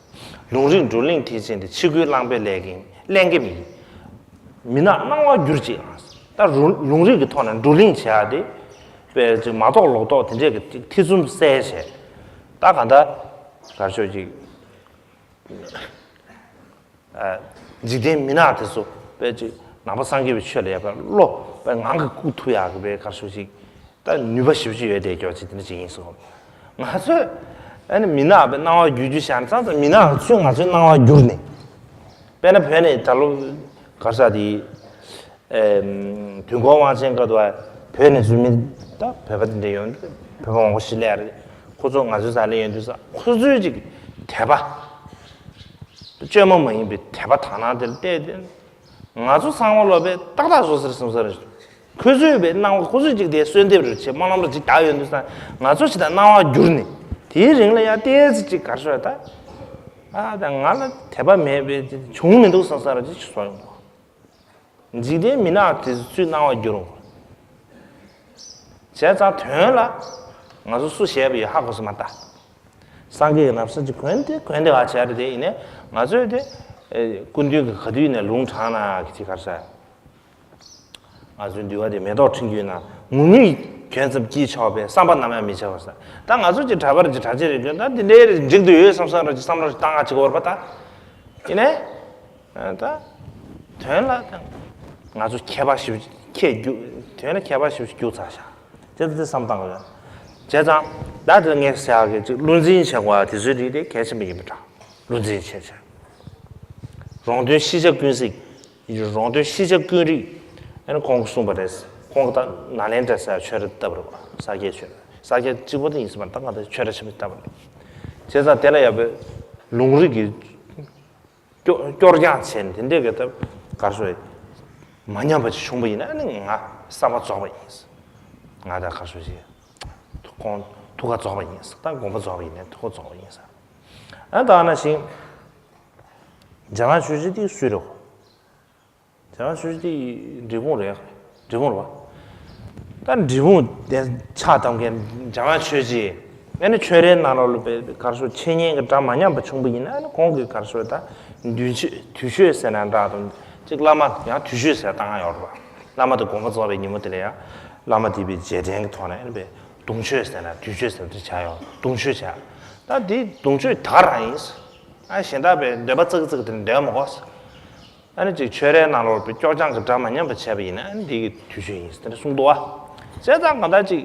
ལུང་རིགས་བགྲོ་གླེང་མཐིལ་ཕྱིན་ཏེ་ཕྱི་རྒོལ་རླངས་པས་བསླད་ཀྱིན་བསླད་མཁན་མི་མི་ནག་སྣང་བ་བསྒྱུར་ཅིག་ད་རུ་ལུང་རིགས་ཀྱི་ཐོག་ནས་བགྲོ་གླེང་བྱེད་ཡ་དེ་དཔེ་ཅིག་མ་རྟོགས་ལོག་རྟོག་དེ་འདྲས་ཀྱི་ཐེ་ཚོམ་བསལ་བྱས་ད་ག་ད་གར་ཤོག་ཅིག་འཇིག་རྟེན་མི་ནག་དེ་ཚོ་དཔེ་ཅིག་ནང་པ་སངས་རྒྱས་པའི་ཆོས་ལ་ཡ་དཔེ་བློ་དཔེ་ངང་གིས་བཀུག་ཐུབ་ཡག་གི་དཔེ་གར་ཞུ་ཞིག་ད་ནུས་པ་ཞེ་པོ་ཅིག་ཡོད་དེ་སྐྱོ་ཅིག་དེ་འདྲ་ཅིག་ཡིན་སོང་། ང་ཚོས་ཨ་ནི་མི་ནག་དཔེ་སྣང་བ་བསྒྱུར་རྒྱུ་བྱས་ན་ཙང་ཙང་མི་ནག་ཚོས་ང་ཚོའི་སྣང་བ་བསྒྱུར་ནས་དཔེར་ན་བོད་ནས་ད་ལོ་གར་ས་དེ་དུས་འཁོར་དབང་ཆེན་སྐབས་དུ་བོད་ནས་བཙུན་མི་ད་བོད་པ་དེ་འདྲ་ཡོང་བོད་པ་མང་པོ་ཞིག་སླེབས་རེད། ཁོ་ཚོ་ང་ཚོའི་ས་ལ་ཡོང་དུས་ས་ཁོ་ཚོའི་ཅིག་དད་པ། བཅོས་མ་མ་ཡིན་པའི་དད་པ་དག་སྣང་དེར་བལྟས་ཏེ། ང་ཚོ་ཚང་མ་ལོ་པས་ཏག་ཏག་བཟོ་ཟེར་སོང་ཟེར། ཁོ་ཚོས་པའི་སྣང་བ་ཁོ་ཚོས་ཅིག་དེ་གསོལ་འདེབས་རེ་བྱེད་སྨོན་ལམ་རེ་ཅིག་བཏབ་ཡོང་དུས་ས་ང་ཚོ་ཅིག་དང་སྣང་བ་འགྱུར་ནས། དེའི་རིང་ལ་ཡང་ཏོག་ཙམ་ཅིག་གར་ཤོར་ད། ཨ་ད་ང་ལ་དད་པ་མེད་པའི་བྱུང་མི་འདུག་བསམ་ས་རེ་ཅིག་བཟོ་ཡོང་གོ། འཇིག་རྟེན་མི་ནག་དེ་ཚོའི་སྣང་བ་འགྱུར་རུང་། བྱས་ཙང་དོན་ལ། ང་ཚོ་སུ་བྱས་པ་ཡོད་ཧ་གོ་ས་མ་ལྟ། སངས་རྒྱས་ཀྱི་རྣམ་གསུམ་གྱི་གོན་ཏེ་གོན་ཏེ་བ་བྱས་རེད་དེ་ཡིན་ནའི་ང་ཚོས་དེ། སྐུ་མདུན་གྱི་ག་དུས་ནས་ལུང་དྲངས་ན་གི་ཅི་གར་ས། ང་ཚོའི་འདུལ་བ་དེ་མེ་ཏོག་ཕྲེང་རྒྱུད་ན་ངུ་མི་གྱོན་ཙམ་སྐྱིད་ཆོག་པའི་བསམ་པ་ནམ་ཡང་མི་བྱ་བར་ས། ད་ང་ཚོ་ཅི་གྲྭ་པར་ཅི་གྲྭ་ཆེ་རེ་གྱོན་ད་འདི་འདྲའི་རེ་འགྲིག་ཏུ་ཡོད་བསམ་བསམ་ར་ཅི་བསམ་ར་ཅི་བཏང་ང་ཅི་གོ་བར་པ་ད། ཡིན་ནའི། ད། དོན་ལ་ད། ང་ཚོ་མཁས་པ་ཞིབ་མཁས་རྒྱུ། དོན་ལ་མཁས་པ་ཞིབ་རྒྱུ་ཚ་ཤ། ཅེས་དེ་བསམ་བཏང་གི་ཡོད། བྱས་ཙང་། ད་དེ་ངས་ཟེར་ཡག་གི་ཅིག་བློ་འཛིན་བྱེད་དགོས་པ་དེ་ཚོའི་རིགས་དེ་གལ་ཆེན་པོ་ཡིན་པ་འདྲ། བློ་འཛིན་བྱེད་བྱེད། རོང་སྟོན་ཤེས་བྱ་ཀུན་གཟིགས། རོང་སྟོན་ཤེས་བྱ་ཀུན་རིག་ཨ་ནི་ཁོང་གིས་གསུངས་པ་རེད། ཁོང་གིས་ད་ནཱ་ལེནྡྲ་ཟེར་ཡག་ཆོས་ར་བཏབ་རེད་པ། ས་སྐྱའི་ཆོས་ར། ས་སྐྱ་གཅིག་པོ་དེ་ཡིན་ཟེར་མ་ད་ང་ད་ཆོས་ར་ཆེན་པོ་བཏབ་པ་རེད། བྱས་ཙང་དེ་ལ་ཡག་པའི་ལུང་རིགས་ཀྱི། སྐྱོ་སྐྱོར་སྐྱང་བྱས་ནས་དེ་འདྲས་ཀྱི་སྟབས་གར་སོ་ཡི། མ་ཉམས་པ་ཅིག་བྱུང་པ་ཡིན་ན་ནི་ང་བསམ་པ་རྫོགས་པ་ཡིན། ང་ད་གར་སོ་ཞིག་ཁོང་ཐུགས་ཁ་རྫོགས་པ་ཡིན། ད་དགོངས་པ་རྫོགས་པ་ཡིན་ན་ཐུགས་ཁ་རྫོགས་པ་ཡིན་ས། ཨ་ད་ནང་བཞིན། འཇམ་དབྱངས་ཆོས་རྗེ་དེ་སུ་རེད། འཇམ་དབྱངས་ཆོས་རྗེ་དེ་འབྲས་སྤུངས་རེད། འབྲས་སྤུངས་རེད་པ། ད་འབྲས་སྤུངས་དེ་ཕྱག་བཏབ་མཁན་འཇམ་དབྱངས་ཆོས་རྗེ། ཨ་ནི་ཆོས་རའི་ནང་ལོགས་ལ་པའི་གར་སོ་འཆད་ཉན་གྱི་སྒྲ་མ་ཉམས་པ་བྱུང་པ་ཡིན་ན་ཨ་ནི་ཁོང་གིས་གར་སོ་ད། མདུན་མཆོད་དུས་མཆོད་ཟེར་ན་འདྲ་དང་གཅིག་བླ་མ་ཡང་དུས་མཆོད་ཟེར་བཏང་ཡ་ཡོད་རེད་པ། བླ་མ་དེ་དགོངས་པ་རྫོགས་པའི་ཉིན་མོ་དེ་ལ་ཡང་བླ་མ་དེ་པའི་རྗེས་དྲན་གྱི་ཐོག་ནས་ཨ་ནི་པའི་གདུང་མཆོད་ཟེར་ན་དུས་མཆོད་ཟེར་ན་དེ་བྱ་ཡོད་གདུང་མཆོད་བྱ། ད་དེ་གདུང་མཆོད་ད་ག་རང་ཡིན། ཨ་གཞན་དག་པའི་འདོད་པ་ཙག་ཙིག་དེ་འདོད་མ་དགོས། ཨ་ནི་ཅིག་ཆོས་རའི་ནང་ལོགས་པའི་སྐྱོ་སྐྱང་གི་སྒྲ་མ་ཉམས་པ་བྱས་པ་ཡིན་ན་ཨ་ནི་འདི་གི་དུས་མཆོད་ཡིན་ཟེར་ནས་གསུངས་འདུག་བ། བྱས་ཙང་གང་ལྟར་ཅིག་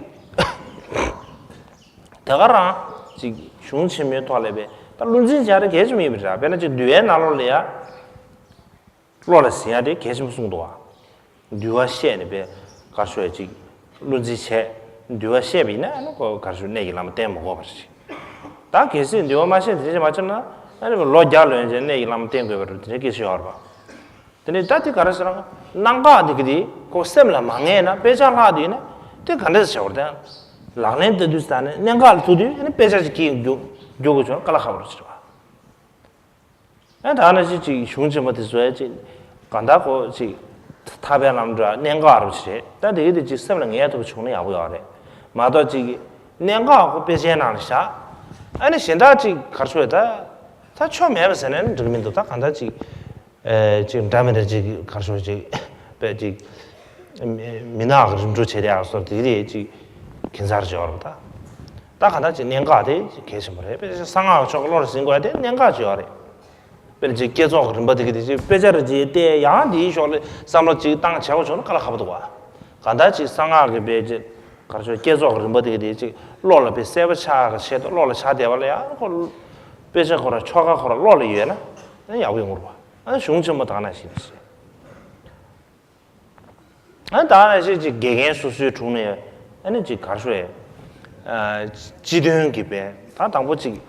དེ་ག་རང་ཅིག་གཞུང་ཆེན་མོའི་ཐོག་ལས་པའི་ད་བློ་འཛིན་བྱ་རེ་གལ་ཆེན་པོ་ཡིན་པ་འདྲ། དཔེར་ན་ཅིག་འདུལ་བའི་ནང་ལོགས་ལ་ཡ་བློ་ལ་ཟིན་ཡ་དེ་གལ་ཆེན་པོ་གསུངས་འདུག་བ། འདུལ་བ་བཤད་ནས་པའི་གར་ཤོ་ཡ་ཅིག་བློ་འཛིན་བྱས། འདུལ་བ་བཤད་པ་ཡིན་ན་ཨ་ནི་ཁོ་གར་ཤོ་གནས་ཀྱི་བླ་མ་བསྟེན་མ་དགོས་པ་ཞིག་ད་གལ་སྲིད་འདུལ་བ་མ་བཤད་དེ་ཅིག་མ་བྱུང་ན་ཨ་ནི་ལོ་བརྒྱ་ལོན་རྗེས་གནས་ཀྱི་བླ་མ་བསྟེན་དགོས་པ་རེད་དེ་འདྲའི་སྐད་ཆ་ཡོད་རེད་པ། དེ་ནས་ད་དེ་ག་རེ་ཟེར་ན་གནད་འགག་དེ་གི་དེ་ཁོ་སེམས་ལ་མ་ངེས་ན་དཔེ་ཆ་ལྷག་དུས་ན་དེ་ག་འདྲ་ཟེར་བར་དེ་ལག་ལེན་བསྟར་དུས་ད་ནི་གནད་འགག་ལ་ཐུག་དུས་ཨ་ནི་དཔེ་ཆ་ཅིག་གིས་རྒྱུག་རྒྱུག་དགོས་བྱུང་ན་དཀའ་ལས་ཁག་པོ་རེད་ཟེར་བ། ཨ་ད་ནི་ཅིག་ཅིག་གཞུང་ཆེན་པོ་དེ་ཚོ་ཡ་ཅིག་གང་ལྟར་ཁོ་ཅིག་ཐར་པའི་ལམ་འགྲོ་གནད་འགག་རུ་ཅིག་རེད། ད་དེ་གི་དེ་ཅིག་སེམས་ལ་ངེས་ཐུབ་པ་བྱུང་ན་ཡག་པོ་ཡོད་རེད་མ་གཏོགས་ཅིག་གནད་འགག་ཁོ་དཔེ་ཆའི་ནང་ལ་བཞག་ཨ་ནི་གཞན་དག་ཅིག་གར་ཆོད་ད་ད་ཆོ་མེད་པ་ཟེར་ན་ནི་འགྲིག་མི་འདུག་ད་གང་ལྟར་ཅིག་ཨེ་ཅིག་འདྲ་མི་འདྲ་ཅིག་གར་ཆོད་ཅིག་དཔེ་ཅིག་མི་ནག་གི་རིམ་གྲོ་བྱེད་དེ་ཡག་སོར་དེ་རེད་ཅིག་ཁྱད་མཚར་ཅིག་ཡོད་རེད་ད། ད་ག་ད་ཅིག་གནད་འགག་དེ་གལ་ཆེན་པོ་རེད། དཔེ་ཆ་གསང་སྔགས་ཕྱོགས་ཀྱི་བློ་ལ་ཟིན་དགོས་དེ་གནད་འགག་ཅིག་ཡོད་རེད། དཔེར་ན་ཅིག་བསྐྱེད་རྫོགས་ཀྱི་རིམ་པ་དེ་གི་དེ་ཅིག་དཔེ་ཆ་རེ་ཅིག་བལྟས་ཡང་དེའི་ཕྱོགས་ལ་བསམ་བློ་ཅིག་བཏང་བྱས་པ་བྱུང་ན་དཀའ་ལས་ཁག་པོ་འདུག་བ། ག་ད་ཅིག་གསང་སྔགས་ཀྱི་དཔེ་ཅིག་གར་ཆོད་བསྐྱེད་རྫོགས་ཀྱི་རིམ་པ་དེ་གི་དེ་ཅིག་བློ་ལ་དཔེ་གསལ་པོ་ཆགས་ཀྱི་ཆེད་དུ་བློ་ལ་ཆགས་བསྡད་པ་ལ་ཡང་ཁོ་དཔེ་ཆ་ཁོ་ར་ཆོ་ག་ཁོ་ར་བློ་ལ་ཡོད་ན་ཡག་པོ་ཡོང་གི་རེད་བ། གཞུང་ཆེན་མོ་དག་ན་ཞིག་རེད། ཨ་ད་ནང་བཞིན་ཅིག་དགེ་རྒན་སོ་སོའི་དྲུང་ནས་ཨ་ནི་ཅིག་གར་ཤོ་ཡ། སྤྱི་དོན་གྱི་དཔེ་ད་དང་པོ་ཅིག་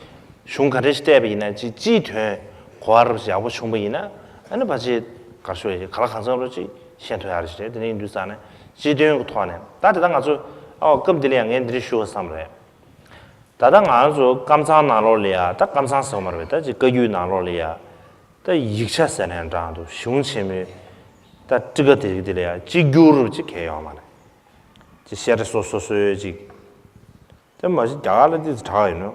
གཞུང་ག་འདྲ་ཞིག་བལྟས་པ་ཡིན་ན་ཅིག་སྤྱིའི་དོན་གོ་བ་རབ་ཅིག་ཡག་པོ་བྱུང་པ་ཡིན་ན་ཨ་ནི་ཕལ་ཆེར་གར་ཤོ་ཡ་ག་ལ་གང་འཚམ་རོ་ཅིག་ཤེས་ཐུབ་ཡ་རེ་ཞིག་རེད། དེ་ནས་ཡིན་དུས་ཙང་ནས་སྤྱི་དོན་གྱི་ཐོག་ནས་ད་དེ་ད་ང་ཚོ་ཨ་སྐབས་འདི་ལ་ཡང་ངས་འདི་འདྲ་ཞུ་བ་བསམ་རེད། ད་ལྟ་ང་ཚོ་ཀམ་ཚང་ནང་ལོགས་ལ་ཡ་ད་ཀམ་ཚང་ཟེར་བ་མ་རེད་པས་ད་ཅིག་བཀའ་བརྒྱུད་ནང་ལོགས་ལ་ཡ། ད་ཡིག་ཆ་ཟེར་ནས་འདྲ་འདུག་གཞུང་ཆེན་མོའི་ད་ཊཱི་ཀ་དེ་རིགས་དེ་ལ་ཡང་གཅིག་གྱུར་ཅིག་གང་ཡང་ཡོད་མ་རེད། ཅིག་བཤད་གྲྭ་སོ་སོ་སོའི་ཅིག་དེ་མ་གཞི་རྒྱ་གར་ལ་ཏིས་གྲགས་ཡོད་ནོ།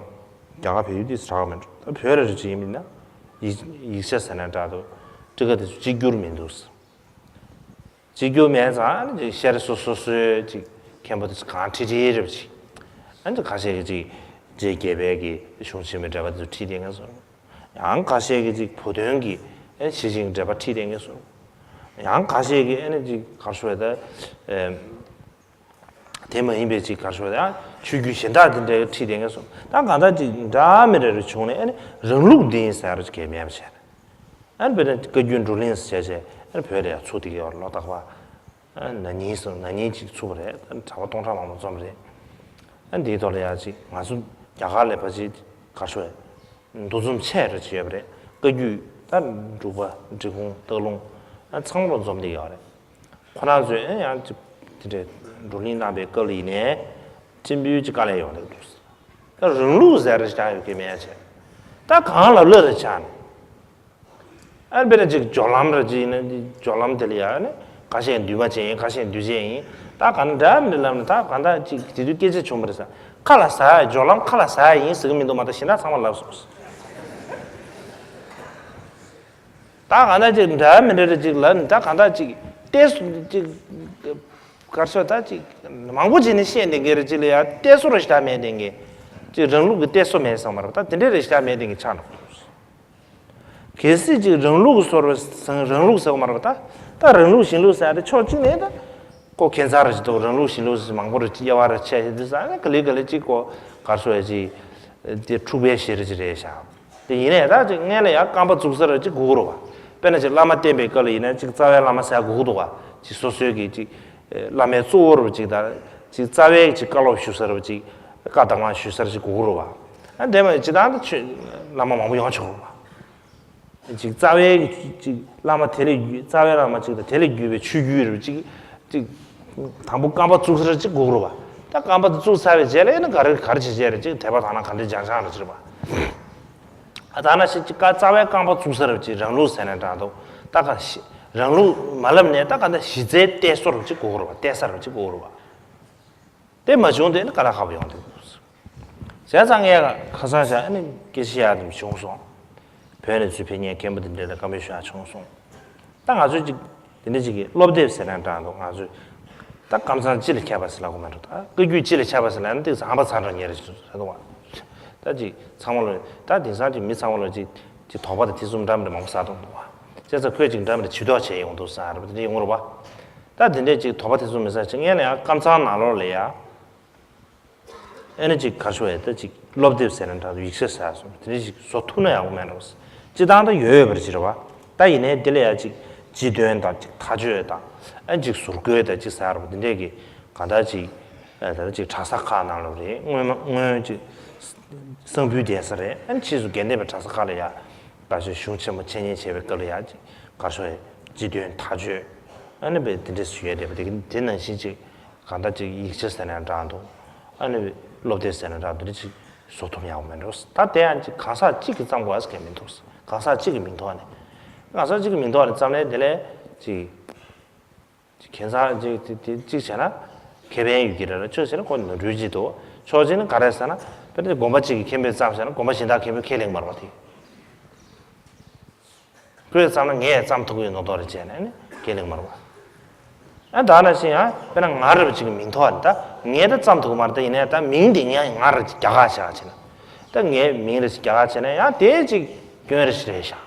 རྒྱ་གར་བལ་ཡུལ་ཏིས་གྲགས་མེད་འགྲོ། ད་བོད་ལ་རེ་ཅིག་ཡིན་མིན་ན་ཡིག་ཡིག་ཆ་ཟེར་ནས་འདྲ་འདུག་ཊཱི་ཀ་དེ་ཚོ་གཅིག་གྱུར་མི་འདུག་གཅིག་གྱུར་མེད་ཙང་ཨ་ནི་ཅིག་བཤད་གྲྭ་སོ་སོ་སོའི་ཅིག་མཁན་པོ་དེ་ཚོ་གང་ཁྲིད་ཁྲིད་རེ་བ་ཅིག་ཨ་ནི་ཁ་ཤས་ཀྱིས་ཅིག་རྗེ་བརྒྱད་པའི་གི་གཞུང་ཆེན་མོའི་འགྲེལ་པ་དེ་ཚོ་ཁྲིད་བསྡད་མཁན་སོང་། ཡང་ཁ་ཤས་ཀྱིས་ཅིག་བུ་སྟོན་གྱི་ཨ་ནི་ཞི་ཞིང་འགྲེལ་པ་ཁྲིད་བསྡད་མཁན་སོང་། ཡང་ཁ་ཤས་ཀྱིས་ཨ་ནི་ཅིག་གར་ཤོ་ཡ་ད་ཨེ་དེ་མ་ཡིན་པའི་ཅིག་གར་ཤོ་ཡ་ཆོས་བརྒྱུད་གཞན་དག་དེ་འདྲའི་ཁྲིད་བསྡད་མཁན་སོང་། ད་གང་ལྟར་ཅིག་འདྲ་མི་འདྲ་རེ་བྱུང་ནས་ཨ་ནི་རང་ལུགས་འདི་ཡིན་ཟེར་རོ་ཅིག་གས་མེད་པ་བྱས་ནས། ཨ་ནི་དཔེར་ན་བཀའ་བརྒྱུད་བགྲོ་གླེང་ཟེར་བྱས་བྱས་ཨ་ནི་བོད་ལ་ཡང་ཚུགས་བསྡད་ཀྱི་ཡོད་རེད། ལོ་རྟག་པར་ཨ་ན་ནིང་སོང་ན་ནིང་ཅིག་ཚུགས་པ་རེད། ཨ་ནི་གྲྭ་པ་སྟོང་ཕྲག་མང་པོ་འཛོམས་རེད། ཨ་ནི་འདིའི་ཐོག་ལ་ཡང་ཅིག་ང་ཚོ་ རྒྱ་གར་ལ་ཕལ་ཆེར་ག་ཤོད་འདུ་འཛོམས་ཆེ་རུ་བྱས་པ་རེད། བཀའ་བརྒྱུད་ད་འབྲུག་པ་འབྲི་གུང་སྟག་ལུང་ཚང་མ་ལ་འཛོམས་བསྡད་ཡོད་རེད། ཁོ་རང་ཚོས་ཡང་ཅིག་དེ་འདྲའི་བགྲོ་གླེང་གནང་པའི་སྐབས་ལ་ཡིན་ནའི་སྤྱི་འཐུས་ཀྱི་དཀའ་ལས་ཡོང་བསྡད་འདུག་ད་རང་ལུགས་ཟེར་རེ་བཞག་ཡོད་ཀྱི་མེད་ཅེ། ད་གང་ལབ་ལབ་རེ་ཆགས་ནས། ཨ་དཔེར་ན་ཅིག་སྦྱོར་ལམ་རེ་ཅིག་ཡིན་ན་སྦྱོར་ལམ་དེ་ལ་ཡང་ནི་ཁ་ཤས་འདུས་མ་བྱས་ཡིན། ཁ་ཤས་འདུས་བྱས་ཡིན། ད་གང་འདྲ་མི་ལབ་ན་ད་གང་ལྟར་ཅིག་དེ་དུས་སྐད་ཆ་བྱུང་བ་རེད་ས། ཁ་ལ་ཟ་ཡ་སྦྱོར་ལམ་ཁ་ལ་ཟ་ཡ་ཡིན་ཟེར་གི་མི་འདུག་མ་གཏོགས་གཞན་དག་ཚང་མ་ལབ་སོང་། ད་གང་ལྟར་ཅིག་འདྲ་མི་འདྲ་རེ་ཅིག་ལབ་ན་ད་གང་ལྟར་ཅིག་ཏེ་ཅིག་གར་སོ་ད་ཅིག་མང་པོ་ཅིག་ནི་བཤད་ནས་གི་རེ་ཅིག་ལ་ཡ་ཏེ་སོ་རེ་ཞིག་ད་མེད་དེ་གི་ཅིག་རང་ལུགས་ཀྱི་ཏེ་སོ་མེད་སོང་མ་རེད། ད་དེ་འདྲ་རེ་ཞིག་ད་མེད་དེ་གི་ཆགས་འགྲོ། གལ་སྲིད་ཅིག་རང་ལུགས་སོར་བ་ཟང་རང་ལུགས་ཟེར་བ་མ་རེད་པ། ད་ད་རང་ལུགས་གཞན་ལུགས་ཟེར་ཡ་དེ་ཕྱོགས་གཅིག་ནས་ད་ཀོ་ཁྱད་མཚར་རེ་ཅིག་འདུག་རང་ལུགས་གཞན་ལུགས་ཟེར་མང་པོ་རེ་ཅིག་དབྱེ་བ་རེ་ཕྱེ་ཡི་འདུག་ཟེར་ནས་ག་ལེ་ག་ལེ་ཅིག་ཀོ་གར་སོ་ཡ་ཅིག་དེ་འཁྲུག་པའི་གཞི་རེ་ཅིག་རེད་ཤག་དེ་ཡིན་ནའི་ད་ཅིག་སྔན་ལ་ཡང་རྐང་པ་བཙུགས་ས་རེ་ཅིག་དགོས་ཀྱི་རེད་པ། དཔེར་ན་ཅིག་བླ་མ་བསྟེན་པའི་སྐབས་ལ་ཡིན་ན་ཅིག་རྩ་བའི་བླ་མ་ཟེར་དགོས་ཀྱི་འདུག་ག་ཅིག་སོ་སོའི་གི་ཅིག་བླ་མའི་གཙོ་བོ་རེ་ཅིག་དང་ཅིག་རྩ་བའི་ཅིག་བཀའ་སློབ་ཞུ་ས་རེ་ཅིག་བཀའ་དང་བླངས་ཞུ་ས་རེ་ཅིག་དགོས་ཀྱི་རེད་པ། ཨ་དེ་མ་ཡིན་སྤྱིར་བཏང་ད་ཆོས་བླ་མ་མང་པོ་ཡོང་ཆོག་གི་རེད་པ། ཅིག་རྩ་བའི་ཅིག་བླ་མ་དེ་ལས་བརྒྱུད་རྩ་བའི་བླ་མ་ཅིག་དང་དེ་ལས་བརྒྱུད་པའི་ཆོས་བརྒྱུད་རེ་ཅིག་ཅིག་དང་པོ་རྐང་པ་བཙུགས་ས་ཅིག་དགོས་རེད་པ། ད་རྐང་པ་དེ་བཙུགས་ཚར་བའི་རྗེས་ལ་ཨེ་ན་ག་རེ་ག་རེ་བྱེད་བྱས་རེད། ཅིག་དད་པ་དག་སྣང་ག་འདྲ་སྦྱང་སྦྱང་རེ་བྱེད་རེད་པ། ཨ་ད་ན་ཞིག་ཅིག་རྩ་བའི་རྐང་པ་བཙུགས་ས་རེ་ཅིག་རང་ལུགས་ཟེར་ནས་འདྲ་འདུག་ད་ག་ཞིག་རང་ལུགས་མ་ལབ་ནས་ད་ག་ད་གཞི་རྩའི་གཏད་སོ་རེ་ཅིག་དགོས་རེད་པ། གཏད་ས་རེ་ཅིག་དགོས་རེད་པ། དེ་མ་བྱུང་དུས་ནི་དཀའ་ལས་ཁག་པོ་ཡོང་དུས། བྱས་ཙང་ངས་ཁ་སང་ཞག་ཨ་ནི་སྐད་ཆ་ཡག་དེ་བྱུང་སོང་། བོད་ནས་ཚུར་ཕེབས་མཁན་མཁན་པོ་དེ་འདྲ་ལ་བཀའ་མོལ་ཞུ་ཡག་བྱུང་སོང་། ད་ང་ཚོས་ཅིག་དེ་འདྲ་ཅིག་གི་སློབ་དེབ་ཟེར་ན་འདྲ་འདུག་ང་ཚོས་ད་ཀམ་ཚང་སྤྱི་ལ་ཁྱབ་པ་ཟེར་ལབ་དགོས་མ་འགྲོ། ད་བཀའ་བརྒྱུད་སྤྱི་ལ་ཁྱབ་པ་ཟེར་ལབ་ན་ཏོག་ཙམ་ཧམ་པ་ཚ་འདྲ་ཉེ་རེ་ཞིག་རེད་འདུག་བ། ད་ཅིག་ཚང་མ་ལ་ད་དེང་སང་ཅིག་མི་ཚང་མ་ལ་ཅིག་ཅིག་དོགས་པ་དང་ཐེ་ཚོམ་འདྲ་མི་འདྲ་མང་པོ་ཟ་གཏོང་འདུག་བ། བྱས་ཙང་ཁོས་ཅིག་འདྲ་མི་འདྲ་ཇུས་གཏོགས་བྱས་ཡོང་འདུག་ཟེར་བ་དེ་འདྲ་ཡོང་རེད་བ། ད་དེ་འདྲས་ཅིག་དོགས་པ་ཐེ་ཚོམ་མི་ཟ་ཅིག་སྔན་ལ་ཡང་ཀམ་ཚང་ནང་ལོགས་ལ་ཡ། ཨེ་ནི་ཅིག་ག་རེ་ཞུ་བ་ཡ་ད་ཅིག་སློབ་དེབ་ཟེར་ན་འདྲ་འདུག་ཡིག་ཆ་ཟེར་སོང་དེ་འདྲས་ཅིག་བཟོ་ཐུབ་ན་ཡག་པོ་མེད་འགྲོ། སྤྱིར་བཏང་ད་ཡོད་ཡོད་པ་ཅིག་རེད་བ། ད་ཡིན་ནའི་འདི་ལ་ཡ་ཅིག་སྤྱི་དོན་དང་ཅིག་མཐའ་དཔྱོད་དང་ཨ་ཅིག་ཟུར་བཀོལ་དང་ཅིག་ཟེར་བ་འདི་འདྲས་ཀྱི་གང་ལྟར་ཅིག་ཨ་ད་ཅིག་གྲྭ་ས་ཁག་ནང་ལོགས་རེད། སྔོན་མ་སྔོན་ཅིག་གསང་ཕུད་བསྡད་ས་རེད། ཨ་ཕྱིས་སུ་དགེ་ལྡན་པའི་གྲྭ་ས་ཁག་ལ་ཡ་ད་ཅིག་གཞུང་ཆེན་མོ་འཆད་ཉན་བྱེད་པའི་སྐབས་ལ་ཡ་ཅིག་ག་རེ་ཞུ་བ་ཡ་སྤྱི་དོན་མཐའ་དཔྱོད་ཨ་ནི་བས་དེ་འདྲས་སུ་ཡོད་བསྡད་པ་དེ་དེ་ནང་བཞིན་ཅིག་གང་ལྟར་ཅིག་ཡིག་ཆ་ཟེར་ན་འདྲ་འདུག་ཨ་ནི་སློབ་དེབ་ཟེར་ན་འདྲ་འདི་འདྲ་ཅིག་བཟོ་ཐུབ་ཡག་པོ་མེད་འགྲོ། ད་དེ་ཡང་ཅིག་གང་ཟག་གཅིག་གིས་བརྩམས་དགོས་ཟེར་མཁན་མི་འདུག་གང་ཟག་གཅིག་གི་མིང་ཐོག་ནས་གང་ཟག་གཅིག་གི་མིང་ཐོག་ནས་བརྩམས་ནས་དེ་ལས་ཅིག་ཅིག་ཁྱད་མཚར་ཅིག་དེ་དེ་གཅིག་བྱས་ན་ཁེ་ཕན་ཡོད་ཀྱི་རེད་ལ་ཕྱོགས་གཅིག་ནས་ཁོ་ནོར་འཁྲུལ་ཅིག་འདུག་ཕྱོགས་གཅིག་ནས་ག་རེ་ཟེར་ན་དཔེར་ན་དགོན་པ་གཅིག་གིས་མཁན་པོས་བརྩམས་བྱས་ན་དགོན་པ་གཞན་དག་མཁན་པོས་ཁས་ལེན་མ་རེད་པ་དེ། ཁོས་བརྩམས་ན་ངས་བརྩམས་ཐུབ་ཀྱི་ཡོད་མདོག་མདོག་རེ་བྱས་ནས་ནི་ཁས་ལེན་མ་རེད་པ། ཨ་ད་ནང་བཞིན་ཡང་དཔེར་ན་ང་རེ་བ་ཅིག་གི་མིང་ཐོག་ནས་ད་ངས་ད་བརྩམས་ཐུབ་ཀྱི་མ་རེད། ད་ཡིན་ནའི་ད་མིང་དེ་ངས་ང་རེ་ཅིག་རྒྱ་གར་བྱས་བྱས་ན་ད་ངའི་མིང་རེ་ཅིག་རྒྱ་གར་བྱས་ན་ཡང་དེ་ཅིག་སྐྱོན་རེ་ཞིག་རེད་ཤག་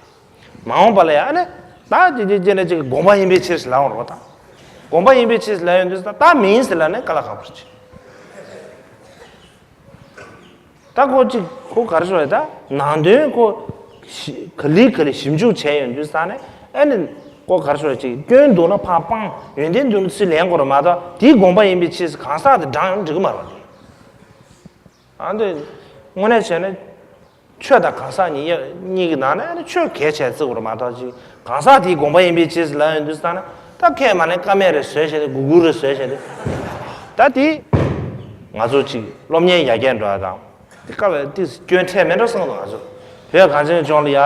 མ་འོངས་པ་ལ་ཡང་ཨ་ནི་ད་དེ་དེ་དེ་ནས་ཅིག་དགོངས་པ་ཡིན་པའི་ཕྱིར་ཞིག་ལབ་ཡོང་རེད་པ། ད་དགོངས་པ་ཡིན་པའི་ཕྱིར་ཞིག་ལབ་ཡོང་དུས་ད་ད་མིང་ཟེར་ལབ་ནས་དཀའ་ལས་ཁག་པོ་རེད་ཅིག་ད་ཁོ་གཅིག་ཁོ་ག་རེ་ཞུ་རེད། ད་ནང་དོན་ཁོ་ཞི་ག་ལེ་ག་ལེ་ཞིབ་འཇུག་བྱས་ཡོང་དུས་ཙང་ནས་ཨ་ནི་ཁོ་ག་རེ་ཞུ་རེད། ཅིག་སྐྱོན་འདུག་ན་ཕར་སྤང་། ཡོན་ཏན་འདུག་ན་ཚུར་ལེན་དགོས་རེད་མ་གཏོགས་དེའི་དགོངས་པ་ཡིན་པའི་ཕྱིར་གང་ཟག་དེ་བགྲང་ཡང་འགྲིག་གི་མ་རེད་པ། དེ་ཨ་འདི་དངོས་གནས་བྱས་ན་ཆོས་དང་གང་ཟག་གཉིས་གཉིས་ཀྱི་ནང་ནས་ཨ་ནི་ཆོས་གལ་ཆེ་བརྩི་དགོས་རེད་མ་གཏོགས་ཅིག་གང་ཟག་དེའི་དགོངས་པ་ཡིན་པའི་ཕྱིར་ལབ་ཡོང་དུས་ཙང་ནས་ད་ཁས་མ་ལེན་ཀ་མེད་རེ་བཟོས་བྱས་ཏེ་གུ་གུ་རེ་བཟོས་བྱས་ཏེ་ད་དེ་ང་ཚོ་ཅིག་སློབ་གཉེར་ཡར་རྒྱས་འགྲོ་ཡ་དང་། དེ་སྐབས་ལ་ཏིག་སྐྱོན་འཕྲད་མེད་འགྲོ་བསམ་གི་འདུག་ང་ཚོ་བོད་གངས་ཅན་ལྗོངས་ལ་ཡ་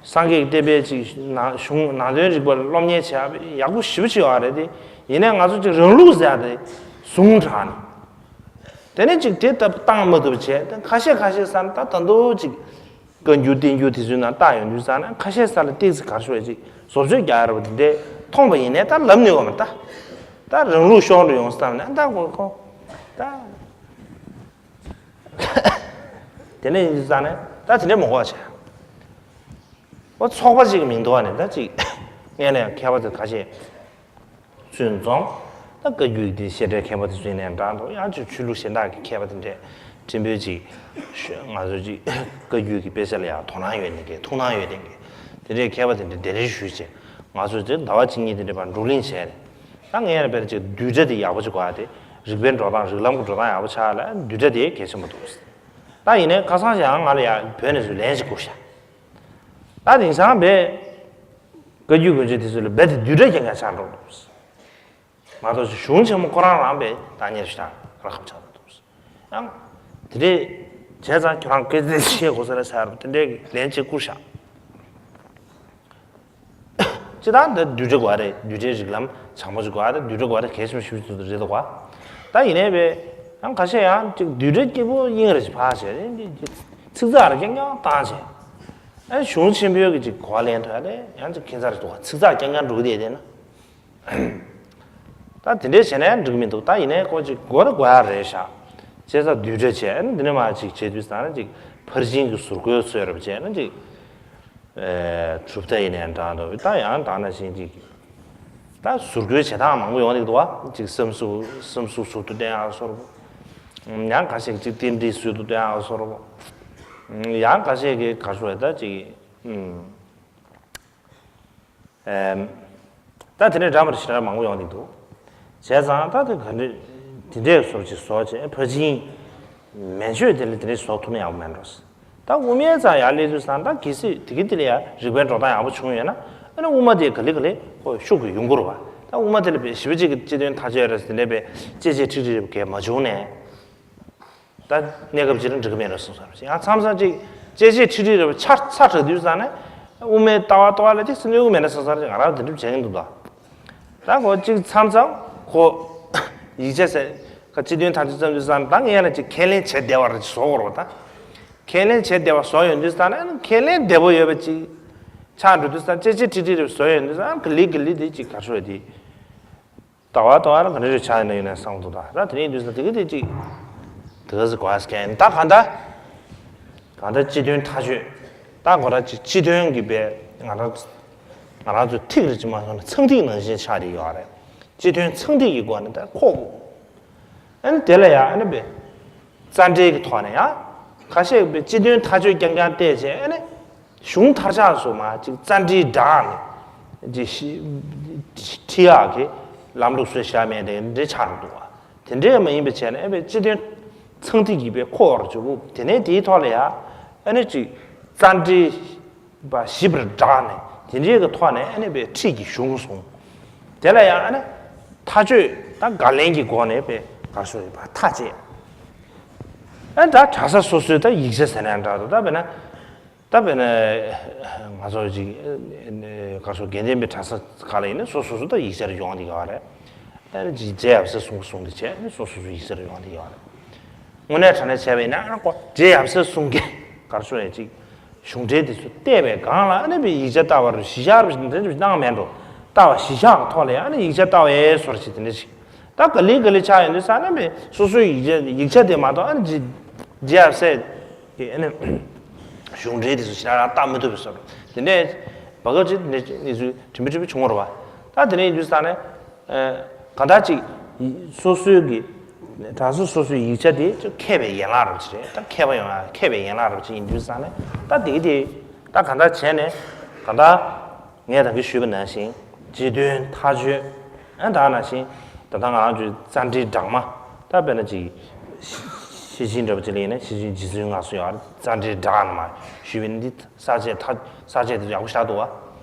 སངས་རྒྱས་ཀྱི་བསྟན་པའི་ཅིག་ནང་གཞུང་ནང་དོན་རིག་པ་ལ་སློབ་གཉེར་བྱེད་ཡག་ཡག་པོ་ཞེ་པོ་ཅིག་ཡོད་རེད་དེ། ཡིན་ནའི་ང་ཚོ་ཅིག་རང་ལུགས་ཟེར་ཡ་དེ་ཟུངས་དྲགས་ནས་དེ་ནས་ཅིག་དེ་ལྟ་བུ་བཏང་མ་ཐུབ་བྱས། ད་ཁ་ཤས་ཁ་ཤས་ས་ན་ད་ད་དུང་ཅིག་བཀའ་འགྱུར་བསྟན་འགྱུར་དེ་ཚོའི་ནང་བལྟ་ཡོང་དུས་ཙང་ན་ཁ་ཤས་ས་ལ་ཏོག་ཙམ་ག་རེ་ཞུ་བ་ཅིག་བཟོ་བཅོས་རྒྱག་ཡ་རེད་པ། དེ་འདྲས་མཐོང་པ་ཡིན་ནའི་ད་ལབ་ནུས་པ་མ་རེད། ད་ད་རང་ལུགས་ཤོར་འགྲོ་ཡོང་བསམ་ནས་ད་ཁོ་ཁོ་ད། དེ་ནས་ཡིན་ཙང་ནས་ད་དེ་འདྲས་མ་དགོས་བྱས། འོ་ཚོགས་པ་ཅིག་གི་མིང་ཐོག་ནས་ད་ཅིག་སྔན་ལ་ཡང་མཁས་པ་ཚོ་ཁ་ཤས་ཚུར་འཛོམས། ད་བཀའ་བརྒྱུད་ཀྱི་བཤད་གྲྭའི་མཁས་པ་དེ་ཚོ་ཡིན་ནའི་འདྲ་འདུག་ཡང་ཅིག་ཆོས་ལུགས་གཞན་དག་གི་མཁས་པ་དེ་འདྲས་ཕྲན་བུ་ཅིག་ང་ཚོ་ཅིག་བཀའ་བརྒྱུད་ཀྱི་དཔེ་ཆ་ལ་ཡང་དོ་སྣང་ཡོད་མཁན་གྱི་ཐུགས་སྣང་ཡོད་མཁན་གྱི་དེ་འདྲའི་མཁས་པ་དེ་འདྲས་གདན་འདྲེན་ཞུས་བྱས་ང་ཚོ་དེ་ཟླ་བ་གཅིག་གཉིས་དེ་འདྲས་བར་བགྲོ་གླེང་བྱས་ནས། ད་ངས་ཡང་དཔེར་ན་ཅིག་བསྡུས་གྲྭ་དེ་ཡག་པོ་ཅིག་དགོས་ཡ་དེ། རིག་པའི་འགྲོ་སྟངས་རིགས་ལམ་གྱི་འགྲོ་སྟངས་ཡག་པོ་ཆགས་ལ་བསྡུས་གྲྭ་དེ་གལ་ཆེན་པོ་འདུག་ད་ཡིན་ནའི་ཁ་སང་ཞིག་ཡང་ང་ལ་ཡ་བོད་ནས་ཚུར་ལན་ཞིག་བསྐུར་ཤག་ད་དེང་སང་བས་བཀའ་བརྒྱུད་དགོན་སྤྱོད་དེ་ཚོ་ལ་རྦད་དེ་བསྡུས་གྲྭ་རྐྱང་རྐྱང་ཆགས་འགྲོ་འདུག་མ་གཏོགས་ཅིག་གཞུང་ཆེན་མོ་ཁོ་རང་རང་པའི་བདག་གཉེར་ཞིག་དང་རག་ཁབ་ཆགས་འདུག་ཡང་དེ་འདྲས་བྱས་ཙང་ཁྱོད་རང་སྐད་ཆ་བཤད་དགོས་ས་རེད་ཟེར་བ་དེ་འདྲས་ཀྱི་ལན་གཅིག་བསྐུར་ཤག་སྤྱིར་བཏང་འདི་བསྡུས་གྲྭ་དགོས་རེད། བསྡུས་གྲྭའི་རིགས་ལམ་བྱང་པོ་ཅིག་དགོས་རེད། བསྡུས་གྲྭ་དགོས་རེད། གལ་ཆེན་པོ་ཞེ་པོ་ཅིག་རེད་དོ། ད་ཡིན་ནའི་བས་ཡང་ཁ་ཤས་ཡང་ཅིག་བསྡུས་གྲྭ་སྐྱིད་པོ་དབྱིངས་རེ་ཞིག་ཕར་བྱས་ཚིག་ཚགས་རེ་རྐྱང་རྐྱང་བཏང་བྱས། ཨ་གཞུང་ཆེན་པོའི་གི་ཅིག་གོ་བ་ལེན་ཐུབ་ཡ་ལས་ཡང་ཅིག་ཁྱད་མཚར་རེ་འདུག་ཚིག་ཚགས་རྐྱང་རྐྱང་འགྲོ་གི་བསྡད་དེ་ན། ད་དེ་འདྲས་བྱས་ན་འགྲིག་མི་འདུག་ད་ཡིན་ནའི་ཁོ་ཅིག་དགོས་ན་དགོས་ཡ་རེད་ཤག་བྱས་ཙང་བསྡུས་གྲྭ་བྱས་ཨ་ནི་འདི་ནས་མར་ཅིག་བྱེད་དུས་ཙང་ན་ཅིག་ཕར་ཕྱིན་གྱི་ཟུར་བཀོལ་ཚོས་རབ་བྱས་ན་ཅིག་གྲུབ་མཐའ་ཡིན་ནའི་འདྲ་འདུག་ད་ཡང་དག་ན་བཞིན་ཅིག་ད་ཟུར་བཀོལ་བྱེད་སྟངས་མང་པོ་ཡོང་གི་འདུག་བ། ཅིག་བསམ་གཟུགས་བསམ་གཟུགས་ཟུར་དུ་བསྟན་ཡག་བཟོ་འདྲ་པོ། ཡང་ཁ་ཤས་ཅིག་རྟེན་འབྲེལ་ཟུར་དུ་བསྟན་ཡག་བཟོ་འདྲ་པོ། ཡང་ཁ་ཤས་ཀྱིས་ག་རེ་ཟེར་ད་ཅིག་ད་དེ་ནས་འདྲ་མི་འདྲ་ཞེ་དྲག་མང་པོ་ཡོང་གི་འདུག་བྱས་ཙང་ད་དེ་ག་འདྲ་དེ་འདྲས་བཟོ་ཅིག་བཟོ་བྱས་ཕར་ཕྱིན་མན་ཆད་དེ་ལ་དེ་འདྲས་བཟོ་ཐུབ་ན་ཡག་པོ་མེད་འགྲོ། ད་དབུ་མའི་རྩ་ཡར་སླེབས་དུས་ཙང་ད་གལ་སྲིད་དེ་གི་དེ་ལ་ཡ་རིག་པའི་འགྲོ་སྟངས་ཡག་པོ་བྱུང་ཡོད་ན་ཨ་ནི་དབུ་མ་དེ་ག་ལེ་ག་ལེ་ཁོ་ཤུགས་ཀྱིས་ཡོང་གི་རེད་བ། ད་དབུ་མ་དེ་ལ་དཔེ་ཞེ་པོ་ཅིག་གི་སྤྱི་དོན་མཐའ་དཔྱོད་རེད་དེ་འདྲས་དཔེ་གཅེས་གཅེས་ཁྲིག་ཁྲིག་རེད་གས་མ་བྱུང་ནས། ད་གནས་སྐབས་ཅིག་ལ་འགྲིག་གི་མེད་འགྲོ་བསམ་ས་རེད། ཡང་མཚམས་མཚམས་ཅིག་གཅེས་གཅེས་ཁྲིག་ཁྲིག་རེད་པ་ཆ་ཚ་དྲགས་དུས་ཙང་ནས་དབུ་མའི་ལྟ་བ་ལྟ་བ་ལ་ཅིག་སེམས་ནུས་ཀྱི་མེད་འགྲོ་བསམ་ས་རེད། ང་རང་དེ་འདྲ་བྱེད་ཀྱི་འདུག་ད་ད་ཁོ་ཅིག་མཚམས་མཚམས་ཁོ་ཡིག་ཆ་ཟེར་ཁ་སྤྱི་དོན་ཐག་གཅོད་བརྩམས་དུས་ཙང་ད་ངས་ཡང་ན་ཅིག་ཁས་ལེན་བྱེད་བདེ་བ་རེ་ཅིག་བཟོ་དགོས་རེད་པ། ད་ཁས་ལེན་བྱེད་བདེ་བ་བཟོ་ཡོང་དུས་ཙང་ནས་ཁས་ལེན་བདེ་པོ་ཡོད་པ་ཅིག་ཆགས་འགྲོ་དུས་ཙང་གཅེས་གཅེས་ཁྲིག་ཁྲིག་རེ་བཟོ་ཡོང་དུས་ཙང་ག་ལེ་ག་ལེ་དེ་ཅིག་ག་རེ་ཟེར་དེ། ལྟ་བ་ལྟ་བ་ལ་ག་འདྲ་རེ་ཆགས་ཡིན་ན་ཡིན་ན་བསམ་འདུག་ད་ད་དེ་རིང་དུས་ས་དེ་གི་དེ་ཅིག་དེ་ག་ཟིག་གོ་ཨ་སི་ཀན་ད་ག་ད་ག་ད་སྤྱི་དོན་ཐག་གཅོད་ད་གོ་ད་ཅིག་སྤྱི་དོན་གི་བས་ང་རང་ང་རང་ཚོ་ཐིག་རེ་ཅིག་མ་སོང་ན་ཚངས་ཐིག་ནང་བཞིན་ཆགས་བསྡད་ཡོད་རེད། སྤྱི་དོན་ཚངས་ཐིག་གི་སྒོ་ནས་ད་ཁོག་ཨ་ནི་དེ་ལ་ཡང་ཨ་ནི་བས་རྩ་འགྲེལ་གི་ཐོག་ནས་ཡང་ཁ་ཤས་བས་སྤྱི་དོན་ཐག་གཅོད་རྐྱང་རྐྱང་བལྟས་བྱས་ཨ་ནི། གཞུང་མཐར་ཆགས་སུ་མ་ཅིག་རྩ་འགྲེལ་བསྒྲགས་ནས་ཅིག་ཤི་ཁྲིད་ཡག་གི་ལམ་ལུགས་སྲོལ་བཞག་མེད་དེ་འདྲའི་ཆགས་འདུག་བ། དེ་འདྲའི་མ་ཡིན་པའི་ཆ་ནས་ཨེ་བའི་སྤྱི་དོན་ཚངས་ཐིག་གིས་པའི་ཁོ་བར་འཇོག་གོ། དེ་ནས་དེའི་ཐོག་ལ་ཡ་ཨ་ནི་ཅིག་རྩ་འགྲེལ་པ་ཞིབ་པར་བསྒྲགས་ནས་དེ་འདྲའི་གི་ཐོག་ནས་ཨ་ནི་པའི་ཁྲིད་ཀྱི་གཞུང་གསུངས། དེ་ལ་ཡང་ཨ་ནི་མཐའ་དཔྱོད་དང་དགག་ལན་གྱི་སྒོ་ནས་པའི་གར་སོ་ཡོད་པ་ཐག་བཅད། ཨ་ནི་ད་གྲྭ་ས་སོ་སོའི་ད་ཡིག་ཆ་ཟེར་ན་འདྲ་འདུག་ད་དཔེར་ན། ད་དཔེར་ན་ང་ཚོ་ཅིག་ག་ཚོད་དགེ་ལྡན་པའི་གྲྭ་ས་ཁག་ལ་ཡིན་ན་སོ་སོ་སོ་ད་ཡིག་ཆ་རེ་ཡོང་བསྡད་ཡོད་རེད། ཨ་ནི་ཅིག་རྗེ་ཡབ་སྲས་གསུང་གི་གསུང་དེ་བྱས་ནས་སོ་སོ་སོ་ཡིག་ཆ་རེ་ཡོང་བསྡད་ཡོད་རེད། དངོས་གནས་དྲང་གནས་བྱས་པ་ཡིན་ན་ཨ་ནི་ཁོ་རྗེ་ཡབ་སྲས་གསུང་གི་གར་ཤོར་ཡ་ཅིག་གཞུང་འགྲེལ་དེ་ཚོ་བལྟས་པའི་སྒང་ལ་ཨ་ནི་བའི་ཡིག་ཆ་ལྟ་བར་གཞི་བཞག་རུ་ཞིག་འདྲ་འདྲ་གནང་མེད་འགྲོ། ལྟ་བ་གཞི་བཞག་གི་ཐོག་ལ་ཡང་ཨ་ནི་ཡིག་ཆ་ལྟ་བའི་སོར་ཞིག་དེ་འདྲ་ཞིག་ད་ག་ལེ་ག་ལེ་ཆགས་ཡོང་དུས་ས་ཨ་ནི་བའི་སོ་སོའི་ཡིག་ཆ་ཡིག་ཆ་དེ་མ་གཏོགས་ཨ་ནི་རྗེ་རྗེ་ཡབ་སྲས་ཀྱི་ཨ་ནི་གཞུང་འགྲེལ་དེ་ཚོ་ཞེ་དྲག་རང་ལྟ་མི་ཐུབ་པའི་སོར་དེ་འདྲའི་བ་ག་ཅིག་དེ་འདྲའི་གནས་ཚུལ་དྲི་མི་དྲི་མི་བྱུང་བ་རེད་བ། ད་དེ་འདྲ་ཡིན་དུས་ས་ཨ་ནི། གང་ལྟར་ཅིག་སོ་སོའི་གི་གྲྭ་ས་སོ་སོའི་ཡིག་ཆ་དེ་ཅིག་མཁས་པའི་ཡན་ལག་རབ་ཅིག་རེད། ད་མཁས་པ་ཡོང་ཡ་མཁས་པའི་ཡན་ལག་རབ་ཅིག་ཡིན་དུས་ཙང་ནས་ད་དེ་གི་དེ་ད་གང་ལྟར་བྱས་ནས་གང་ལྟར་ངས་ད་གི་ཞུས་པ་ནང་བཞིན་སྤྱི་དོན་ཐག་གཅོད་ཨ་ད་ནང་བཞིན་ད་ལྟ་ང་རང་ཚོའི་རྩ་འགྲེལ་སྦྲགས་མ་ད་དཔེར་ན་ཅིག་ཤེར་ཕྱིན་འདྲ་པོ་ཅིག་ལ་ཡིན་ན་ཤེར་ཕྱིན་རྗེ་བཙུན་མངའ་གསོལ་ཡོད་རེད། རྩ་འགྲེལ་སྦྲགས་ནས་མ་ཞུས་པ་ཡིན་ན་འདི། ས་བཅད་ཐ་ས་བཅད་དེ་ཡག་པོ་བཞག་འདུག་བ།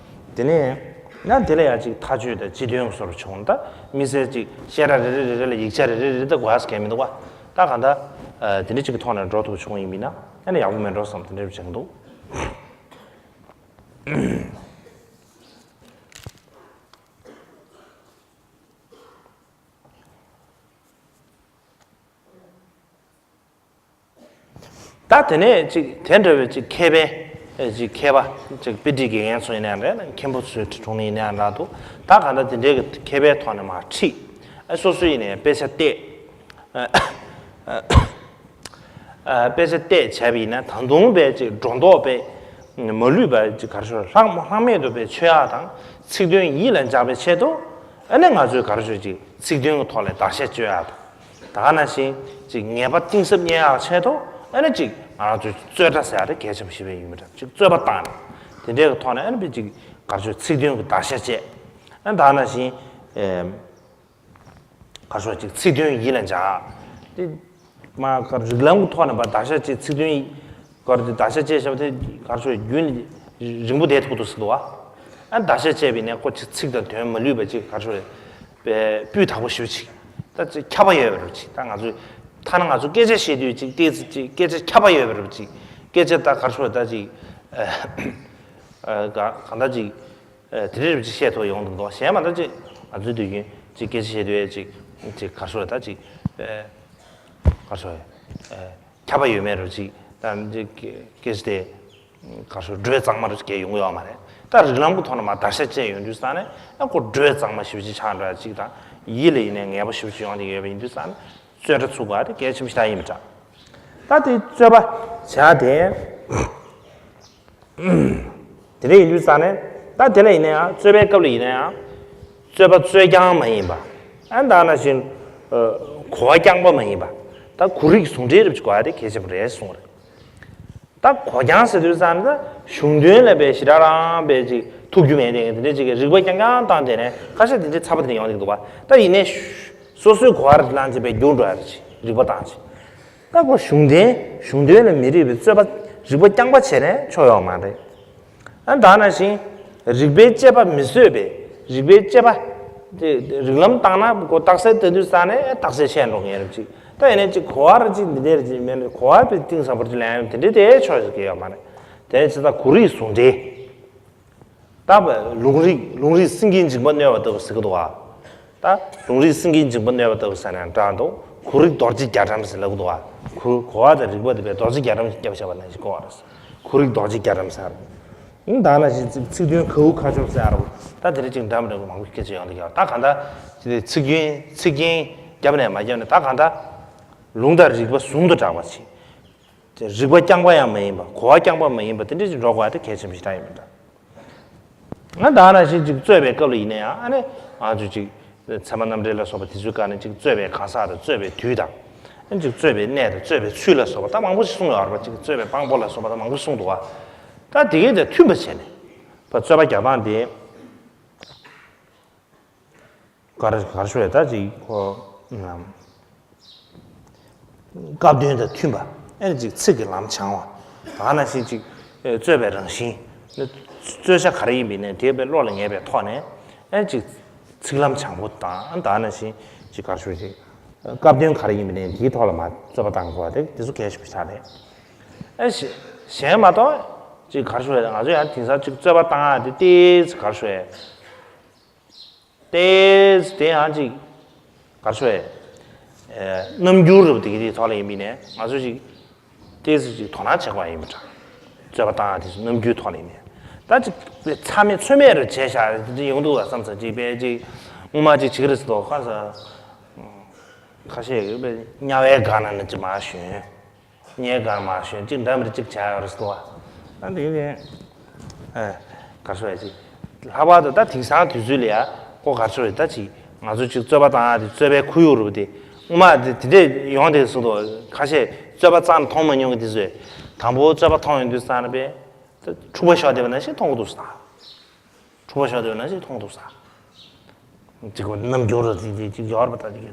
དེ་ནས་ན་དེ་ལ་ཡང་ཅིག་ཐག་གཅོད་དང་སྤྱི་དོན་སོར་བྱུང་ད་དམིགས་བསལ་ཅིག་བཤད་གྲྭ་རེ་རེ་རེ་རེ་ལ་ཡིག་ཆ་རེ་རེ་རེ་ད་དགོས་ཡ་གལ་མི་འདུག་བ། ད་གང་ལྟར་དེ་འདྲ་ཅིག་གི་ཐོག་ནས་འགྲོ་ཐུབ་བྱུང་ཡིན་མིན་ན་ཨ་ནི་ཡག་པོ་མེད་འགྲོ་བསམ་དེ་འདྲ་བྱུང་འདུག་ད་དེ་ནས་ཅིག་དེ་འདྲ་བའི་ཅིག་མཁས་པའི་ཅིག་མཁས་པ་ཅིག་དཔེ་ཁྲིད་དགེ་རྒན་ཚོ་ཡིན་ན་རེད། མཁན་པོ་ཚོའི་ཁྲི་དྲུང་ནས་ཡིན་ན་འདྲ་འདུག་ད་ག་ད་དེ་འདྲའི་གི་མཁས་པའི་ཐོག་ནས་མར་ཁྲིད་ཨ་སོ་སོ་ཡིན་ནའི་དཔེ་ཆ་བལྟས་དཔེ་ཆ་བལྟས་བྱས་པ་ཡིན་ན་ད་དུང་དཔེ་ཅིག་སྒྲོ་འདོགས་དཔེ་མ་ལུས་པ་ཅིག་ག་རེ་ཞུ་ལྷག་ལྷག་མེད་དུ་དཔེ་ཆོད་ཡག་དང་ཚིག་དོན་ཡིད་ལ་འཇགས་པའི་ཆེད་དུ་ཨ་ནི་ང་ཚོས་ག་རེ་ཞུ་ཅིག་ཚིག་དོན་གྱི་ཐོག་ལ་བརྡར་ཤ་གཅོད་ཡག་དང་། ད་ག་ནང་བཞིན་ཅིག་ངེས་པ་གཏིང་ཟབ་རྙེད་ཡག་ཆེད་དུ་ཨ་ནི་ཅིག་ང་རང་ཚོའི་རྩོད་གྲྭ་ཟེར་ཡག་དེ་གལ་ཆེན་པོ་ཞིག་ཡིན་མི་འདྲ་ཅིག་རྩོད་པ་བཏང་ནས་དེ་འདྲའི་གི་ཐོག་ནས་ཨ་ནི་པའི་ཅིག་ག་རེ་ཞུ་ཚིག་དོན་གྱི་བརྡར་ཤ་བཅད་ཨ་ནི་ད་ག་ནང་བཞིན་ག་རེ་ཞུ་ཅིག་ཚིག་དོན་ཡིད་ལ་འཇགས་དེ་ མ་ག་རིགས་ལམ་གྱི་ཐོག་ནས་པ་བརྡར་ཤ་བཅད་ཚིག་དོན་ག་རེ་བརྡར་ཤ་བཅད་བཞག་པ་དེ་ག་རེ་ཞུ་རྒྱུན་རིང་པོ་བསྡད་ཐུབ་འདུག་ཟེར་འདུག་བ། ཨ་བརྡར་ཤ་བཅད་པའི་ནས་ཁོ་ཚིག་དང་དོན་མ་ལུས་པ་ཅིག་ག་རེ་ཞུ་རེད། པའི་སྤུས་དག་པོ་ཞེ་པོ་ཅིག་ད་ཅིག་ཁྱབ་པ་ཡོད་པ་རེད་ཅིག་ད་ང་ཚོས་ཐ་ན་ང་ཚོ་སྐད་ཆ་བཤད་དུས་ཅིག་ཏོག་ཙམ་ཅིག་སྐད་ཆ་ཁྱབ་པ་ཡོད་པ་རེད་ཅིག་སྐད་ཆ་ད་ག་རེ་ཞུ་རེད། ད་ཅིག་ཨ་ག་གང་ལྟར་ཅིག་ཨ་དེ་འདྲ་རེ་ཅིག་བཤད་ཐུབ་ཡོང་འདུག་མདོག་གཞན་མ་གཏོགས་ཅིག་ང་ཚོའི་དུས་རྒྱུན་ཅིག་སྐད་ཆ་བཤད་དུས་ཅིག་ཅིག་ག་རེ་ཞུ་རེད། ད་ཅིག་ཨ་ག་རེ་ཞུ་རེད། ཨ་ཁྱབ་པ་ཡོད་མེད་རུ་ཅིག་ད་ཅིག་སྐད་ཆ་དེ་ག་རེ་ཞུ་འགྲོས་གཙང་མ་རུ་ཅིག་ཡོང་གི་ཡོད་མ་རེད། ད་རིགས་ལམ་གྱི་ཐོག་ནས་མར་བརྡར་ཤ་བཅད་ཡོང་དུས་ཙང་ནས་ཨ་ཁོ་འགྲོས་གཙང་མ་ཞེ་པོ་ཅིག་ཆགས་འདྲ་ཅིག་དང་ཡིད་ལ་ཡིན་ནའི་ངེས་པ་ཞེ་པོ་ཅིག་ཡོང་གི་ཡོད་པ་ཡིན་དུས་ཙང་ནས་རྩོད་གྲྭ་ཚུགས་པ་དེ་གལ་ཆེན་པོ་ཞིག་ད་ཡིན་པ་འདྲ། ད་དེ་རྩོད་པ་བྱ་དེ། དེ་འདྲ་ཡིན་དུས་ཙང་ནས་ད་དེ་ལ་ཡིན་ན་ཡང་རྩོད་པའི་སྐབས་ལ་ཡིན་ན་ཡང་རྩོད་པ་རྩོད་རྐྱང་མ་ཡིན་པ། ཨ་ད་ནང་བཞིན་གོ་བ་རྐྱང་པ་མ་ཡིན་པ། ད་གོ་རིགས་ཟུང་འབྲེལ་རབ་ཅིག་དགོས་ཡ་དེ་གལ་ཆེན་པོ་རེད་གསུངས་རེད། ད་གོ་རྐྱང་ཟེར་དུས་ཙང་ནས་ད་གཞུང་དོན་ལ་དཔེ་ཞེ་དྲག་རང་དཔེ་ཅིག་ཐུགས་རྒྱུས་མེད་དེ་དེ་འདྲ་ཅིག་གི་རིགས་པ་རྐྱང་རྐྱང་བཏང་དེ་ནས་ཁ་ཤས་དེ་འདྲའི་ཚ་པོ་དེ་འདྲ་ཡོང་གི་འདུག་བ། ད་ཡིན་ནའི་སོ་སོའི་གོ་བ་རེ་བླངས་ཅིག་དཔེ་བསྒྱུར་འགྲོ་ཡ་རེད་ཅིག་རིགས་པ་བཏང་ཅིག་ད་ཁོ་གཞུང་དོན་གཞུང་དོན་ལ་མི་རིགས་པའི་རྩོད་པ་རིགས་པ་རྐྱང་པ་བྱས་ནས་ཆོག་ཡོད་མ་རེད། ཨ་ད་ནང་བཞིན་རིགས་པའི་དཔྱད་པ་མི་བཟོད་པའི་རིགས་པའི་དཔྱད་པ་དེ་རིགས་ལམ་བཏང་ན་ཁོ་རྟགས་གསལ་ལྟ་དུས་ཙང་ནས་རྟགས་གསལ་ཤེས་འགྲོ་ངེས་རེད་ཅིག་ད་ཡིན་ནའི་ཅིག་གོ་བ་ར་ཅིག་འདི་འདྲ་རེད་ཅིག་མེད་ནས་གོ་བ་དཔེ་གཏིང་ཟབ་པོ་ཅིག་ལེན་ཡོང་དེ་འདྲའི་དེ་ཆོག་ཅིག་གི་ཡོད་མ་རེད། དེ་ནས་ཇི་ལྟར་གོ་རིགས་ཟུང་འབྲེལ། ད་ལུང་རིགས་ལུང་རིགས་སེང་གེའི་འཇིགས་པ་གནོད་པ་ལྟ་བུ་ཟེར་གི་འདུག་བ། ད་ལུང་རིགས་སེང་གེའི་འཇིགས་པ་གནོད་པ་ལྟ་བུ་ཟེར་ནའང་འདྲ་འདུག་གོ་རིགས་རྡོ་རྗེ་རྒྱ་གྲམ་ཟེར་ལབ་གི་འདུག་བ། གོ་གོ་བ་དང་རིགས་པ་དེ་བས་རྡོ་རྗེ་རྒྱ་གྲམ་ཞིག་བརྒྱབ་བཞག་པ་ནང་བཞིན་གོ་བ་རེད། གོ་རིགས་རྡོ་རྗེ་རྒྱ་གྲམ་ཟེར། ཡིན་ད་ནང་བཞིན་ཚིག་ཚིག་དོན་གའུ་ཁ་ཕྱོགས་ཟེར་རོ། ད་དེ་འདྲ་ཅིག་འདྲ་མི་འདྲ་བ་མང་པོ་སྐད་ཆ་ཡོང་གི་ཡོད། ད་གང་ལྟར་དེ་ཚིག་རྒྱན་ཚིག་རྒྱན་བརྒྱབ་ནས་མ་བརྒྱབ་ནས་ད་གང་ལྟར་ལུང་དང་རིགས་པ་ཟུང་དུ་འབྲེལ་བ་བྱེད། དེ་རིགས་པ་རྐྱང་པ་ཡང་མ་ཡིན་པ་གོ་བ་རྐྱང་པ་མ་ཡིན་པ་དེ་འདྲ་ཞིག་འགྲོ་དགོས་པ་དེ་གལ་ཆེན་པོ་ཞིག་ད་ཡིན་པ་འདྲ། ང་ད་ནང་བཞིན་ཅིག་རྩོད་པའི་སྐབས་ལ་ཡིན་ན་ཡང་ཨ་ནི་ང་ཚོས་ཅིག་ཚད་མ་རྣམ་འགྲེལ་ལ་སོགས་པ་དེ་ཚོའི་སྐབས་ནས་ཅིག་རྩོད་པའི་གང་ཟག་དང་རྩོད་པའི་དུས་དང་། ཨ་ནི་ཅིག་རྩོད་པའི་གནས་དང་རྩོད་པའི་ཚུལ་ལ་སོགས་པ་ད་མང་པོ་ཞིག་གསུངས་ཡོད་རེད་པ། ཅིག་རྩོད་པའི་དཔང་པོ་ལ་སོགས་པ་ད་མང་པོ་ཞིག་གསུངས་འདུག་བ། ད་དེ་གས་དང་མཐུན་པ་བྱས་ནས་ད་རྩོད་པ་རྒྱག་སྟངས་དེ། ག་རེ་ག་རེ་ཞུ་ཡ་ད་ཅིག་ཁོ་ཨམ། སྐབས་དོན་དང་མཐུན་པ། ཨེ་ཅིག་ཚིག་གི་ལམ་བྱང་བ། ད་ནང་བཞིན་ཅིག་ཨེ་རྩོད་པའི་རང་བཞིན། རྩོད་བྱ་ག་རེ་ཡིན་པའི་ནས་དེ་བས་བློ་ལ་ངེས་པའི་ཐོག་ནས་ཨེ་ཅིག་ཚིག་ལམ་བྱང་པོ་དང་ད་ནང་བཞིན་ཅིག་ག་རེ་ཞུ་ཅིག་སྐབས་དོན་ག་རེ་ཡིན་པའི་ནས་དེའི་ཐོག་ལ་མ་རྩོད་པ་བཏང་དགོས་པ་དེ་དེ་ཚོ་གལ་ཆེན་པོ་ཆགས་རེད། ཨེ་གཞན་མ་གཏོགས་ཅིག་ག་རེ་ཞུ་ཡ་ང་ཚོ་ཡང་དེང་སང་ཅིག་རྩོད་པ་བཏང་ཡ་དེ་ཏིས་ག་རེ་ཞུ་ཡ། ཏེས་དེ་ཡང་ཅིག་ག་རེ་ཞུ་ཨེ། རྣམ་འགྱུར་རུ་དེ་གི་དེའི་ཐོག་ལ་ཡིན་པ་ཡིན་ནས་ང་ཚོ་ཅིག་ཏེས་ཅིག་དོ་སྣང་བྱེད་དགོས་ཡིན་པ་འདྲ། རྩོད་པ་བཏང་ཡ་དེ་ཚོ་རྣམ་འགྱུར་ཐོག་ལ་ཡིན་ནས་ད་ཅིག་ཚ་མེད་ཚོད་མེད་རུ་བྱས་ཤག་དེ་ཡོང་འདུག་བསམ་ས་ཅིག་པས་ཅིག་སྔོན་མ་ཅིག་བྱེད་ཀྱི་རེད་ཟེར་དོ་ཁ་ས། ཁ་ཤས་ཀྱིས་དམྱལ་བའི་སྒང་ན་ནི་ཅིག་མར་ཞོན། སྙེ་གར་མ་ཞོན་གཅིག་འདྲ་མི་འདྲ་གཅིག་བྱ་ཡོད་རེད་ཟེར་བ། ཨ་འདི་ནས་ཨ་གར་སོ་ཡ་ཅིག་ལྷག་པར་དུ་ད་དེང་སང་དུས་ཚོད་ལ་ཡ་ཀོ་གར་སོ་རེད་ད་ཅིག་ང་ཚོ་ཅིག་རྩོད་པ་བཏང་ཡ་དེ་རྩོད་པའི་ཁོར་ཡུག་རུ་དེ་སྔོན་མ་དེ་དེ་འདྲས་ཡོང་དེ་ཟེར་དོ། ཁ་ཤས་རྩོད་པ་རྩ་ནས་མཐོང་མ་མྱོང་གི་དེ་ཚོས་དང་པོ་རྩོད་པ་མཐོང་ཡོང་དུས་ཙང་ནས་པས་འཁྲུག་པ་ཤོར་བསྡད་པ་ནང་བཞིན་མཐོང་གི་འདུག་ཟེར། འཁྲུག་པ་ཤོར་བསྡད་པ་ནང་བཞིན་མཐོང་གི་འདུག་ཟེར། ཅིག་གོ་རྣམ་འགྱུར་རུ་དེ་དེ་ཅིག་ཡོད་རེད་པ་ད་ཅིག་དེ།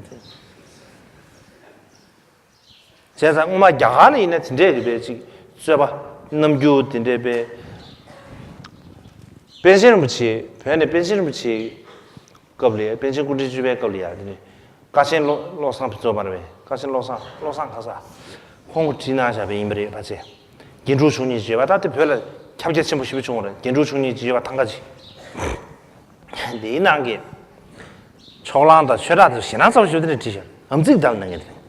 བྱས་ཙང་སྔོན་མ་རྒྱ་གར་ལ་ཡིན་ན་དེ་འདྲས་རེད་པས་ཅིག་རྩོད་པ་རྣམ་འགྱུར་དེ་འདྲས་པས། པཎ་ཆེན་རིན་པོ་ཆེ་བོད་ནས་པཎ་ཆེན་རིན་པོ་ཆེ་སྐབས་ལ་ཡ་པཎ་ཆེན་སྐུ་ཕྲེང་བཅུ་པའི་སྐབས་ལ་ཡ་དེ་ནས་ཀ་ཆེན་བློ་བློ་བཟང་ཕུན་ཚོགས་མ་རེད་པས། ཀ་ཆེན་བློ་བཟང་བློ་བཟང་ཁ་ས་ཁོང་གིས་བྲིས་གནང་བཞག་པ་ཡིན་པ་རེད་པ་ཚེ། རྒྱན་དྲུག་མཆོག་གཉིས་ཀྱི་བརྗོད་པ་ད་དེ་བོད་ལ་ཁྱབ་རྒྱ་ཆེན་པོ་ཞེ་པོ་བྱུང་བ་རེད། རྒྱན་དྲུག་མཆོག་གཉིས་ཀྱི་བརྗོད་པ་ཐང་ག་ཅིག་འདིའི་ནང་གི་ཕྱོགས་གླང་དང་ཆོས་གྲགས་དེ་ཞེད་སྣང་ཚ་པོ་ཞེ་པོ་དེ་འདྲ་བྲིས་ཤག་ཨམ་ཚིག་བསྡམས་གནང་མཁན་དེ་རེད།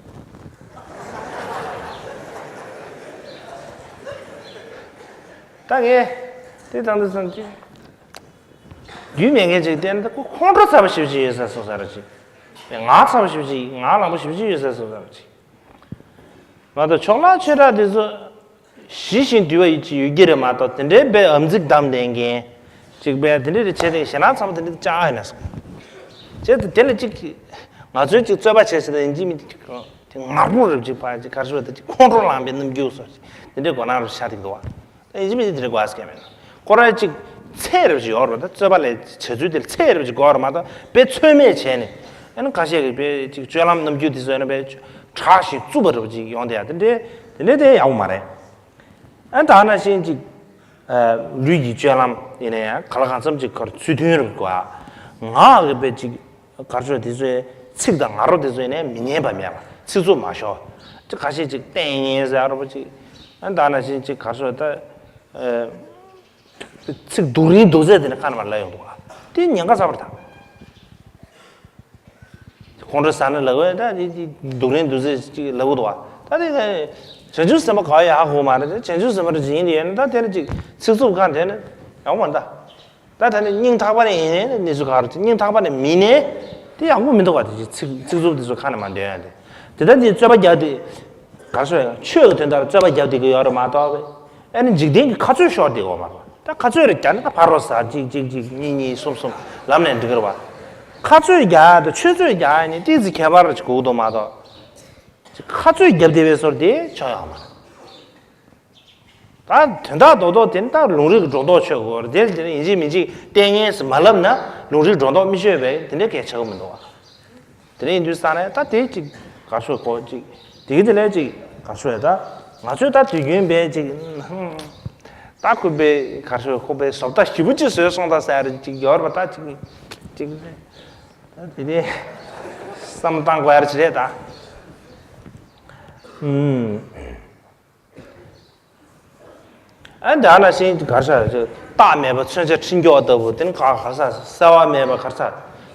ད་ངས་དེ་དང་དེ་བསམ་གྱི་རྒྱུས་མེད་མཁན་ཅིག་བལྟས་ན་ད་ཁོ་ཁོང་ཁྲོ་ཚ་པོ་ཞེ་པོ་ཅིག་ཡོད་ས་སོང་ས་ར་ཅིག་ངག་ཚ་པོ་ཞེ་པོ་ཅིག་ངག་ལངས་པོ་ཞེ་པོ་ཅིག་ཡོད་ས་སོང་ས་ར་ཅིག་མ་གཏོགས་ཕྱོགས་གླང་ཆོས་གྲགས་དེ་ཚོ་ཞི་ཞིང་དུལ་བ་ཡིད་ཀྱི་ཡོད་ཀྱི་རེད་མ་གཏོགས་དེ་འདྲའི་དཔེ་ཨམ་ཚིག་བསྡམས་ལྡན་མཁན་ཅིག་དཔེ་དེ་འདྲའི་རེ་བྱས་ཏེ་ཞེད་སྣང་ཚ་པོ་དེ་འདྲ་བཅག་ཡོད་ན་སོང་། བྱས་ཏེ་དེ་ལ་ཅིག་ང་ཚོའི་ཅིག་རྩོད་པ་བྱས་ཟེར་ན་ཡིན་གཅིག་མིན་གཅིག་དེ་ངག་དབང་རབ་ཅིག་ཕར་ཅིག་གར་ཞུ་བ་དེ་ཅིག་ཁོང་ཁྲོ་ལངས་པའི་རྣམ་འགྱུར་སོགས་ཅིག་དེ་འདྲའི་གོ་ན་རུ་ཤ་ཐིག་འདུག་བ། ད་ཡིན་གཅིག་མིན་གཅིག་དེ་འདྲའི་གོ་ས་སྐྱེ་མེད་ན་ཁོ་རང་ཅིག་ཚད་རབ་ཅིག་ཡོད་རེད་པ། ད་རྩོད་པ་ལས་བྱ་ཚུལ་དེ་ལ་ཚད་རབ་ཅིག་དགོས་རེད་མ་གཏོགས་དཔེ་ཚོད་མེད་བྱས་ནས་ཨ་ནི་ཁ་ཤས་ཀྱིས་དཔེ་ཅིག་སྤྱོད་ལམ་རྣམ་འགྱུར་དེ་ཚོ་ཡོད་ན་དཔེ་ དྲག་ཞིང་རྩུབ་པ་རུ་ཅིག་ཡོང་དེ་ཡ་དེ་འདྲའི་དེ་འདྲའི་དེ་ཡག་པོ་མ་རེད། ཨ་ད་ནང་བཞིན་ཅིག་ལུས་ཀྱི་སྤྱོད་ལམ་ཡིན་ན་ཡང་ག་ལ་གང་འཚམ་ཅིག་ཁར་ཚུལ་མཐུན་རུ་དགོས། ངག་གི་དཔེ་ཅིག་གར་ཆོས་དེ་ཚོའི་ཚིག་དང་ང་རོ་དེ་ཚོ་ཡིན་ན་མི་སྙན་པ་མེད་པ། ཚིག་རྩུབ་མ་ཤོར། ཅིག་ཁ་ཤས་ཅིག་ལྟས་ངན་ཟེར་རོ་པ་ཅིག་ཨ་ད་ནང་བཞིན་ཅིག་གར་ཆོས་ད། ཚིག་སྡུག་རིང་སྡུག་ཚད་དེ་ནི་ཁ་ནས་མར་ལབ་ཡོང་འདུག་ག་དེ་ཉེན་ཁ་ཚ་བར་དང་། ཁོང་ཁྲོ་ཟ་ན་ལབ་ཡོད་ད་དེ་དེ་སྡུག་རིང་སྡུག་ཚད་ཅིག་ལབ་འདུག་ག་ད་དེ་བྱང་ཆུབ་སེམས་དཔའ་ག་ཡ་ཧ་གོ་མ་རེད། དེ་བྱང་ཆུབ་སེམས་དཔའ་རེ་ཇི་ཡིན་དེ་ཡོད་ན་ད་དེ་ནི་ཅིག་ཚིག་རྩུབ་གང་དེ་ནི་ཡག་མ་རེད་ད། ད་ད་ནི་སྙིང་ཐག་པ་ནས་ཡིན་ནའི་གནས་ཚུལ་ག་རེ་ཅིག་སྙིང་ཐག་པ་ནས་མིན་ནའི་དེ་ཡག་པོ་མི་འདུག་ག་དེ་ཅིག་ཚིག་ཚིག་རྩུབ་དེ་ཚོ་ཁ་ནས་མར་འདོན་ཡ་དེ་དེ་ད་དེ་རྩོད་པ་རྒྱག་དེ་ག་སོ་ཡང་ཆོས་ཀྱི་དོན་དག་ལ་རྩོད་པ་རྒྱག་དེ་གི་ཡོད་རེད་མ་གཏོགས། ཨ་ནི་འཇིག་རྟེན་གྱི་ཁ་རྩོད་ཤོར་དེ་འོ་མ་རེད། ད་ཁ་རྩོད་རེ་རྒྱག་ན་ད་ཕར་རོ་ཟ་གཅིག་གཅིག་གཅིག་གཉིས་གཉིས་གསུམ་གསུམ་ལམ་ནས་འགྲིག་གི་རེད་བ། ཁ་རྩོད་རྒྱག་ཡ་དང་ཆོས་རྩོད་རྒྱག་ཡ་ནི་ཏིག་ཙི་ཁྱད་པར་ཅིག་དགོས་འདུག་མ་གཏོགས། ཁ་རྩོད་རྒྱབ་བསྡད་པའི་སོར་དེ་ཆོག་ཡོད་མ་རེད། ད་དོན་དག་རྡོག་རྡོག་དེ་ནི་ད་ལུང་རིགས་ཀྱི་སྒྲོ་འདོགས་ཆོད་དགོས་རེད། དེ་དེ་ནི་ཡིན་གཅིག་མིན་གཅིག་ལྟས་ངན་ཟེར་མ་ལབ་ན་ལུང་རིགས་སྒྲོ་འདོགས་མི་ཆོད་པས་དེ་འདྲ་གལ་ཆེ་བོ་མི་འདུག་བ། དེ་ནས་ཡིན་དུས་ས་ནས་ད་དེ་ཅིག་ག་ཤོད་གོ་ཅིག་དེ་གི་དེ་ལས་ཅིག་ག་ཤོད་ད་ང་ཚོས་ད་དུས་རྒྱུན་པའི་ཅིག་ད་ཁོ་པའི་ག་ཤོད་ཁོ་པའི་བཟོ་ལྟ་ཞིབ་པོ་ཅིག་བཟོས་སོང་ད་ཟེར་ཅིག་ཡོད་རེད་པ། ད་ཅིག་ཅིག་ད་དེ་ནས་བསམ་བློ་བཏང་དགོས་ཡ་ཅིག་རེད་ད། ཨུམ། ཨ་འདྲ་ན་ཤིང་གར་ས་རྟགས་མེད་པ་མཚོན་ཆ་འཕྲིན་སྐྱོགས་ལྟ་བུ་དེ་ནི་ག་གར་ས་གསལ་བ་མེད་པ་གར་ས་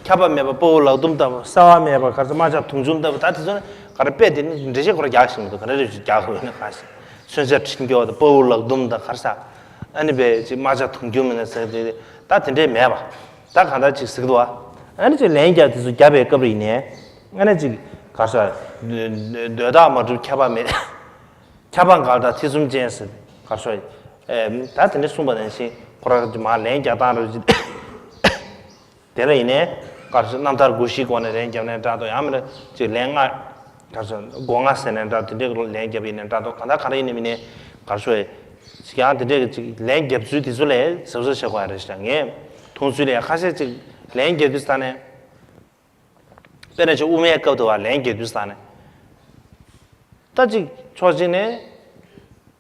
ཁྱབ་པ་མེད་པ་དཔའ་བོ་ལག་རྡུམ་ལྟ་བུ་གསལ་བ་མེད་པ་གར་ས་རྨ་བྱ་དུང་ཆུང་ལྟ་བུ་ད་དེ་ཚོ་ནི་ག་རེ་དཔེ་དེ་ནི་འགྲེལ་བཤད་ཁོ་ར་རྒྱག་ཤིང་འདུག་ག་རེ་རེ་བཞིན་རྒྱག་དགོས་ན་ག་ཤིང་མཚོན་ཆ་འཕྲིན་སྐྱོགས་དང་དཔའ་བོ་ལག་རྡུམ་དང་གར་ས་ཨ་ནི་པའི་ཅིག་རྨ་བྱ་དུང་ཆུང་མིན་ན་ཟེར་དེ་ད་དེ་འདྲས་མེད་པ་ད་གང་ལྟར་ཅིག་ཟིག་འདུག་ཨ་ནི་ཅིག་ལན་རྒྱག་དེ་ཚོ་རྒྱབ་པའི་སྐབས་རེ་ཡིན་ནས་ཨ་ནི་ཅིག་གར་ས་འདོད་ཐག་མ་གྲུབ་ཁྱབ་པ་མེད། ཁྱབ་པ་འགལ་དང་ཐེ་ཚོམ་ཅན་ཟེར་ག་སོ། ཨེ་ད་དེ་འདྲ་གསུངས་པ་ནང་བཞིན་ཁོ་རང་གི་མ་ལན་རྒྱག་སྟངས་རུ་དེ་ལ་ཡིན་ནའི་ག་སོ་རྣམ་ཐར་དགུ་བཞིའི་སྒོ་ནས་ལན་རྒྱབ་ནས་འདྲ་འདུག་ཡང་མིན་ན་ཅིག་ལན་ལྔ་ག་སོ་སྒོ་ལྔ་ཟེར་ནས་འདྲ་དེ་འདྲའི་ལན་རྒྱབ་ཡིན་ནས་འདྲ་འདུག་གང་ལྟར་ག་རེ་ཡིན་ནའི་མིན་ནའི་ག་སོ་ཡང་དེ་འདྲའི་ཅིག་ལན་རྒྱབ་ཚུལ་དེ་ཚོ་ལས་གཟབ་གཟབ་བྱེད་དགོས་ཡ་རེད་ཤག་ངས་མཐོང་ཚུལ་ལ་ཡང་ཁ་ཤས་ཅིག་ལན་རྒྱབ་དུས་ས་ནས། དཔེར་ན་ཅིག་དབུ་མའི་སྐབས་དུ་བ་ལན་རྒྱག་དུས་ས་ནས། ད་ཅིག་ཕྱོགས་གཅིག་ནས།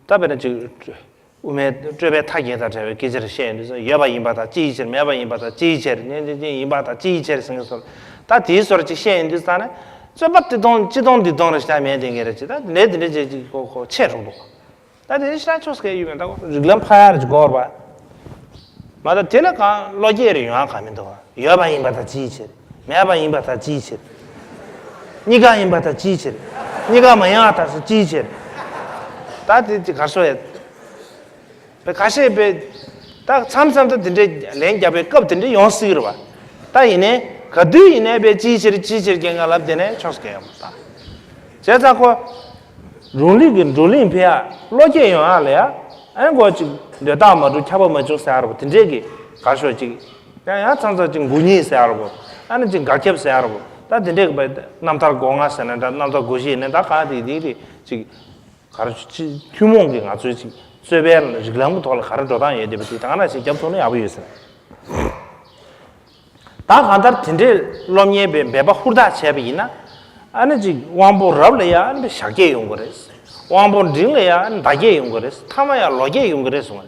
ད་དཔེར་ན་ཅིག་དབུ་མའི་སྤྲོས་པའི་མཐའ་རྒྱན་དང་བྲལ་བའི་སྐད་ཆ་རེ་བཤད་ཡོང་དུས་ས་ཡོད་པ་ཡིན་པ་དང་ཅིའི་ཕྱིར་མེད་པ་ཡིན་པ་དང་ཅིའི་ཕྱིར་ནས་འདི་འདི་ཡིན་པ་དང་ཅིའི་ཕྱིར་ཟེར་མཁན་སོགས། ད་དེའི་སོར་ཅིག་བཤད་ཡོང་དུས་ས་ནས། རྩོད་པ་ཏི་སྟོང་ཅི་སྟོང་འདི་སྟོང་རེ་བཤད་མེད་དེ་ངེས་རེད་ཅེ་ད་ལས་དེ་འདྲ་ཅིག་ཅིག་ཁོ་ཁོ་ཆད་འགྲོ་འདུག་ད་དེ་ཤ་ཆོས་སྐད་ཡུལ་མེད་ད་རིགས་ལམ་ཕ་ཡར་གྱི་སྐོར་བ། མ་ད་དེ་ལ་གང་བློ་སྐྱེད་རེ་ཡོང་ཡ་གང་མི་འདུག་ཡོད་པ་ཡིན་པ་ད་ཅིའི་ཕྱིར། མེད་པ་ཡིན་པ་ད་ཅིའི་ཕྱིར། གཉིས་ཀ་ཡིན་པ་ད་ཅིའི་ཕྱིར། གཉིས་ཀ་མ་ཡིན་པ་ད་ཅིའི་ཕྱིར། ད་དེ་ཅི་གར་སོ་ཡ། པའི་ཁ་ཤས་པའི། ད་མཚམས་མཚམས་ད་དེ་འདྲའི་ལན་རྒྱབ་པའི་སྐབས་དེ་འདྲ་ཡོང་སྲིད་ཀྱི་རེད་བ། ད་ཡིན་ནའི་ག་དུས་ཡིན་ནའི་པའི་ཅིའི་ཕྱིར་ཅིའི་ཕྱིར་སྐྱེ་ང་ལབ་དེ་ནས་ཆོག་སྐད་ཡོང་མ་ད། བྱས་ཙང་ཁོ། རུང་ལིག་གི་འགྲོ་ལིང་ཕི་ཡ་བློ་སྐྱེད་ཡོང་ཡ་ལ་ཡ། ཨན་གོ་ཅིག་འདོད་ཐག་མ་གྲུབ་ཁྱབ་པ་མ་བྱུང་ཟེར་ཡ་ར་བོ་དེ་འདྲས་ཀྱི་གར་ཤོག་ཅིག་ཡང་ཡང་ཚང་ཚང་ཅིག་མགོ་གཉིས་ཟེར་ཡ་ར་བོ་ཨ་ནི་ཅིག་འགག་ཁྱབ་ཟེར་ཡ་ར་བོ་ད་དེ་འདྲས་ཀྱི་པའི་རྣམ་ཐར་སྒོ་ལྔ་ཟེར་ན་འདྲ་རྣམ་ཐར་སྒོ་བཞི་ཡིན་ན་ད་གང་དེ་དེ་རེད་ཅིག་གར་ཅིག་ཐུན་མོང་གི་ང་ཚོའི་ཅིག་རྩོད་པའི་རིགས་ལམ་གྱི་ཐོག་ལ་ག་རེ་འགྲོ་སྟངས་ཡོད་དེ་བ་དེ་ད་ག་ནང་བཞིན་རྒྱབ་ཐུབ་ན་ཡག་པོ་ཡོད་ཟེར། ད་གང་ལྟར་དེ་འདྲའི་སློབ་གཉེར་བའི་འབད་པ་ཧུར་ཐག་བྱས་པ་ཡིན་ན། ཨ་ནི་ཅིག་དབང་པོ་རབ་ལ་ཡང་ཨ་ནི་ཞག་སྐྱེས་ཡོང་གི་རེད། དབང་པོ་འབྲིང་ལ་ཡང་ཨ་ནི་ཟླ་སྐྱེས་ཡོང་གི་རེད། ཐ་མ་ཡང་ལོ་སྐྱེས་ཡོང་གི་རེད་གསུངས་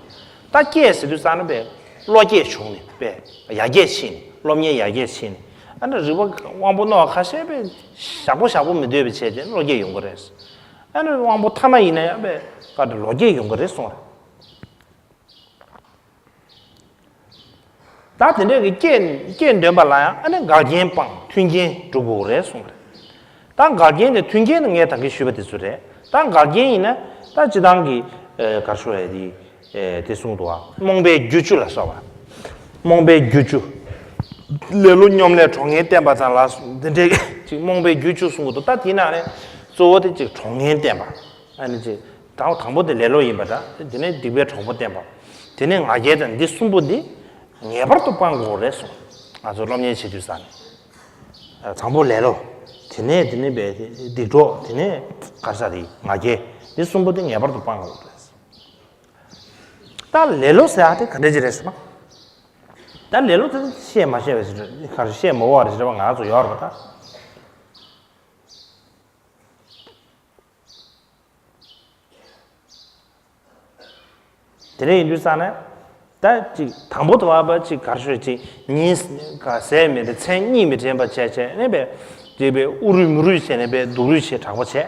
པ་རེད། ད་སྐྱེས་ཟེར་དུས་ཙང་ན་པའི་བློ་སྐྱེས་བྱུང་ནས་པའི་ཡར་རྒྱས་ཕྱིན་ནས་སློབ་གཉེར་ཡར་རྒྱས་ཕྱིན་ནས་ཨ་ནི་རིག་པ་དབང་པོ་རྣོ་བ་ཁ་ཤས་པའི་ཞག་པོ་ཞག་པོ་མི་སྡོད་པའི་བྱས་ཏེ་བློ་སྐྱེས་ཡོང་གི་རེད། ཨ་ནི་དབང་པོ་ཐ་མ་ཡིན་ན་ཡང་པའི་བཀའ་དྲིན་ལོ་སྐྱེས་ཡོང་གི་རེད་གསུངས་པ་རེད། ད་དེ་འདྲས་ཀྱི་སྐྱེས་སྐྱེས་འདོན་པ་ལ་ཡང་ཨ་ནི་འགལ་རྐྱེན་སྤང་མཐུན་རྐྱེན་སྒྲུབ་དགོས་རེད་གསུངས་པ་རེད། ད་འགལ་རྐྱེན་དེ་མཐུན་རྐྱེན་དེ་ངས་ད་གིན་ཞུས་པ་དེ་ཚོ་རེད། ད་འགལ་རྐྱེན་ཡིན་ན་ད་སྤྱི་བཏང་གི་གར་ཤོ་ཡ་དེ་དེ་གསུངས་འདུག་བ། རྨོངས་པའི་རྒྱུ་བཅུ་ལ་སོགས་པ། རྨོངས་པའི་རྒྱུ་བཅུ། ལེ་ལོ་སྙོམ་ལས་གྲོགས་ངན་བསྟེན་པ་དང་ལ་འདི་འདྲས་ཅིག་རྨོངས་པའི་རྒྱུ་བཅུ་གསུངས་འདུག་ད་དེ་ནང་ནས་གཙོ་བོ་དེ་ཅིག་གྲོགས་ངན་བསྟེན་པ། ཨ་ནི་ཅིག་དང་དང་པོ་དེ་ལེ་ལོ་ཡིན་པ་འདྲ། དེ་ནས་སྡིག་པའི་གྲོགས་པོ་བསྟེན་པ། དེ་ནས་ང་རྒྱལ་དང་འདི་གསུམ་པོ་འདི་ངེས་པར་དུ་སྤང་དགོས་རེད་གསུངས། ང་ཚོ་སློབ་གཉེར་བྱེད་དུས་ས་ནས། དང་པོ་ལེ་ལོ། དེ་ནས་དེ་ནས་བས་སྡིག་གྲོགས་དེ་ནས་གར་ས་དེ་ང་རྒྱལ་འདི་གསུམ་པོ་དེ་ངེས་པར་དུ་སྤང་དགོས་རེད། ད་ལེ་ལོ་ཟེར་ཡ་དེ་ག་འདྲ་ཅིག་རེད་ཟེར་ན། ད་ལེ་ལོ་དེ་བཤད་མ་བཤད་པའི་ཕྱིར་གར་བཤད་མ་འོས་པ་རེད་ཟེར་བ་ང་ཚོ་ཡོད་རེད་པ་ད། དེ་འདྲ་ཡིན་དུས་ཙང་ནས། ད་ཅིག་དང་པོ་དེ་བ་བ་ཅིག་གར་ཤོད་ཅིག་ཉིན་ག་ཟས་མི་དྲན། མཚན་གཉིད་མི་དྲན་པ་བྱས་བྱས་ནས་པས་ཅིག་པས་ཨུ་རུས་མུ་རུས་བྱས་ནས་པས་སྡུག་རུས་བྱས་དྲག་པོ་བྱས།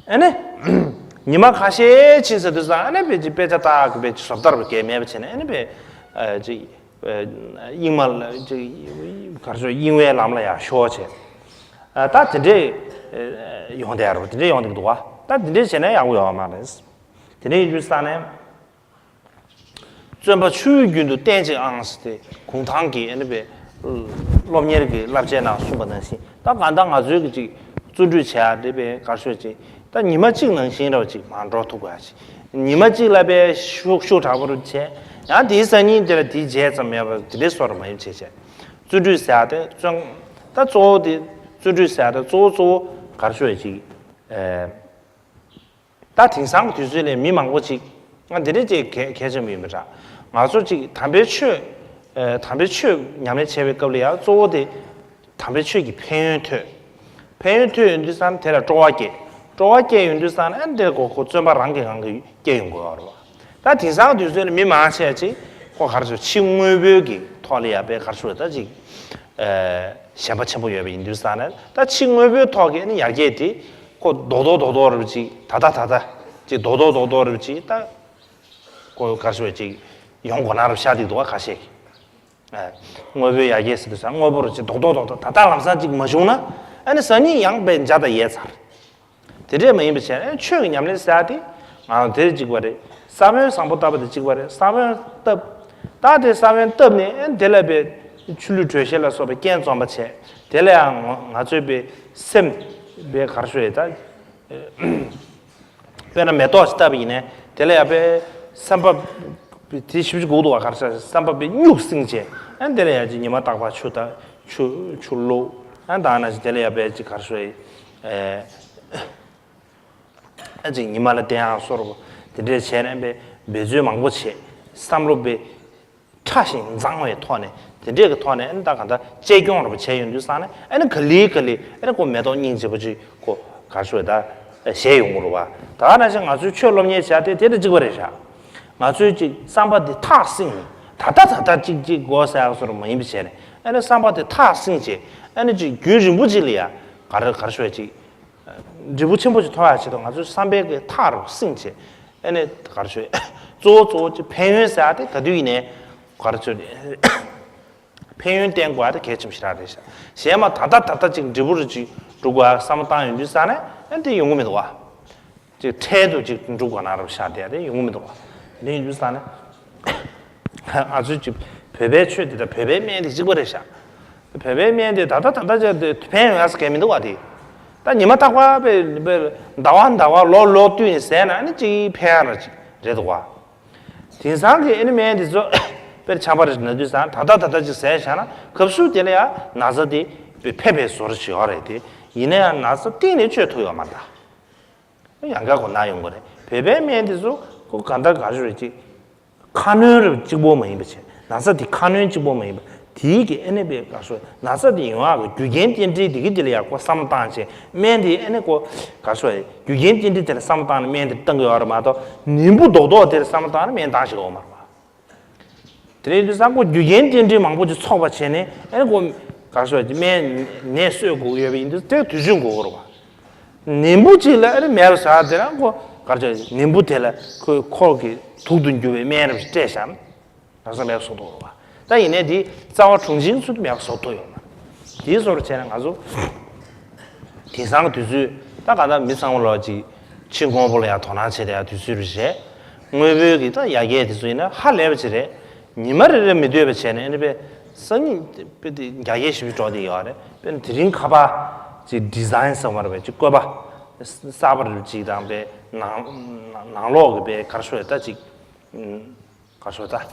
ཨ་ནི་ཉི་མ་ཁ་ཤས་ཕྱིན་ཟེར་དུས་ཙང་ཨ་ནི་པས་ཅིག་དཔེ་ཆ་ལྟ་གི་པས་ཅིག་བཟོ་ལྟ་བུ་གས་མེད་པ་བྱས་ནས་ཨ་ནི་པས་ཅིག་དབྱིངས་མ་ལ་ཅིག་གར་ཤོད་དབྱིངས་བའི་ལམ་ལ་ཡར་ཤོག་བྱས། ད་དེ་འདྲས་ཡོང་བསྡད་རོ། དེ་འདྲས་ཡོང་བསྡད་འདུག་བ། ད་དེ་འདྲས་བྱས་ན་ཡག་པོ་ཡོད་མ་རེད། དེ་འདྲས་ཡིན་དུས་ཙང་ནས། བརྩོན་པ་ཆུ་བོའི་རྒྱུན་དུ་བསྟེན་ཅིག་ཨང་ཟེར་ཏེ་གུང་ཐང་གི་ཨ་ནི་པའི་སློབ་གཉེར་གྱི་བསླབ་བྱའི་ནང་གསུངས་པ་ནང་བཞིན། ད་གང་ལྟར་ང་ཚོའི་གི་ཅིག་བརྩོན་འགྲུས་བྱེད་ཡ་དེ་པའི་གར་ཤོད་ཅིག་ད་ཉི་མ་གཅིག་ནང་བཞིན་ར་ཅིག་མར་འགྲོ་ཐུབ་དགོས་ཡ་ཅིག་ཉི་མ་གཅིག་ལ་པའི་ཤུགས་ཤུགས་དྲག་པོ་རུ་བྱས། ཡང་དེའི་སང་ཉིན་དེ་ལ་དེའི་རྗེས་ཙམ་མེད་པར་དེ་འདྲའི་བཟོ་འདྲ་མ་ཡིན་བྱས་བྱས། བརྩོན་འགྲུས་ཟེར་ཡ་དེ་བརྩོན། ད་གཙོ་བོ་དེ་བརྩོན་འགྲུས་ཟེར་ཡ་དེ་གཙོ་བོ་གཙོ་བོ་གར་ཤོད་ཅིག་ད་དེང་སང་གི་དུས་ཚོད་ལས་མི་མང་པོ་ཅིག་ང་འདི་འདྲ་ཅིག་གལ་གལ་ཆེན་པོ་ཡིན་པ་འདྲ། ང་ཚོ་ཅིག་དམ་པའི་ཆོས། ཨ། དམ་པའི་ཆོས་ཉམས་ལེན་བྱེད་པའི་སྐབས་ལ་ཡང་གཙོ་བོ་དེ་དམ་པའི་ཆོས་ཀྱི་ཕན་ཡོན་ཐོས། ཕན་ཡོན་ཐོས་ཡོང་དུས་ཙང་དེ་ལ་སྤྲོ་བ་སྐྱེ། སྤྲོ་བ་སྐྱེ་ཡོང་དུས་ཙང་ཨ་ནི་དེ་ལ་ཁོ་ཁོ་བརྩོན་པ་རང་གིས་རང་གིས་སྐྱེ་ཡོང་དགོས་པ་རེད་བ། ད་དེང་སང་གི་དུས་ཚོད་ལ་མི་མང་ཆེ་ཅིག་ཁོ་ག་རེ་ཟེར། ཕྱི་དངོས་པོའི་གི་ཐོག་ལ་ཡ་པའི་ག་རེ་ཟེར། ད་ཅིག་ཨ། ཞེན་པ་ཆེན་པོ་ཡོད་པ་ཡིན་དུས་ཙང་ནས། ད་ཕྱི་དངོས་པོའི་ཐོག་གི་ཨ་ནི་ཡར་རྒྱས་དེ་ཁོ་རྡོག་རྡོག་རྡོག་རྡོག་རེ་ཅིག་ད་ལྟ་ད་ལྟ་ཅིག་རྡོག་རྡོག་རྡོག་རྡོག་རེ་ཅིག་ད་ཁོ་ག་རེ་ཟེར་ཅིག་ཡོང་དགོས་ན་རུ་ཤ་དིག་འདུག་བ། ཁ་ཤས་ཀྱི། ཨ། དངོས་པོའི་ཡར་རྒྱས་ཟེར་དུས་ཙང་དངོས་པོ་རུ་ཅིག་རྡོག་རྡོག་རྡོག་རྡོག་ད་ལྟ་ལམ་སང་ཅིག་མ་བྱུང་ན་ཨ་ནི་སང་ཉིན་ཡང་པའི་འཇའ་དང་ཡལ་ཚར། དེ་འདྲས་མ་ཡིན་པ་བྱས་ན་ཆོས་ཀྱི་ཉམས་ལེན་ཟེར་ཡ་དེ་ང་རང་དེར་གཅིག་པ་རེད། ས་བོན་བཟང་པོ་བཏབ་པ་དེ་གཅིག་པ་རེད། ས་བོན་བཏབ། ད་དེ་ས་བོན་བཏབ་ནས་ཨེ་དེ་ལ་པའི་ཆུ་ལུད་དྲོད་གཤེར་ལ་སོགས་པའི་རྐྱེན་འཛོམས་པ་བྱས། དེ་ལ་ཡང་ང་ཚོའི་པའི་སེམས་པའི་ག་རེ་ཟེར་ད། དཔེར་ན་མེ་ཏོག་ཅིག་བཏབ་པ་ཡིན་ནའི་དེ་ལ་ཡང་པའི་སེམས་པ་དེ་ཞིབ་ཅིག་དགོས་འདུག་བ། ག་རེ་ཟེར། སེམས་པ་པའི་སྨྱུག་བསྲིངས་བྱས་ཨེ་དེ་ལ་ཡང་ཅིག་ཉི་མ་རྟག་པར་ཆུ་ད་ཆུ་ཆུ་བླུགས། ཨ་ད་ན་ཅིག་དེ་ལ་ཡ་པའི་ཅིག་ག་རེ་ཟེར། ཨེ། ཨ་ཅིག་ཉི་མ་ལ་བསྟན་ཡང་སོར་བ་དེ་འདྲས་བྱས་ནས་པའི་འབད་རྩོལ་མང་པོ་བྱས། བསམ་བློ་པའི་ཕྲ་ཞིང་གཙང་བའི་ཐོག་ནས་དེ་འདྲས་ཀྱི་ཐོག་ནས་ཨ་ནི་ད་ག་ད་གཅེས་སྐྱོང་རུ་བྱས་ཡོང་དུས་ཙང་ནས་ཨ་ནི་ག་ལེ་ག་ལེ་ཨ་ནི་ཁོ་མེ་ཏོག་སྙིང་རྗེ་པོ་ཅིག་ཁོ་ག་རེ་ཟེར་ད་བཞད་ཡོང་གི་རེད་བ། ད་ན་ཅིག་ང་ཚོའི་ཆོས་སློབ་གཉེར་བྱ་དེ་དེ་དང་གཅིག་པ་རེད་ཤག་ང་ཚོའི་ཅིག་བསམ་པ་དེ་ཐག་བསྲིངས་ནས་ད་ལྟ་ད་ལྟ་ཅིག་ཅིག་དགོས་ཟེར་ཡག་སོར་མ་ཡིན་པ་བྱས་ནས་ཨ་ནི་བསམ་པ་དེ་ཐག་བསྲིངས་བྱས་ཨ་ནི་ཅིག་རྒྱུན་རིང་པོ་ཅིག་ལ་ཡ་ག་རེ་ག་རེ་ཟེར་ཅིག་འབྲས་བུ་ཆེན་པོ་ཞིག་ཐོབ་ཡ་ཆེད་དུ་ང་ཚོའི་བསམ་པའི་གི་མཐའ་རུ་བསྲིངས་བྱས། ཨ་ནི་ག་རེ་ཞུ། གཙོ་བོ་གཙོ་བོ་ཅིག་ཕན་ཡོན་ཟེར་ཡ་དེ་ག་དུས་ཡིན་ནའི་ག་རེ་ཞུ། ཕན་ཡོན་བསྟེན་དགོས་ཡ་དེ་གལ་ཆེན་པོ་ཞེ་དྲག་རེད་ཤག་གཞན་མ་ད་ལྟ་ད་ལྟ་ཅིག་འབྲས་བུ་རུ་ཅིག་འགྲུབ་དགོས་ཡ་བསམ་བློ་བཏང་ཡོང་དུས་ཙང་ནས་ཨ་ནི་དེ་ཡོང་གི་མི་འདུག་བ། ཅིག་འཕྲལ་དུ་ཅིག་འགྲུབ་དགོས་ན་རུ་ཤག་དེ་ཡ་དེ་ཡོང་གི་མི་འདུག་བ། དེ་ཡིན་དུས་ཙང་ནས། ང་ཚོའི་ཅིག་བོད་པའི་ཆོས་འདི་དང་བོད་པའི་སྨན་འདི་གཅིག་པ་རེད་ཤག་བོད་པའི་སྨན་འདི་ད་ལྟ་ད་ལྟ་ཅིག་དེ་ཕན་ཡོང་ཡ་ས་གས་མི་འདུག་བ། དེ་ད་ཉི་མ་རྟག་པར་དཔེ་དཔེ་ཟླ་བ་ཟླ་བ་ལོ་ལོ་བསྟུད་ནས་ཟས་ན་ནི་ཅིག་ཕན་ཡ་ར་ཅིག་རེད་འདུག་བ། དེང་སང་གི་ཨ་ནི་སྨན་འདི་ཚོ་དཔེར་ཆམ་པ་རེ་ན་དུས་ཙང་ད་ལྟ་ད་ལྟ་ཅིག་ཟས་བཞག་ན་སྐབས་སུ་དེ་ལ་ཡ་ན་ཚ་དེ་དཔེ་ཕེབས་པའི་བཟོ་འདྲ་ཅིག་ཡོད་རེད། དེ་ཡིན་ན་ཡང་ན་ཚ་གཏན་ནས་བཅོས་ཐུབ་ཡོད་མ་རེད་ད། ཡང་བསྐྱར་ཁོ་ན་ཡོང་གི་རེད། བོད་པའི་སྨན་དེ་ཚོ་ཁོ་ག་འདྲ་ག་རེ་རེད་ཅིག་ཁ་སྣོན་རེ་གཅིག་པོ་མ་ཡིན་པ་བྱས། ན་ཚ་དེ་ཁ་སྣོན་གཅིག་པོ་མ་ཡིན་པ། དེའི་གི་ཨ་ནི་པའི་ག་རེ་ཟེར། ན་ཚ་དེ་ཡོང་ཡག་གི་རྒྱུ་རྐྱེན་རྟེན་འབྲེལ་དེ་གི་དེ་ལ་ཡག་པོ་བསམ་བློ་བཏང་བྱས། སྨན་དེ་ཨ་ནི་ཁོ་ག་རེ་ཟེར། རྒྱུ་རྐྱེན་རྟེན་འབྲེལ་དེ་ལ་བསམ་བློ་བཏང་ནས་སྨན་དེ་བཏང་གི་ཡོད་རེད་མ་གཏོགས། ནད་འབུ་རྡོག་རྡོག་དེ་ལ་བསམ་བློ་བཏང་ནས་སྨན་བཏང་ཤེས་ཀྱི་ཡོད་མ་རེད་པ། དེ་ནས་དུས་སང་ཁོ་རྒྱུ་རྐྱེན་རྟེན་འབྲེལ་མང་པོ་ཅིག་ཚོགས་པ་བྱས་ནས་ཨ་ནི་ཁོ་ག་རེ་ཟེར་གྱི་སྨན་ནད་གསོ་དགོས་ཡོད་པ་ཡིན་དུས་དེ་དུས་ཚོད་འགོར་གི་རེད་པ། ནད་འབུ་ཅིག་ལ་ཨ་ནི་མེད་པ་ཟེར་དེ་རང་ཁོ་ག་རེ་ཟེར་ནད་འབུ་དེ་ལ་ཁོ་ཁོ་གི་དུག་ཏུ་འགྱུར་བའི་སྨན་རབ་ཅིག་སྤྲད་བཞག་ན་ང་ཚོ་མེད་པ་བཟོ་ཐུབ་རེད་པ། ད་ཡིན་ནའི་དེ་རྩ་བ་དྲུང་ཆེན་ཚོས་མེད་པ་བཟོ་ཐུབ་ཡོད་མ་རེད། དེའི་བཟོ་འདྲ་བྱས་ན་ང་ཚོ་དེང་སང་གི་དུས་ཚོད་ད་གང་ལྟར་མི་ཚང་མ་ལོག་ཅིག་ཕྱི་དངོས་པོ་ལ་ཡང་དོ་སྣང་བྱེད་བསྡད་ཡ་དུས་ཚོད་རེད་བྱས། དངོས་པོའི་གི་ད་ཡར་རྒྱས་དེ་ཚོ་ཡིན་ན་ཧ་ལས་པ་ཅིག་རེད། ཉི་མ་རེ་རེ་མི་སྡོད་པ་བྱས་ནས་ཨ་ནི་པའི་སང་ཉིན་དཔེ་དེ་རྒྱ་སྐྱེད་ཞིབ་འཇུག་འགྲོ་བསྡད་ཡོད་རེད། དཔེར་ན་དེ་རིང་ཁ་པར་ཅིག་ཌི་ཛའིན་ཟེར་བ་རེད་པས། ཅིག་བཀོད་པ་གསར་པ་རེ་ཅིག་དང་པའི་ནང་ནང་ལོགས་ཀྱི་པའི་ག་རེ་ཟེར་ད་ཅིག་ག་རེ་ཟེར་ད།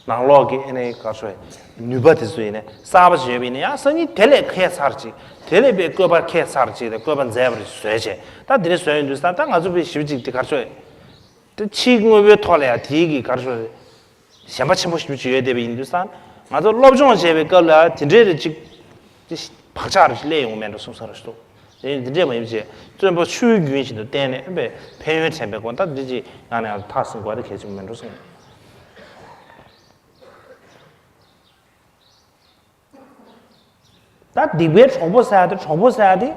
ནང་ལོགས་ཀྱི་ཨ་ནི་ག་རེ་ཟེར་ནུས་པ་དེ་ཚོ་ཡིན་ནས་གསར་པ་ཞིག་ཡོད་པ་ཡིན་ན་ཡང་སང་ཉིན་དེ་ལས་ཁྱད་མཚར་ཅིག་དེ་ལས་པའི་བཀོད་པ་ཁྱད་མཚར་ཅིག་དང་བཀོད་པ་མཛེས་པ་རེ་བཟོས་བྱས། ད་དེ་འདྲ་བཟོས་ཡོང་དུས་ཙང་ད་ང་ཚོ་པའི་ཞིབ་ཅིག་དེ་ག་རེ་ཟེར། དེ་ཕྱིའི་དངོས་པོའི་ཐོག་ལ་ཡང་དེའི་གི་ག་རེ་ཟེར། ཞེན་པ་ཆེན་པོ་ཞེ་པོ་ཅིག་ཡོད་བསྡད་པ་ཡིན་དུས་ཙང་། ང་ཚོ་སློབ་སྦྱོང་བྱེད་པའི་སྐབས་ལ་དེ་འདྲའི་རེ་ཅིག་དེ་བག་ཆགས་རེ་ཞིག་སླེབས་ཡོང་མེད་འགྲོ་བསམ་བསམ་རེ་ཞིག་འདུག་དེ་འདི་འདྲས་མ་ཡིན་ཅེས་བརྩོན་པ་ཆུ་བོའི་རྒྱུན་བཞིན་དུ་བསྟེན་ནས་ཨེ་པའི་ཕན་ཡོན་དྲན་པའི་སྒོ་ད་འདི་ཅིག་ཡང་ནས་ཡང་དུ་ཐག་བསྲིང་དགོས་ཏེ་གལ་ཆེན་པོ་མིན་འགྲོ་གསུངས། ད་སྡིག་པའི་གྲོགས་པོ་ཟེར་ཡ་དེ་གྲོགས་པོ་ཟེར་ཡ་དེ་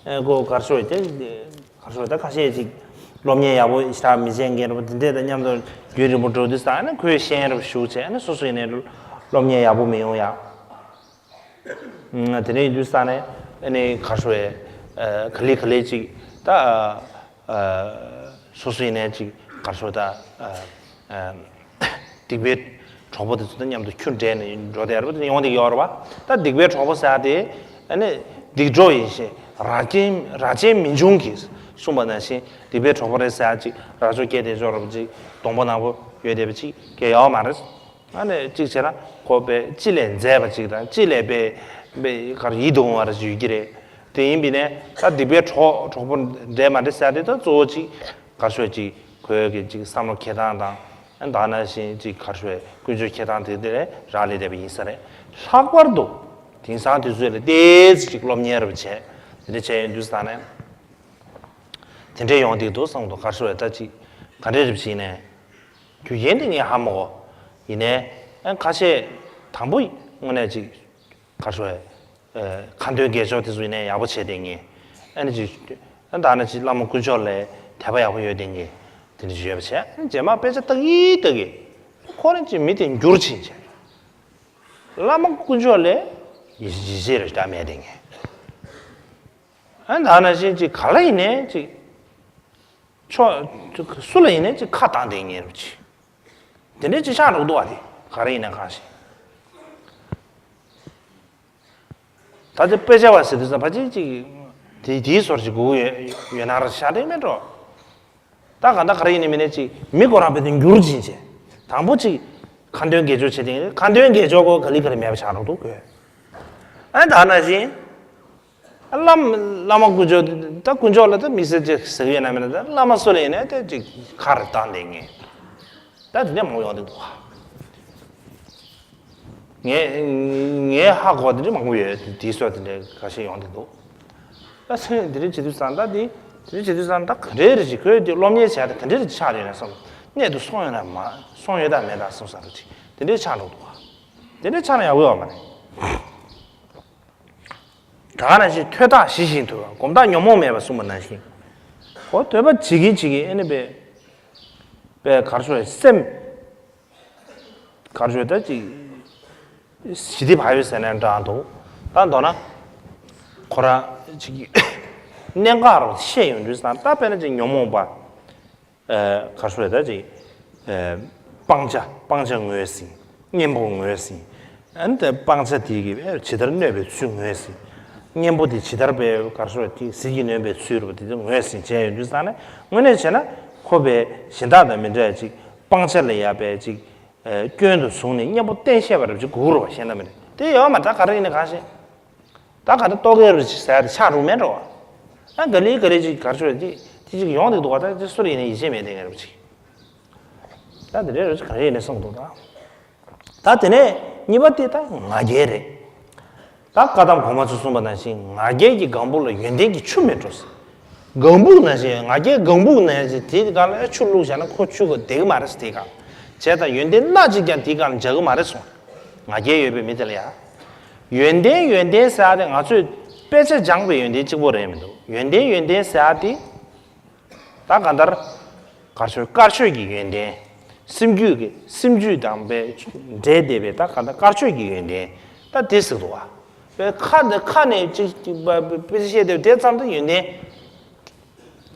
ཨེ་གོ་གར་ཤོར་དེ་གར་ཤོར་ད་ཁ་ཤས་ཅིག་སློབ་གཉེར་ཡག་པོ་ཞེ་དྲག་མི་བྱེད་མཁན་རེད་པ། དེ་འདྲས་དང་མཉམ་དུ་རྒྱུན་རིང་པོ་འགྲོ་དུས་ཙང་ནས་ཁོས་ཤེས་ཡོན་རབ་ཞུགས་བྱས་ནས་སོ་སོ་ཡིན་ནའི་སློབ་གཉེར་ཡག་པོ་མི་ཡོང་ཡ། དེ་ནས་ཡིན་དུས་ཙང་ནས་ཨ་ནི་གར་ཤོར་བའི་ག་ལེ་ག་ལེ་ཅིག་ད། སོ་སོ་ཡིན་ནའི་ཅིག་གར་ཤོར་ད། སྡིག་པའི་གྲོགས་པོ་དེ་ཚོ་དང་མཉམ་དུ་ཁྱུ་འདྲེས་ནས་འགྲོ་བསྡད་རེད་པ། དེ་ཡོང་བསྡད་ཡོད་རེད་པ། ད་སྡིག་པའི་གྲོགས་པོ་ཟེར་ཡ་དེ་ཨ་ནི་སྡིག་གྲོགས་ཡིན་ཞེས་ར་ཅན་ར་ཅན་མི་འབྱུང་གིས་གསུངས་པ་ནང་བཞིན་སྡིག་པའི་གྲོགས་པོ་རེད་ཟེར་ཡ་ཅིག་ར་ཅོ་སྐྱེས་དེ་ཅོག་ར་པ་ཅིག་གདོང་པ་ནག་པོ་ཡོད་བསྡད་པ་ཅིག་གལ་ཡོད་མ་རེད། ཨ་ནི་གཅིག་བྱས་ན་ཁོ་པའི་ཅི་ལས་མཛེས་པ་ཅིག་དང་ཅི་ལས་པའི་པའི་གར་ཡིད་དུ་འོང་བ་རེ་ཞིག་ཡོད་ཀྱི་རེད། དེ་ཡིན་པས་ནས་ད་སྡིག་པའི་གྲོགས་གྲོགས་པོ་འདྲེས་མ་འདྲེས་ཟེར་དེ་ད་གཙོ་བོ་གཅིག་གར་ཤོར་གཅིག་ཁོའི་གི་གཅིག་བསམ་བློ་འཁྱེར་སྟངས་དང་ཨ་ད་ནང་བཞིན་གཅིག་གར་ཤོར་ཀུན་སྤྱོད་འཁྱེར་སྟངས་དེ་དེ་ལས་རག་ལས་བསྡད་པ་ཡིན་ས་རེད། ལྷག་པར་དུ་དེང་སང་དུས་ཚོད་ལ་ཏོག་ཙམ་གཅིག་སློབ་གཉེར་རེ་བྱས་དེ་འདྲ་བྱས་ཡོང་དུས་ས་ནས་དེ་འདྲས་ཡོང་འདུག་འདུག་བསམ་འདུག་གར་ཤོར་ད་གཅིག་ག་འདྲས་རེ་བྱས་ནས། རྒྱུ་རྐྱེན་དེ་ངས་ཧ་མ་གོ། ཡིན་ནའི་ཨ་ཁ་ཤས་དང་པོ་དངོས་གནས་ཅིག་ག་རེ་ཟེར། ཁ་འདོན་དགེ་སྦྱོར་དེ་ཚོ་ཡིན་ནའི་ཡག་པོ་བྱས་ཏེ་ངས་ཨ་ནི་ཅིག་ཨ་ད་ནི་ཅིག་བླ་མ་དཀོན་མཆོག་ལ་དད་པ་ཡག་པོ་ཡོད་དེ་ངས་དེ་འདྲ་ཅིག་ཡོད་པ་བྱས། རྗེས་མ་དཔེ་ཆ་ལྟ་གི་ལྟ་གི་ཁོ་རང་ཅིག་མི་དེ་འགྱུར་ཕྱིན་བྱས། བླ་མ་དཀོན་མཆོག་ལ་ཡིད་ཆེས་རེ་ཞིག་མེད་དེ་ངས་ཨ་ད་ནི་ཅིག་ཅིག་ག་ལ་ཡིན་ནའི་ཅིག་ཕྱོགས་སུ་ལ་ཡིན་ནའི་ཅིག་ཁ་བཏང་བསྡད་མཁན་རེད་པ་ཅིག་དེ་འདྲའི་ཅིག་ཆགས་འགྲོ་གི་འདུག་བ། དེ་ག་རེ་ཡིན་ན་གང་ཞིག་ད་ལྟ་དཔེ་ཆ་བ་ཟེར་དུས་ཙམ་ཕལ་ཆེར་ཅིག་དེ་དེའི་ཟུར་ཅིག་དགོས་ཀྱི་ཡོད་ཡོད་ན་ར་ཆགས་བསྡད་མེད་འགྲོ། ད་ག་ད་ག་རེ་ཡིན་ནའི་མིན་ནའི་ཅིག་མི་ཁོ་རང་དཔེ་དེ་འགྱུར་ཕྱིན་བྱས། དང་པོ་ཅིག་ཁ་འདོན་དགེ་སྦྱོར་བྱེད་དེ་ཁ་འདོན་དགེ་སྦྱོར་གོ་ག་ལེ་ག་ལེ་མེད་པ་ཆགས་འགྲོ་འདུག་གོ། ཨ་ད་ནང་བཞིན། བླ་མ་བླ་མ་དཀོན་མཆོག་ད་དཀོན་མཆོག་ལ་ད་དམིགས་བསལ་ཅིག་ཟེར་གྱི་ཡོད་ན་མེད་ན་ད་བླ་མ་སུ་ལ་ཡིན་ན་ད་ཅིག་ཁ་རེ་བཏང་བསྡད་མཁན་ད་དེ་འདྲ་མང་པོ་ཡོང་བསྡད་འདུག་ངས་ངས་ཧ་གོ་དེ་འདྲ་མང་པོ་ཡོད་དེ་དེའི་སོགས་དེ་འདྲ་ཁ་ཤས་ཡོང་བསྡད་འདུག་ད་སེམས་དེ་འདྲ་བྱེད་དུས་ཙང་ད་དེ་དེ་འདྲ་བྱེད་དུས་ཙང་ད་ག་འདྲའི་རེ་ཅིག་ཁོས་དེ་སློབ་གཉེར་བྱས་ད་ག་འདྲའི་རེ་ཅིག་ཆགས་ཡོད་ན་བསམ། གནད་དུ་སོང་ཡོད་ན་མ་སོང་ཡོད་ད་མེད་ད་བསམ་ས་རེ་ཅིག་དེ་འདྲའི་ཆགས་འགྲོ་འདུག་དེ་འདྲའི་ཆགས་ན་ཡག་པོ་ཡོད་མ་རེད། ད་ག་ནང་བཞིན་ཐོས་བདག་ཞི་ཞིང་དུལ་བ། སྒོམ་བདག་ཉོན་མོངས་མེད་པར་གསུངས་པ་ནང་བཞིན། ཁོ་ཐོས་པ་བྱེད་ཀྱིན་བྱེད་ཀྱིན་ཨེ་ནི་པས། པས་གར་ཤོར་སེམས། གར་ཤོར་ད་ཅིག་ཞི་བདེ་བག་ཡོད་ཟེར་ནས་འདྲ་འདུག་ད་མདོར་ན། ཁོ་རང་ཅིག་གནད་འགག་རུ་ཤེས་ཡོང་དུས་སང་ད་དཔེར་ན་ཅིག་ཉོན་མོངས་པ། གར་ཤོར་ད་ཅིག་སྤང་བྱ་སྤང་བྱ་ངོས་ཟིན། གཉེན་པོ་ངོས་ཟིན། ཨ་ནི་ད་སྤང་བྱ་དེ་གི་ཇི་ལྟར་གནོད་པའི་ཚུལ་ངོས་ཟིན། གཉེན་པོ་དེ་ཇི་ལྟར་པའི་གར་ཤོར་དེ་ཟིལ་གྱིས་གནོན་པའི་ཚུལ་རུ་དེ་ངོས་ཟིན་བྱས་ཡོང་དུས་ཙང་ནས་དངོས་གནས་བྱས་ན་ཁོ་པའི་གཞན་དག་དང་མི་འདྲ་ཅིག་སྤང་བྱ་ལ་ཡ་པའི་ཅིག་སྐྱོན་དུ་བཟུང་ནས་གཉེན་པོ་བསྟེན་ཤེས་པ་རབ་ཅིག་དགོས་རུ་བ་ཤེས་ན་མི་འདྲ་དེ་ཡོད་མ་ད་ག་རེ་ཡིན་ན་གང་ཤེས། ད་ག་ད་ལྟོ་གས་རུ་ཅིག་ཟེར་ཡ་དེ་ཆགས་འགྲོ་མེད་འགྲོ་བ། ཨ་ག་ལེ་ག་ལེ་ཅིག་གར་ཤོར་དེ་དེ་ཅིག་ཡོང་དེ་འདུག་བ། ད་དེ་སུ་རེ་ཡིན་ན་ཡིད་ཆེས་མེད་དེ་ངས་རུ་ཅིག་ད་དེ་འདྲའི་རུ་ཅིག་ག་རེ་ཡིན་ན་གསུངས་འདུག་ད་ད་དེ་ནས་གཉིས་པ་དེ་ད་ང་རྒྱལ་རེད། ད་བཀའ་གདམས་གོང་མ་ཚོས་གསུངས་པ་ནང་བཞིན་ང་རྒྱལ་གྱི་ལྒང་བུ་ལ་ཡོན་ཏན་གྱི་ཆུ་མི་འགྲོ་ཟེར། ལྒང་བུ་ནང་བཞིན་ང་རྒྱལ་ལྒང་བུ་ནང་བཞིན་དེའི་སྒང་ལ་ཆུ་བླུགས་བཞག་ན་ཁོ་ཆུ་ག་བསྡད་གི་མ་རེད་ཟེར། དེའི་སྒང་བྱས་ཙང་ཡོན་ཏན་སྣ་གཅིག་ཀྱང་དེའི་སྒང་ལ་འཇག་གི་མ་རེད་གསུངས། ང་རྒྱལ་ཡོད་པའི་མི་དེ་ལ་ཡ། ཡོན་ཏན་ཡོན་ཏན་ཟེར་ཡ་དེ་ང་ཚོས་དཔེ་ཆ་སྦྱངས་པའི་ཡོན་ཏན་གཅིག་པོ་རེད་མི་འདུག་ཡོན་ཏན་ཡོན་ཏན་ཟེར་ཡ་དེ། ད་གང་ལྟར། དཀར་ཆོས་དཀར་ཆོས་ཀྱི་ཡོན་ཏན། སེམས་རྒྱུད་ཀྱི་སེམས་རྒྱུད་དང་པའི་འབྲེལ་བསྡད་པའི་ད་གང་ལྟར་དཀར་ཆོས་ཀྱི་ཡོན་ཏན། ད་དེ་ཟེར་འདུག་བ། པའི་ཁ་ནས་ཁ་ནས་ཅིག་ཅིག་པ་པི་ཤེས་དེ་དེ་ཙམ་དུ་ཡོན་ཏན།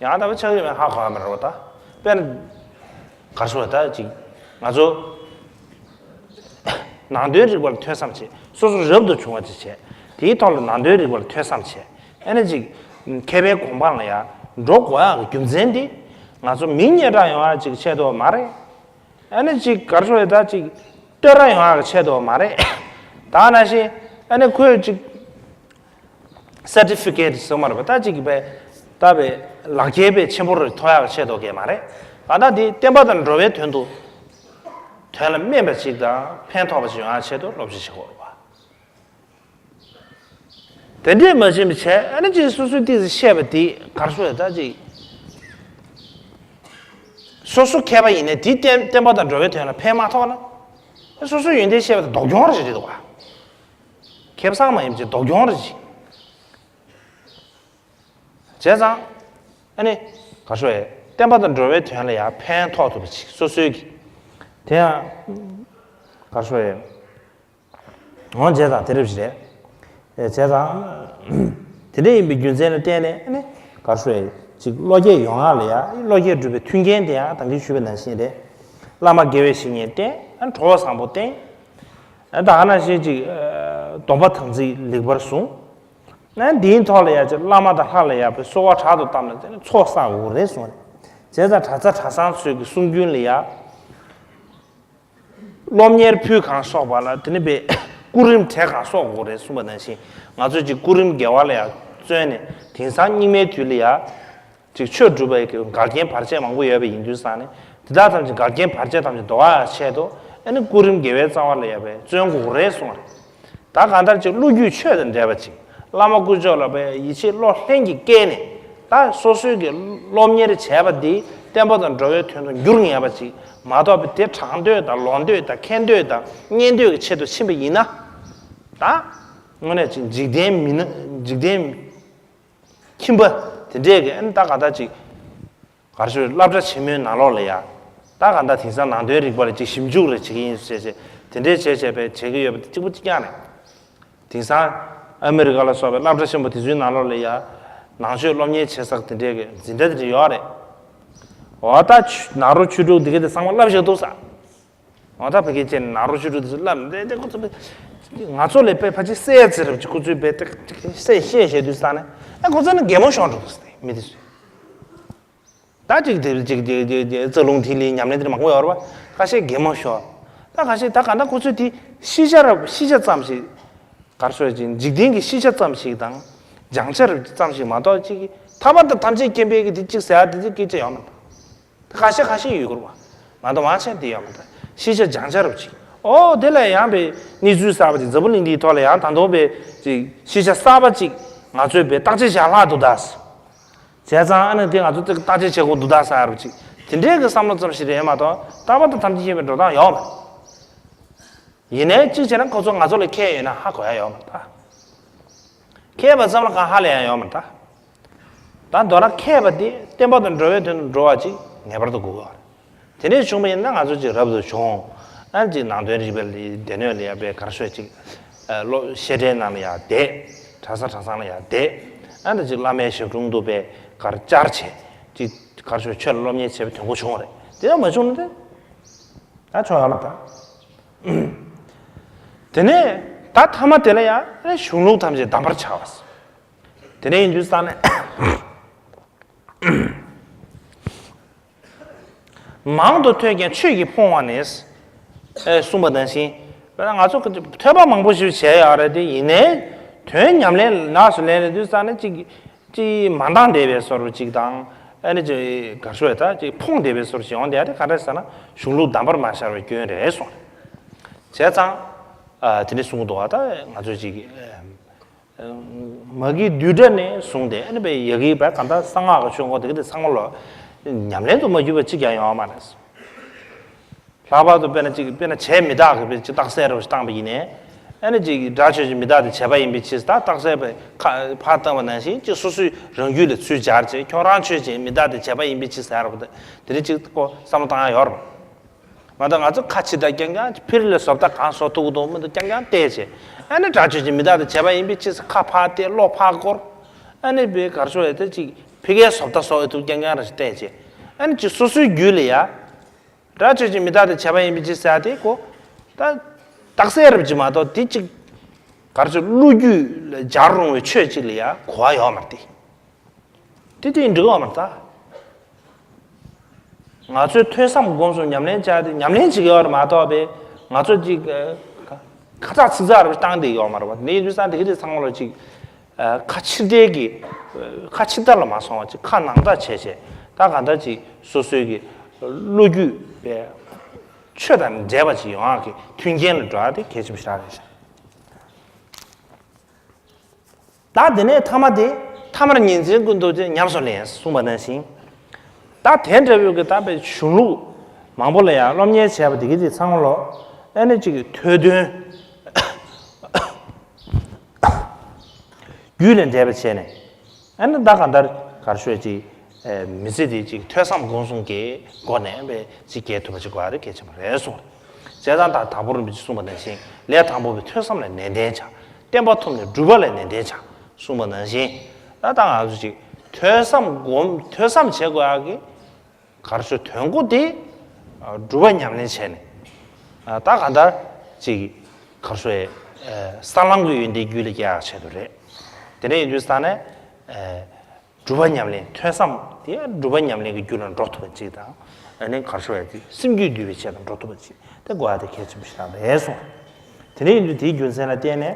ཡང་ད་པ་ཆགས་ཡོད་མེད་ཧ་གོ་ཡ་མ་རེད་བ་ད། དཔེར་ན། གར་སོང་བ་ད་ཅིག་ང་ཚོ། ནང་དོན་རིག་པ་ལ་ཐོས་བསམ་བྱེད། སོ་སོ་རབ་ཏུ་བྱུང་བ་ཅིག་བྱེད། དེའི་ཐོག་ལ་ནང་དོན་རིག་པ་ལ་ཐོས་བསམ་བྱེད། ཨ་ནི་ཅིག་མཁས་པའི་གོ་འཕང་ལ་ཡང་འགྲོ་དགོས་ཡག་གི་རྒྱུ་མཚན་དེ། ང་ཚོ་མིང་རྙེད་གྲབས་ཡོང་ཡག་ཅིག་ཆེད་དུ་མ་རེད། ཨ་ནི་ཅིག་གར་སོང་བ་ད་ཅིག་བསྟོད་ར་ཡོང་ཡག་གི་ཆེད་དུ་མ་རེད། ད་ནང་བཞིན་ཨ་ནི་ཁོས་ཅིག་སར་ཊི་ཕི་ཀེཊ་ཟེར་མ་རེད་པ། ད་ཅིག་གི་པའི་ད་པའི་ལག་ཁྱེར་པའི་ཆེན་པོ་རེ་ཐོབ་ཡག་ཆེད་དུ་གས་མ་རེད། ད་ད་དེ་བསྟན་པ་དང་འགྲོ་བའི་དོན་དུ་དོན་ལ་སྨན་པ་ཅིག་དང་ཕན་ཐོགས་པ་ཅིག་ཡོང་ཡག་ཆེད་དུ་སློབ་ཁྲིད་བྱེད་དགོས་རེད་པ། དེ་འདྲས་མ་བྱེད་པ་བྱས། ཨ་ནི་ཅིག་སོ་སོའི་ཏོག་ཙམ་བཤད་པ་དེ་ག་རེ་ཟེར་ད་ཅིག་སོ་སོ་མཁས་པ་ཡིན་ནའི་དེ་བསྟན་བསྟན་པ་དང་འགྲོ་བའི་དོན་ལ་ཕན་མ་ཐོགས་ན། སོ་སོའི་ཡོན་ཏན་བཤད་པ་དེ་སྡུག་གྱོང་རེ་རེད་འདུག་བ། ཁེ་བཟང་མ་ཡིན་པ་ཅིག་སྡུག་གྱོང་རེ་ཅིག་བྱས་ཙང་། ཨ་ནི་ག་རེ་ཟེར། བསྟན་པ་དང་འགྲོ་བའི་དོན་ལ་ཡང་ཕན་ཐོགས་ཐུབ་པ་ཅིག་སོ་སོའི་གི། དེ་ཡང་ག་རེ་ཟེར། འོ་བྱས་ཙང་དེ་འདྲ་ཞིག་རེད། ཨེ་བྱས་ཙང་། དེ་འདྲ་ཡིན་པའི་རྒྱུ་མཚན་ལ་བརྟེན་ནས་ཨ་ནི་ག་རེ་ཟེར། ཅིག་བློ་སྐྱེད་ཡོང་ཡག་ལ་ཡ། བློ་སྐྱེད་སྒྲུབ་པའི་མཐུན་རྐྱེན་དེ་ཡང་ད་གིན་ཞུས་པ་ནང་བཞིན་རེད། བླ་མ་དགེ་བའི་བཤེས་གཉེན་བསྟེན། ཨ་ནི་གྲོགས་བཟང་པོ་བསྟེན། ཨ་ད་ག་ནང་བཞིན་ཅིག་ཨ་སྡོམ་པ་དམ་ཚིག་ལེགས་པར་བཟུང་། ཨ་འདིའི་ཐོག་ལ་ཡ་ཅིག་བླ་མ་དང་ལྷ་ལ་ཡ་པའི་གསོལ་བ་དྲག་ཏུ་བཏབ་ན་ཚོགས་བསགས་དགོས་རེད་གསུངས་རེད། བྱས་ཙང་གྲྭ་ཚང་གྲྭ་ཚང་ཚོའི་གི་གསུང་རྒྱུན་ལ་ཡ། སློབ་གཉེར་ཕུལ་གང་སོགས་པ་ལ་དེ་ནི་པའི་སྐུ་རིམ་གྲལ་གང་སོགས་དགོས་རེད་གསུངས་པ་ནང་བཞིན། ང་ཚོས་ཅིག་སྐུ་རིམ་དགེ་བ་ལ་ཡང་བརྩོན་ནས། དེང་སང་སྙིགས་མའི་དུས་ལ་ཡང་ཅིག་ཆོས་སྒྲུབ་པའི་གི་འགལ་རྐྱེན་བར་ཆད་མང་པོ་ཡོད་པ་ཡིན་དུས་ཙང་ནས། དེ་དག་ཐམས་ཅད་འགལ་རྐྱེན་བར་ཆད་ཐམས་ཅད་ཟློག་ཡག་ཆེད་དུ། ཨ་ནི་སྐུ་རིམ་དགེ་བའི་རྩ་བ་ལ་ཡང་པའི་བརྩོན་དགོས་རེད་གསུངས་རེད། ད་གང་ལྟར་ཅིག་བློ་རྒྱུད་ཆོས་དང་འབྲེལ་བ་ཅིག་བླ་མ་དཀོན་མཆོག་ལ་བའི་ཡིད་ཆེས་བློ་ལྷན་གྱིས་བསྐྱེད་ནས། ད་སོ་སོའི་གི་སློབ་གཉེར་བྱས་པ་འདི་བསྟན་པ་དང་འགྲོ་བའི་དོན་དུ་འགྱུར་ངེས་པ་ཅིག་མ་གཏོགས་པའི་དེ་དྲང་འདོད་དང་ལོག་འདོད་དང་མཁས་འདོད་དང་གཉེན་འདོད་ཀྱི་ཆེད་དུ་ཕྱིན་པ་ཡིན་ན། ད་དངོས་གནས་ཅིག་འཇིག་རྟེན་མི་སྣ། འཇིག་རྟེན་ཁྱིམ་པ་དེ་འདྲས་ཀྱི། ཨ་ནི་ད་ག་ད་ཅིག་ག་རེ་ཞུ། སློབ་གྲྭ་ཆེན་མོའི་ནང་ལོགས་ལ་ཡ། ད་ག་ད་དེང་སང་ནང་དོན་རིག་པ་ལ་ཅིག་ཞིབ་འཇུག་རེ་བྱེད་ཀྱི་ཡིན་ཟེར་བྱས། དེ་འདྲས་བྱས་བྱས་པའི་བྱེད་ཀྱི་ཡོད་པ་དེ་གཅིག་པུ་གཅིག་རྐྱང་རེད། དེང་སང་ཨ་མི་རི་ཀ་ལ་སོགས་པའི་སློབ་གྲྭ་ཆེན་པོ་དེ་ཚོའི་ནང་ལོགས་ལ་ཡ། ནང་ཆོས་སློབ་གཉེར་བྱེད་ས་དེ་འདྲས་ཀྱི་འཛིན་གྲྭ་དེ་འདྲས་ཡོད་རེད། འོ་ད་ཆུ་ནཱ་རོ་ཆོས་དྲུག་འདི་ག་དེ་ཚང་མ་བསླབ་བཞག་འདུག་ས། འོ་ད་ཕ་གི་ཅན་ནཱ་རོ་ཆོས་དྲུག་དེ་ཚོ་བསླབ་འདི་འདི་ཁོ་ཚོ་ང་ཚོ་ལས་དཔེ་ཕལ་ཆེར་གསལ་ཟེར་རབ་ཅིག་ཁོ་ཚོའི་དཔེ་གསལ་བཤད་བཤད་དུས་ས་ནས། ཨ་ཁོ་ཚོ་ནི་གད་མོ་ཤོར་འགྲོ་འདུག་ས། མི་དེ་ཚོས། ད་ཅིག་དེ་ཅིག་ཅིག་ཅིག་ཅིག་རྩ་རླུང་ཐིག་ལེའི་ཉམས་ལེན་དེ་མང་པོ་ཡོད་རེད་པ། ཁ་ཤས་གད་མོ་ཤོར། ད་ཁ་ཤས་ད་ག་ད་ཁོ་ཚོས་དེ་ཤེས་བྱ་རབ་ཤེས་བྱ་ཙམ་ཞིག་ག་རེ་ཞུ་ཅིག་འཇིག་རྟེན་གྱི་ཤེས་བྱ་ཙམ་ཞིག་དང་། སྦྱང་བྱ་རབ་ཙམ་ཞིག་མ་གཏོགས་ཅིག་ཐར་པ་དང་ཐམས་ཅད་མཁྱེན་པའི་གི་དེ་ཅིག་ཟེར་ཡ་དེ་ཅིག་སྐད་ཆ་ཡོད་མ་རེད། ཁ་ཤས་ཁ་ཤས་ཡོད་དགོས་རེད་པ། མ་གཏོགས་མང་ཆེ་དེ་ཡོད་མ་རེད། ཤེས་བྱ་སྦྱང་བྱ་རབ་ཅིག་འོ་དེ་ལ་ཡང་པའི་གནས་ཚུལ་གསར་པ་ཅིག་འཛམ་བུ་གླིང་འདིའི་ཐོག་ལ་ཡང་ད་དུང་པའི་ཅིག་ཤེས་བྱ་གསར་པ་ཅིག་ང་ཚོས་པའི་བརྟག་དཔྱད་བྱ་ལྷག་འདུག་ད། བྱས་ཙང་ཨ་ནི་དེ་ང་ཚོ་ཅིག་བརྟག་དཔྱད་བྱེད་དགོས་འདུག་ད་ཟེར་བ་ཅིག་དེ་འདྲའི་གི་བསམ་བློ་ཙམ་ཞིག་རེད་མ་གཏོགས་ཐར་པ་དང་ཐམས་ཅད་མཁྱེན་པའི་འགྲོ་སྟངས་ཡོད་མ་རེད། ཡིན་ནའི་གཅིག་བྱས་ན་ཁོ་ཚོ་ང་ཚོ་ལས་མཁས་ཡོད་ན་ཧ་གོ་ཡ་ཡོད་མ་རེད་ད། མཁས་པ་ཙམ་ལ་གང་ཧ་ལས་ཡ་ཡོད་མ་རེད་ད། ད་མདོར་ན་མཁས་པ་དེ་བསྟན་པ་དང་འགྲོ་བའི་དོན་དུ་འགྲོ་བ་ཅིག་ངེས་པར་དུ་དགོས་ཀྱི་ཡོད་རེད། དེ་འདྲས་བྱུང་བ་ཡིན་ན་ང་ཚོ་ཅིག་རབ་ཏུ་བྱུང་། ཨ་ཅིག་ནང་དོན་རིག་པའི་སྡེ་སྣོད་ལ་ཡ་པའི་ག་རེ་ཞུ་ཅིག་ཨ་སློབ་བཤད་གྲྭའི་ནང་ལ་ཡ་བསྡད། གྲྭ་ས་གྲྭ་ཚང་ལ་ཡ་བསྡད། ཨ་ད་ཅིག་བླ་མའི་ཞབས་དྲུང་དུ་པའི་གར་བཅར་བྱས། ཅིག་ག་རེ་ཞུ་ཆོས་ལ་སློབ་གཉེར་བྱས་པའི་དོན་གོ་བྱུང་བ་རེད། དེ་ཡང་མ་བྱུང་ན་དེ། ད་ཆོག་ཡོད་མ་རེད་ད། དེ་ནས་ད་ཐ་མ་དེ་ལ་ཡང་གཞུང་ལུགས་ཐམས་ཅད་བསྡམ་པར་བྱ་བ། དེ་ནས་ཡིན་དུས་ཙང་ནས། མང་དུ་ཐོས་ཀྱང་ཆོས་ཀྱིས་ཕོངས་པ་ནི། ཨེ་གསུངས་པ་ནང་བཞིན། དཔེར་ན་ང་ཚོ་ཐོས་པ་མང་པོ་ཞིག་བྱས་ཡོད་རེད་དེ་ཡིན་ནའི། དོན་ཉམས་ལེན་ལགས་སུ་ལེན་ལེན་དུས་ཙང་ནས་ཅིག་ཅིག་མ་འདང་བསྡད་པའི་བཟོ་འདྲ་ཅིག་དང་། ཨ་ནི་ཅིག་ག་རེ་ཞུ་ད་ཅིག་ཕོངས་བསྡད་པའི་བཟོ་འདྲ་ཅིག་ཡོང་བསྡད་ཡ་དེ་ག་འདྲ་ཟེར་ན་གཞུང་ལུགས་བསྡམ་པར་མ་བྱས་པའི་སྐྱོན་རེད་གསུངས། བྱས་ཙང་། ཨ་དེ་འདྲ་གསུང་གི་འདུག་བ། ད་ང་ཚོས་ཅིག་ཨ་མ་གི་བསྡུས་གྲྭ་ནས་བཟུང་སྟེ་ཨ་ནི་པའི་ཡ་གི་བའི་གང་ལྟར་གསང་སྔགས་ཀྱི་ཆོས་འཁོར་དེ་ག་དེ་ཚང་མ་ལོ། ཉམས་ལེན་དུ་མ་གྱུར་པ་གཅིག་ཀྱང་ཡོད་མ་རེད། ལྷག་པར་དུ་དཔེར་ན་གཅིག་དཔེར་ན་བྱས་མི་རྟག་གི་དཔེ་གཅིག་རྟགས་གསལ་རུ་བཏང་པ་ཡིན་ནའི། ཨ་ནི་གཅིག་སྒྲ་ཆོས་ཅན་མི་རྟག་སྟེ་བྱས་པ་ཡིན་པའི་ཕྱིར། ད་རྟགས་གསལ་པའི་ཁ་ཕར་བཏང་བ་ནང་བཞིན་གཅིག་སོ་སོའི་རང་རྒྱུད་ལ་ཚུར་སྦྱར་བྱས་ཁྱོད་རང་ཆོས་ཅན་མི་རྟག་སྟེ་བྱས་པ་ཡིན་པའི་ཕྱིར་ཟེར་རུ་དེ་འདྲ་གཅིག་ཀོ་བསམ་བློ་བཏང་ཡ་ཡོད་རེད། མ་གཏོགས་ང་ཚོ་ཁ་ཕྱིར་བལྟས་རྐྱང་རྐྱང་ཕྱི་རོལ་ལ་བཟོ་ལྟ་གང་བཟོ་ཐུབ་ཀྱི་འདུག་མི་འདུག་རྐྱང་རྐྱང་བལྟས་བྱས། ཨ་ནི་སྒྲ་ཆོས་ཅན་མི་རྟག་སྟེ་བྱས་པ་ཡིན་པའི་ཕྱིར་ཁ་ཕར་བལྟས་བློ་ཕར་བསྐོར། ཨ་ནི་དཔེ་ག་རེ་ཞུ་ཡ་དེ་གཅིག་ཕ་གིའི་བཟོ་ལྟ་བཟོ་འོས་ཐུབ་རྐྱང་རྐྱང་རེ་ཞིག་བལྟས་བྱས། ཨ་ནི་གཅིག་སོ་སོའི་རྒྱུད་ལ་ཡ། སྒྲ་ཆོས་ཅན་མི་རྟག་སྟེ་བྱས་པ་ཡིན་པའི་ཕྱིར་ཟེར་ཡ་དེ་ཀོ། ད་རྟགས་གསལ་རབ་ཅིག་མ་གཏོགས་དེ་གཅིག་ག་རེ་ཞུ་བློ་རྒྱུད་ལ་སྦྱར་རུང་བའི་ཆོས་གཅིག་ལ་ཡ་གོ་བ་ཡོད་མ་རེད་དེ། དེ་དེ་འགྲིག་གི་ཡོད་མ་རེད་ད། ང་ཚོས་ཐོས་བསམ་སྒོམ་གསུམ་ཉམས་ལེན་བྱ་དེ་ཉམས་ལེན་བྱེད་ཀྱི་ཡོད་རེད་མ་གཏོགས་པའི་ང་ཚོ་ཅིག་ཁ་ཚག་ཚིག་ཚག་རུ་བཏང་བསྡད་ཡོད་མ་རེད་བ། དེ་ཡིན་དུས་ཙང་དེ་གི་དེ་ཚང་མ་ལ་ཅིག་ཁ་ཕྱིར་བལྟས་ཀྱི་ཁ་ཕྱིར་ལྟ་ལ་མ་སོང་བ་ཅིག་ཁ་ནང་ལྟ་བྱས་བྱས་ད་གང་ལྟར་ཅིག་སོ་སོའི་གི་བློ་རྒྱུད་པའི་ཆོས་དང་འབྲེལ་བ་ཅིག་ཡོང་ཡག་གི་མཐུན་རྐྱེན་ལ་འགྲོ་ཡག་དེ་གལ་ཆེན་པོ་ཞིག་རེད་ཤག་ད་དེ་ནས་ཐ་མ་དེ་ཐ་མར་ཉིན་མཚན་ཀུན་ཏུ་ཉམས་སུ་ལེན་གསུངས་པ་ནང་བཞིན། ད་དེ་འདྲ་བོའི་གི་ད་པའི་གཞུང་ལུགས་མང་པོ་ལ་ཡང་སློབ་གཉེར་བྱས་པ་དེ་གི་དེ་ཚང་མ་ལོ་ཨ་ནི་ཅིག་ཐོས་དོན་རྒྱུད་ལས་འདྲེས་པ་བྱས་ནས། ཨ་ནི་ད་གང་ལྟར་གར་ཤོད་ཅིག་མི་ཚེ་དེ་ཅིག་ཐོས་བསམ་སྒོམ་གསུམ་གྱི་སྒོ་ནས་པའི་ཅིག་སྐྱེལ་ཐུབ་པ་ཅིག་དགོས་ཡ་དེ་གལ་ཆེན་པོ་རེད་གསུངས། བྱས་ཙང་ད་དང་པོ་རིན་པོ་ཆེས་གསུངས་པ་ནང་བཞིན་ལས་དང་པོ་པའི་ཐོས་བསམ་ལ་ནན་ཏན་བྱ། བསྟན་པ་ཐོབ་ནས་སྒྲུབ་པ་ལ་ནན་ཏན་བྱ་གསུངས་པ་ནང་བཞིན། ད་ལྟ་ང་ཚོ་ཅིག་ཐོས་བསམ་སྒོམ་ཐོས་བསམ་བྱེད་དགོས་ཡག་གི་གར་ཤོད་དོན་གོ་དེ་སྒྲུབ་པ་ཉམས་ལེན་བྱས་ནས། ད་གང་ལྟར་ཅིག་གར་ཤོད་ས་ལམ་གྱི་ཡོན་ཏན་རྒྱུད་ལ་སྐྱེ་ཡག་ཆེད་དུ་རེད། དེ་འདྲ་ཡིན་དུས་ས་ནས་སྒྲུབ་པ་ཉམས་ལེན་ཐོས་བསམ་དེ་སྒྲུབ་པ་ཉམས་ལེན་གྱི་རྒྱུ་ལ་འགྲོ་ཐུབ་པ་ཅིག་དང་། ཨ་ནི་གར་ཤོད་ཡ་དེ་སེམས་རྒྱུད་འདུལ་བའི་ཆེད་དུ་འགྲོ་ཐུབ་པ་ཅིག་དེ་དགོས་ཡ་དེ་གལ་ཆེན་པོ་ཞིག་རང་རེད་གསུངས། དེ་འདྲ་ཡིན་དུས་དེའི་རྒྱུ་མཚན་ལ་བརྟེན་ནས།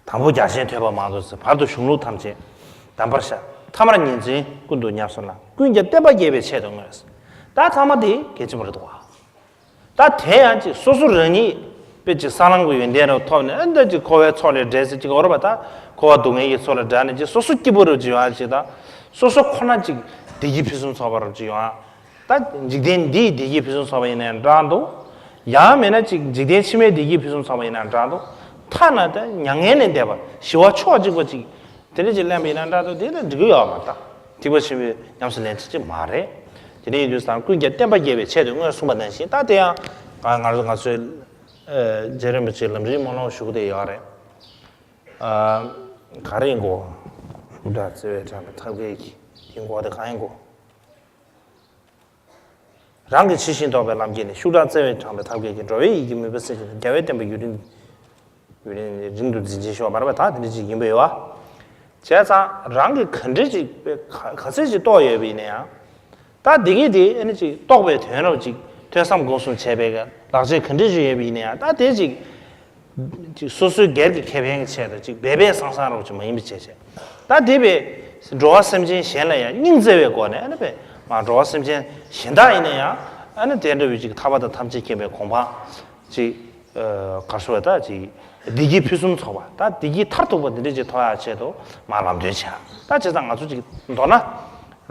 དང་པོ་རྒྱ་ཆེན་ཐོས་པ་མང་དུ་བར་དུ་གཞུང་ལུགས་ཐམས་ཅད་གདམས་པར་ཤར། ཐ་མར་ཉིན་མཚན་ཀུན་ཏུ་ཉམས་སུ་བླངས། ཀུན་ཀྱང་བསྟན་པ་རྒྱས་པའི་ཆེད་དུ་བསྔོས། ད་ཐ་མ་དེ་གལ་ཆེན་པོ་རེད་འདུག་བ། ད་དེ་ཡང་ཅིག་སོ་སོ་རང་ཉིད་པའི་ཅིག་ས་ལམ་གྱི་ཡོན་ཏན་རུ་ཐོབ་ནས་ཨ་འདི་ཅིག་འཁོར་བའི་མཚོ་ལས་བསྒྲལ་ཟེར་ཅིག་འོ་ར་བ། ད་འཁོར་བ་སྡུག་བསྔལ་གྱི་མཚོ་ལས་བསྒྲལ་ནས་ཅིག་སོ་སོ་སྐྱིད་པོ་རུ་ཅིག་ཡོང་ཡ་ཅིག་དང་། སོ་སོ་ཁོ་ན་ཅིག་བདེ་སྐྱིད་ཕུན་སུམ་ཚོགས་པ་རུ་ཅིག་ཡོང་ཡ། ད་འཇིག་རྟེན་འདིའི་བདེ་སྐྱིད་ཕུན་སུམ་ཚོགས་པ་ཡིན་ན་ཡང་འདྲ་འདུག། ཡང་མིན་ན་ཅིག་འཇིག་རྟེན་ཕྱི་མའི་བདེ་སྐྱིད་ཕུན་སུམ་ཚོགས་པ་ཡིན་ན་འདྲ་འདུག། ཐ་ན་ད་མྱ་ངན་ལས་འདས་པ་ཞི་བ་ཕྱོགས་གཅིག་པ་ཅིག་དེ་འདྲ་ཅིག་ལེན་པ་ཡིན་ན་འདྲ་འདུག། དེ་ལ་འགྲིག་གི་ཡོད་མ་རེད། ད་ཐེག་པ་ཆེན་པོའི་ཉམས་སུ་ལེན་ཚུལ་ཅིག་མ་རེད། དེ་འདྲ་ཡིན་དུས་ཙང་ཀུན་ཀྱང་བསྟན་པ་རྒྱས་པའི་ཆེད་དུ་བསྔོས་གསུངས་པ་ནང་བཞིན། ད་དེ་ཡང་ང་ང་ཚོ་ང་ཚོའི་རྗེ་རིན་པོ་ཆེའི་ལམ་རིམ་སྨོན་ལམ་ཞུ་གི་དེ་ཡོད་རེད། ག་རེ་ཡིན་གོ། ཤུགས་དྲག་བརྩེ་བས་དྲངས་པའི་ཐབས་མཁས་ཀྱིས། དེ་གོ་དེ་གང་ཡིན་གོ། རང་གི་ཇི་བཞིན་རྟོགས་པའི་ལམ་གྱིས་ནི། ཤུགས་དྲག་བརྩེ་བས་དྲངས་པའི་ཐབས་མཁས་ཀྱིས། འགྲོ་བའི་ཡིད་ཀྱི་མུན་པ་སེལ་ཕྱིར། རྒྱལ་བའི་བསྟན་པ་ཡུན་རིང་ཡུན་རིང་རིང་དུ་འཛིན་ཅིང་གཤེགས་པ་རེད་པ། ད་དེ་འདྲ་ཅིག་ཡིན་པ་ཡོད་པ། བྱས་ཙང་རང་གི་ག་འདྲ་ཅིག་ག་ག་ཚད་ཅིག་རྟོགས་ཡོད་པ་ཡིན་ན་ཡང་། ད་འདི་གི་དེ་ཨ་ནི་ཅིག་རྟོགས་པའི་དོན་རུ་ཅིག་ཐོས་བསམ་སྒོམ་གསུམ་བྱས་པའི་ལག་རྗེས་ག་འདྲ་ཅིག་ཡོད་པ་ཡིན་ན་ཡང་ད་དེ་ཅིག་ཅིག་སོ་སོའི་སྒེར་གྱི་ཁེ་ཕན་གྱི་ཆེད་དུ་ཅིག་སྦས་སྦས་གསང་གསང་རོགས་ཅིག་མ་ཡིན་པའི་བྱས་བྱས། ད་དེ་བས་འགྲོ་བ་སེམས་ཅན་གཞན་ལ་ཡང་སྙིང་བརྩེ་བའི་སྒོ་ནས་ཨ་ནི་བས་མ་འགྲོ་བ་སེམས་ཅན་གཞན་དག་ཡིན་ན་ཡང་ཨ་ནི་དེ་འདྲ་བའི་ཅིག་ཐར་པ་དང་ཐམས་ཅད་མཁྱེན་པའི་གོ་འཕང་ཅིག་ག་ཤོད་ད་ཅིག་བདེ་སྐྱིད་ཕུན་སུམ་ཚོགས་པ་ད་བདེ་སྐྱིད་མཐར་ཐུག་པ་འདི་འདྲ་ཅིག་ཐོབ་ཡག་ཆེད་དུ་མ་ལམ་སྟོན་བྱ། ད་བྱས་ཙང་ང་ཚོ་ཅིག་མདོར་ན་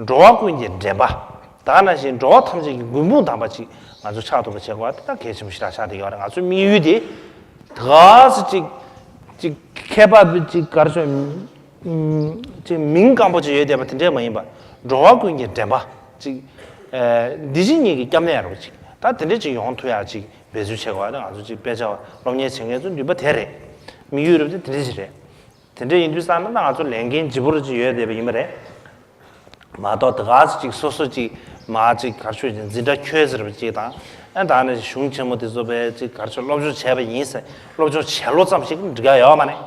འགྲོ་བ་ཀུན་གྱི་འདྲེན་པ། ད་ག་ནང་བཞིན་འགྲོ་བ་ཐམས་ཅད་ཀྱི་མགོན་དཔུང་དམ་པ་ཅིག་ང་ཚོ་ཆགས་ཐུབ་པ་བྱེད་དགོས་པ་དེ་ད་གལ་ཆེན་པོ་ཞེ་དྲག་ཆགས་བསྡད་ཡོད་རེད། ང་ཚོའི་དམིགས་ཡུལ་དེ་ད་ག་སེ་ཅིག་ཅིག་མཁས་པ་ཅིག་གར་ཤོད་ཅིག་མིང་སྐམ་པོ་ཅིག་ཡོད་བསྡད་པ་དེ་འདྲས་མ་ཡིན་པ། འགྲོ་བ་ཀུན་གྱི་འདྲེན་པ་ཅིག་འདི་ཕྱི་གཉིས་ཀྱི་སྐྱབས་གནས་རོགས་ཅིག་ད་དེ་འདྲས་ཅིག་ཡོང་ཐུབ་ཡག་ཅིག་འབད་རྩོལ་བྱེད་དགོས་པ་དེ་ང་ཚོ་ཅིག་དཔེ་ཆ་སློབ་གཉེར་བྱེད་མཁན་ཚོ་ནུས་པ་དེ་རེད། དམིགས་ཡུལ་རབ་དེ་དེ་འདྲས་ཅིག་རེད། དེ་འདྲ་ཡིན་དུས་ཙང་ན་ང་ཚོ་ལས་འགན་ལྗིད་པོ་རུ་ཅིག་ཡོད་བསྡད་པ་ཡིན་པ་རེད། མ་གཏོགས་ད་ག་ཚོད་ཅིག་སོ་སོ་ཅིག་མ་ཅིག་གར་ཤོད་ཅིག་འཛིན་གྲྭ་ཁྱོད་ཟེར་བ་ཅིག་དང་། ཨ་ད་ནི་གཞུང་ཆེན་མོ་དེ་ཚོ་བས་ཅིག་གར་ཤོད་སློབ་སྦྱོང་བྱས་པ་ཡིན་ཟེར་སློབ་སྦྱོང་བྱས་ལོ་ཙམ་ཞིག་འགྲིག་ཡ་ཡོད་མ་རེད།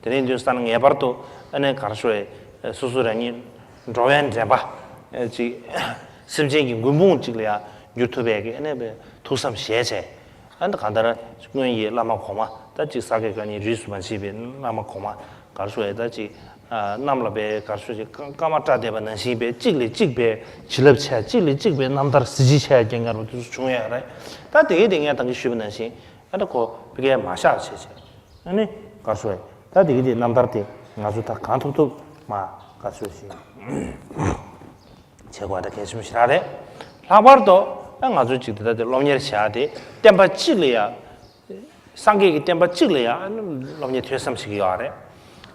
དེ་འདྲ་ཡིན་དུས་ཙང་ན་ངེས་པར་དུ་ཨ་ནི་གར་ཤོད་སོ་སོ་རང་ཉིད་འགྲོ་བའི་འདྲེན་པ་ཅིག་སེམས་ཅན་གྱི་མགོན་དཔུང་ཅིག་ལ་ཡང་འགྱུར་ཐུབ་པའི་གི་ཨ་ནི་བས་ཐུགས་བསམ་བཞེས་བྱས། ཨ་ནི་གང་ལྟར་སྔོན་གྱི་བླ་མ་གོང་མ་ད་ཅིག་ས་དགེ་བཀའ་རྙིང་རིས་སུ་མ་ཆད་པའི་བླ་མ་གོང་མ་གར་ཤོད་ད་ཅིག་གནམ་ལ་བས་གར་ཤོད་ཅིག་སྐར་མ་བཀྲ་བསྡད་པ་ནང་བཞིན་བས་གཅིག་ལས་གཅིག་བས་བྱིན་རླབས་ཆེ། གཅིག་ལས་གཅིག་བས་རྣམ་ཐར་གཟི་བརྗིད་ཆེ་རྐྱེན་ངན་རུ་དུས་སུ་བྱུང་ཡོད་རེད། ད་དེ་གའི་དེ་ངས་ད་གིན་ཞུས་པ་ནང་བཞིན་ཨ་ད་ཁོ་ཕ་གིར་མ་བཞག་བྱས་བྱས་ཨ་ནི་གར་ཤོད་ད་དེ་གའི་དེ་རྣམ་ཐར་དེ་ང་ཚོ་ད་གང་ཐུབ་ཐུབ་མ་གར་ཤོད་ཅིག་བྱེད་དགོས་ད་གལ་ཆེན་པོ་ཞེ་དྲག་རེད། ལྷག་པར་དུ་ང་ཚོ་གཅིག་དེ་ལྟ་དེ་སློབ་གཉེར་བྱ་དེ་བསྟན་པ་གཅིག་ལ་ཡ། སངས་རྒྱས་ཀྱི་བསྟན་པ་གཅིག་ལ་ཡ་སློབ་གཉེར་ཐོས་བསམ་བྱེད་ཀྱི་ཡོད་རེད།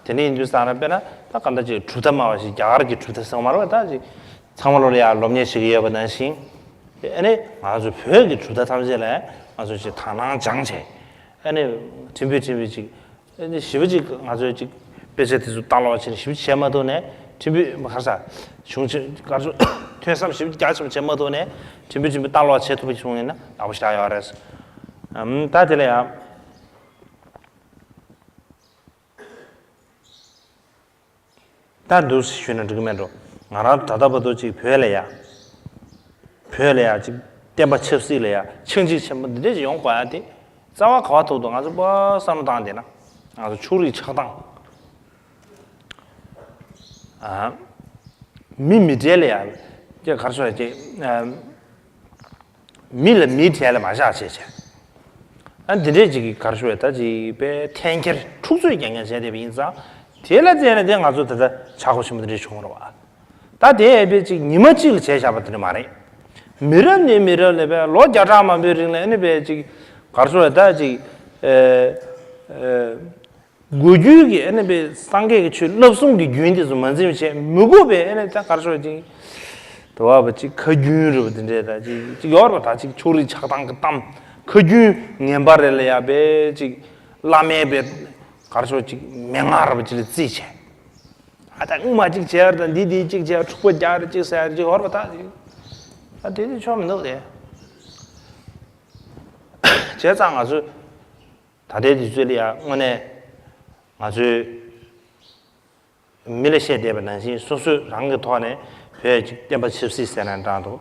དེ་འདྲ་ཡིན་དུས་ཙང་ན་དཔེར་ན་ད་ག་འདྲ་ཅིག་གྲུབ་མཐའ་སྨྲ་བ་ཞིག་རྒྱ་གར་གྱི་གྲུབ་མཐའ་ཚང་མ་རེད་པ། ད་ཅིག་ཚང་མ་ལོ་ལ་ཡ་སློབ་གཉེར་བྱེད་ཀྱི་ཡོད་པ་ནང་བཞིན། ཨ་ནི་ང་ཚོ་བོད་ཀྱི་གྲུབ་མཐའ་ཐམས་ཅད་ལ་ང་ཚོ་ཅིག་དག་སྣང་སྦྱངས་བྱས། ཨ་ནི་ཕྲན་བུ་ཕྲན་བུ་ཅིག་ཨ་ནི་ཞེ་པོ་ཅིག་ང་ཚོས་ཅིག་དཔེ་ཆ་དེ་ཚོ་ལྟ་ཀློག་བྱས་ནས་ཞེ་པོ་ཅིག་བྱས་མ་ཐུབ་ནས་ཕྲན་བུ་མ་ཁར་ས་གཞུང་ཆེན་གར་ཚོ་ཐོས་བསམ་ཞེ་པོ་རྒྱ་ཆེན་པོ་བྱས་མ་ཐུབ་ནས་ཕྲན་བུ་ཕྲན་བུ་ལྟ་ཀློག་བྱེད་ཐུབ་པ་བྱུང་ཡིན་ན་ཡག་པོ་ཞེ་དྲག་ཡོད་རེད། ཨམ་ད་དེ་ལ་ཡང་ད་འདུག་ཞུས་ན་འགྲིག་གི་མེད་འགྲོ། ང་རང་ད་ལྟ་བར་དུ་ཅིག་བོད་ལ་ཡ། བོད་ལ་ཡ་ཅིག་བསྟན་པ་ཆབ་སྲིད་ལ་ཡ་ཆགས་འཇིག་ཆེན་པོ་འདི་འདྲ་ཅིག་ཡོང་དགོས་ཡ་དེ། རྩ་བ་ག་བ་ཐུག་འདུག། ང་ཚོ་པ་བསམ་བློ་བཏང་བསྡད་ན། ང་ཚོ་ཕྱོགས་རིས་ཆགས་སྟངས། ཨ། མི་མི་གྲལ་ལ་ཡ། ཅེས་གར་སོང་ཡ་ཅེས། ཨ། མི་ལ་མིའི་གྲལ་ལ་མ་བཞག་བྱས་བྱས། ཨ་འདི་འདྲས་ཅིག་གི་གར་ཞུ་བའི་ད་ཅིག་པའི་འཐེན་འཁྱེར་འཁྲུག་རྩོད་རྐྱང་རྐྱང་བྱས་བསྡད་པ་ཡིན་ཙང་། དེ་ལ་བརྟེན་ནས་དེ་ང་ཚོ་ད་ལྟ་ཆག་སྒོ་ཆེན་པོ་འདི་འདྲས་བྱུང་བ་རེད་བ། ད་དེ་ཨེ་པའི་ཅིག་ཉི་མ་གཅིག་ལ་བྱས་བཞག་པ་དེ་འདྲ་མ་རེད། མི་རབས་ནས་མི་རབས་ལ་པའི་ལོ་བརྒྱ་ཕྲག་མང་པོའི་རིང་ལ་ཨ་ནི་པའི་ཅིག་གར་ཞུ་བའི་ད་ཅིག་ཨེ་ཨེ། སྒོ་རྒྱུད་ཀྱི་ཨ་ནི་པའི་སངས་རྒྱས་ཀྱི་ཆོས་བསླབ་གསུམ་གྱི་རྒྱུན་དེ་ཚོ་མ་འཛིན་པ་བྱས་མི་དགོས་པའི་ཨ་ནི་ད་གར་ཞུ་བ་ཅིག་དུ་བ་བ་ཅིག་ཁ་རྒྱུན་རེད་བ། དེ་འདྲས་ད་ཅིག་ཅིག་ཡོད་རེད་བ། ད་ཅིག་ཕྱོགས་རིས་ཆགས་སྡང་གི་གཏམ། ཁ་རྒྱུན་ངན་པ་རེད་ལ་ཡ་པའི་ཅིག་བླ་མའི་པའི་གར་ཞུ་བ་ཅིག་མན་ངག་རེད་བ་ཅིག་ལ་རྩིས་བྱས། ཨ་ད་སྔོན་མ་ཅིག་བྱས་རེད། ད་འདི་འདི་ཅིག་བྱས། འཁྲུག་པ་རྒྱག་རེད་ཅིག་ཟེར་རེད་ཅིག་ཡོད་རེད་བ། ད་ཅིག་ཨ་དེ་དེ་ཆོག་མི་འདུག་དེ། བྱས་ཙང་ང་ཚོས། ད་ལྟའི་དུས་ཚོད་ལ་ཡང་དངོས་གནས་ང་ཚོས་མི་ལ་བཤད་བསྡད་པ་ནང་བཞིན་སོ་སོས་རང་གི་ཐོག་ནས་བོད་ཀྱི་བསྟན་པ་ཆབ་སྲིད་ཟེར་ན་འདྲ་འདུག་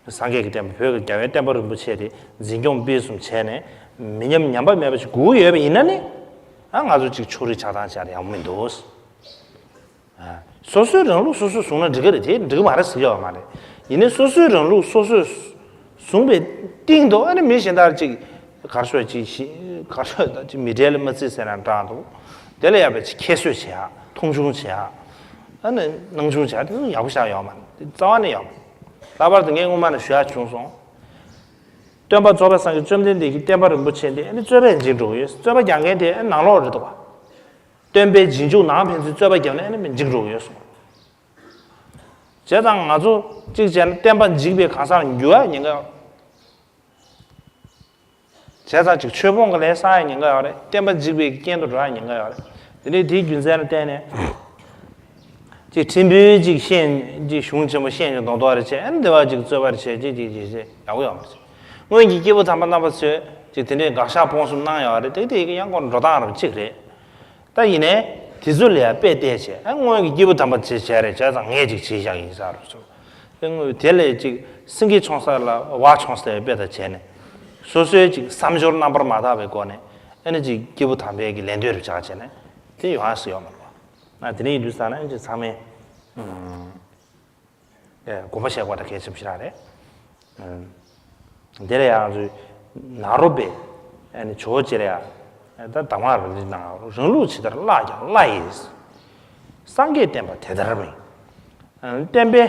སངས་རྒྱས་ཀྱི་བསྟན་པ། བོད་ཀྱི་རྒྱལ་བའི་བསྟན་པ་རིན་པོ་ཆེ་དེ་འཛིན་སྐྱོང་སྤེལ་གསུམ་བྱས་ནས་མི་ཉམས་ཉམས་པ་མེད་པ་ཞིག་དགོས་ཀྱི་ཡོད་པ་ཡིན་ན་ནི། ཨ་ང་ཚོ་ཅིག་ཕྱོགས་རིས་ཆགས་སྡང་བྱས་ན་ཡག་པོ་མི་འདུག་སོ་སོའི་རང་ལུགས་སོ་སོས་བཟུང་ན་འགྲིག་གི་རེད། དེ་འགྲིག་གི་མ་རེད་ཟེར་གྱི་ཡོད་མ་རེད། ཡིན་ནའི་སོ་སོའི་རང་ལུགས་སོ་སོས་བཟུང་བའི་སྟེང་དུ་ཨ་ནི་མི་གཞན་དག་ཅིག་གར་ཞུ་བ་ཅིག་ཞི་གར་ཞུ་བ་དང་ཅིག་མི་གྲལ་ལ་མ་བརྩི་ཟེར་ན་འདྲ་འདུག་དེ་ལ་ཡང་བས་ཅིག་ཁྱད་གསོད་བྱེད་ཡག་མཐོང་ཆུང་བྱེད་ཡག་ཨ་ནི་སྣང་ཆུང་བྱེད་ཡག་དེ་ཚོ་ཡག་པོ་བཞག་ཡོད་མ་རེད། དེ་རྩ་བ་ནས་ཡོད་མ་རེད། ལྷག་པར་དུ་ངས་སྔོན་མ་ནས་ཞུ་ཡག་བྱུང་སོང་། སྟོན་པ་རྫོགས་པའི་སངས་རྒྱས་བཅོམ་ལྡན་འདས་ཀྱི་བསྟན་པ་རིན་པོ་ཆེ་འདི་ཨ་ནི་རྩོད་པས་འཇིག་འགྲོ་གི་ཡོད། རྩོད་པ་རྒྱག་མཁན་དེ་ཨ་ནི་ནང་ལོགས་རེད་འདུག་བ། སྟོན་པའི་རྗེས་འཇུག་ནང་ཕན་ཚུན་རྩོད་པ་བརྒྱབ་ནས་ཨ་ནི་འཇིག་འགྲོ་གི་ཡོད་གསུངས། བྱས་ཙང་ང་ཚོ་གཅིག་བྱས་ན་བསྟན་པ་འཇིག་པའི་གང་ཟག་འགྱུར་ཡག་ཉེན་ཁ་ཡོད། བྱས་ཙང་གཅིག་ཆོས་སྤོང་གི་ལས་བསགས་ཡག་ཉེན་ཁ་ཡོད་རེད། བསྟན་པ་འཇིག་པའི་རྐྱེན་དུ་འགྲོ་ཡག་ཉེན་ཁ་ཡོད་རེད། དེ་ནས་དེའི་རྒྱུ་མཚན་ལ་བརྟེན་ནས། ཅིག་ཁྲིམས་དཔོན་ཅིག་ཤེས་ཅིག་གཞུང་ཆེན་པོ་ཤེས་ཀྱི་མདོག་མདོག་རེ་བྱས། ཨ་ནི་འདི་བ་ཅིག་རྩོད་པ་རེ་བྱས་ཅིག་ཅིག་ཅིག་བྱས་ཡག་པོ་ཡོད་མ་རེད། སྔོན་གྱི་སྐྱེས་བུ་དམ་པ་རྣམ་པ་ཚོས་ཅིག་དེ་འདྲའི་དགག་བཞག་སྤོང་གསུམ་གནང་ཡོད་རེད། དེ་དེ་ཡི་གེ་ཡང་སྐོར་འགྲོ་སྟངས་རེ་གཅིག་རེད། ད་ཡིན་ནའི་དེ་ཚོ་ལ་ཡང་དཔེ་བལྟས་བྱས། ཨ་སྔོན་གྱི་སྐྱེས་བུ་དམ་པ་བྱས་བྱས་རེད། བྱས་ཙང་ངས་ཅིག་བྱས་བཞག་ཡིན་ས་རུ་ཚོ། དེ་སྔོན་དེ་ལས་ཅིག་སེང་གེ་མཆོང་ས་ལ་ཝ་མཆོང་ས་ཡི་དཔེ་དང་བྱས་ནས། སོ་སོའི་ཅིག་བསམ་སྦྱོར་རྣམ་པར་མ་དག་པའི་སྒོ་ནས་ཨ་ནི་ཅིག་སྐྱེས་བུ་དམ་པའི་གི་ལན་ལྟོས་རེ་བྱས་བྱས་ནས་དེ་ཡོང་ཡག་སུ་ཡོད་མ་རེད་པ། ཨ་དེ་འདྲ་ཡིན་དུས་ཙང་ནས་ཅིག་ཚང་མས་ཨ་དགོངས་པ་བཞེས་དགོས་པ་ད་གལ་ཆེན་པོ་ཞིག་རང་རེད། ཨ་དེ་ལ་ཡང་ང་ཚོས་ནཱ་རོ་པའི་ཨ་ནི་ཇོ་བོ་རྗེ་ལ་ཡང་ད་གདམས་ངག་རེ་གནང་། རང་ལུགས་ཇི་ལྟར་བརླག་ཀྱང་བརླག་ཡིན། སངས་རྒྱས་བསྟན་པ་དེ་ལྟར་མིན། ཨ་བསྟན་པའི་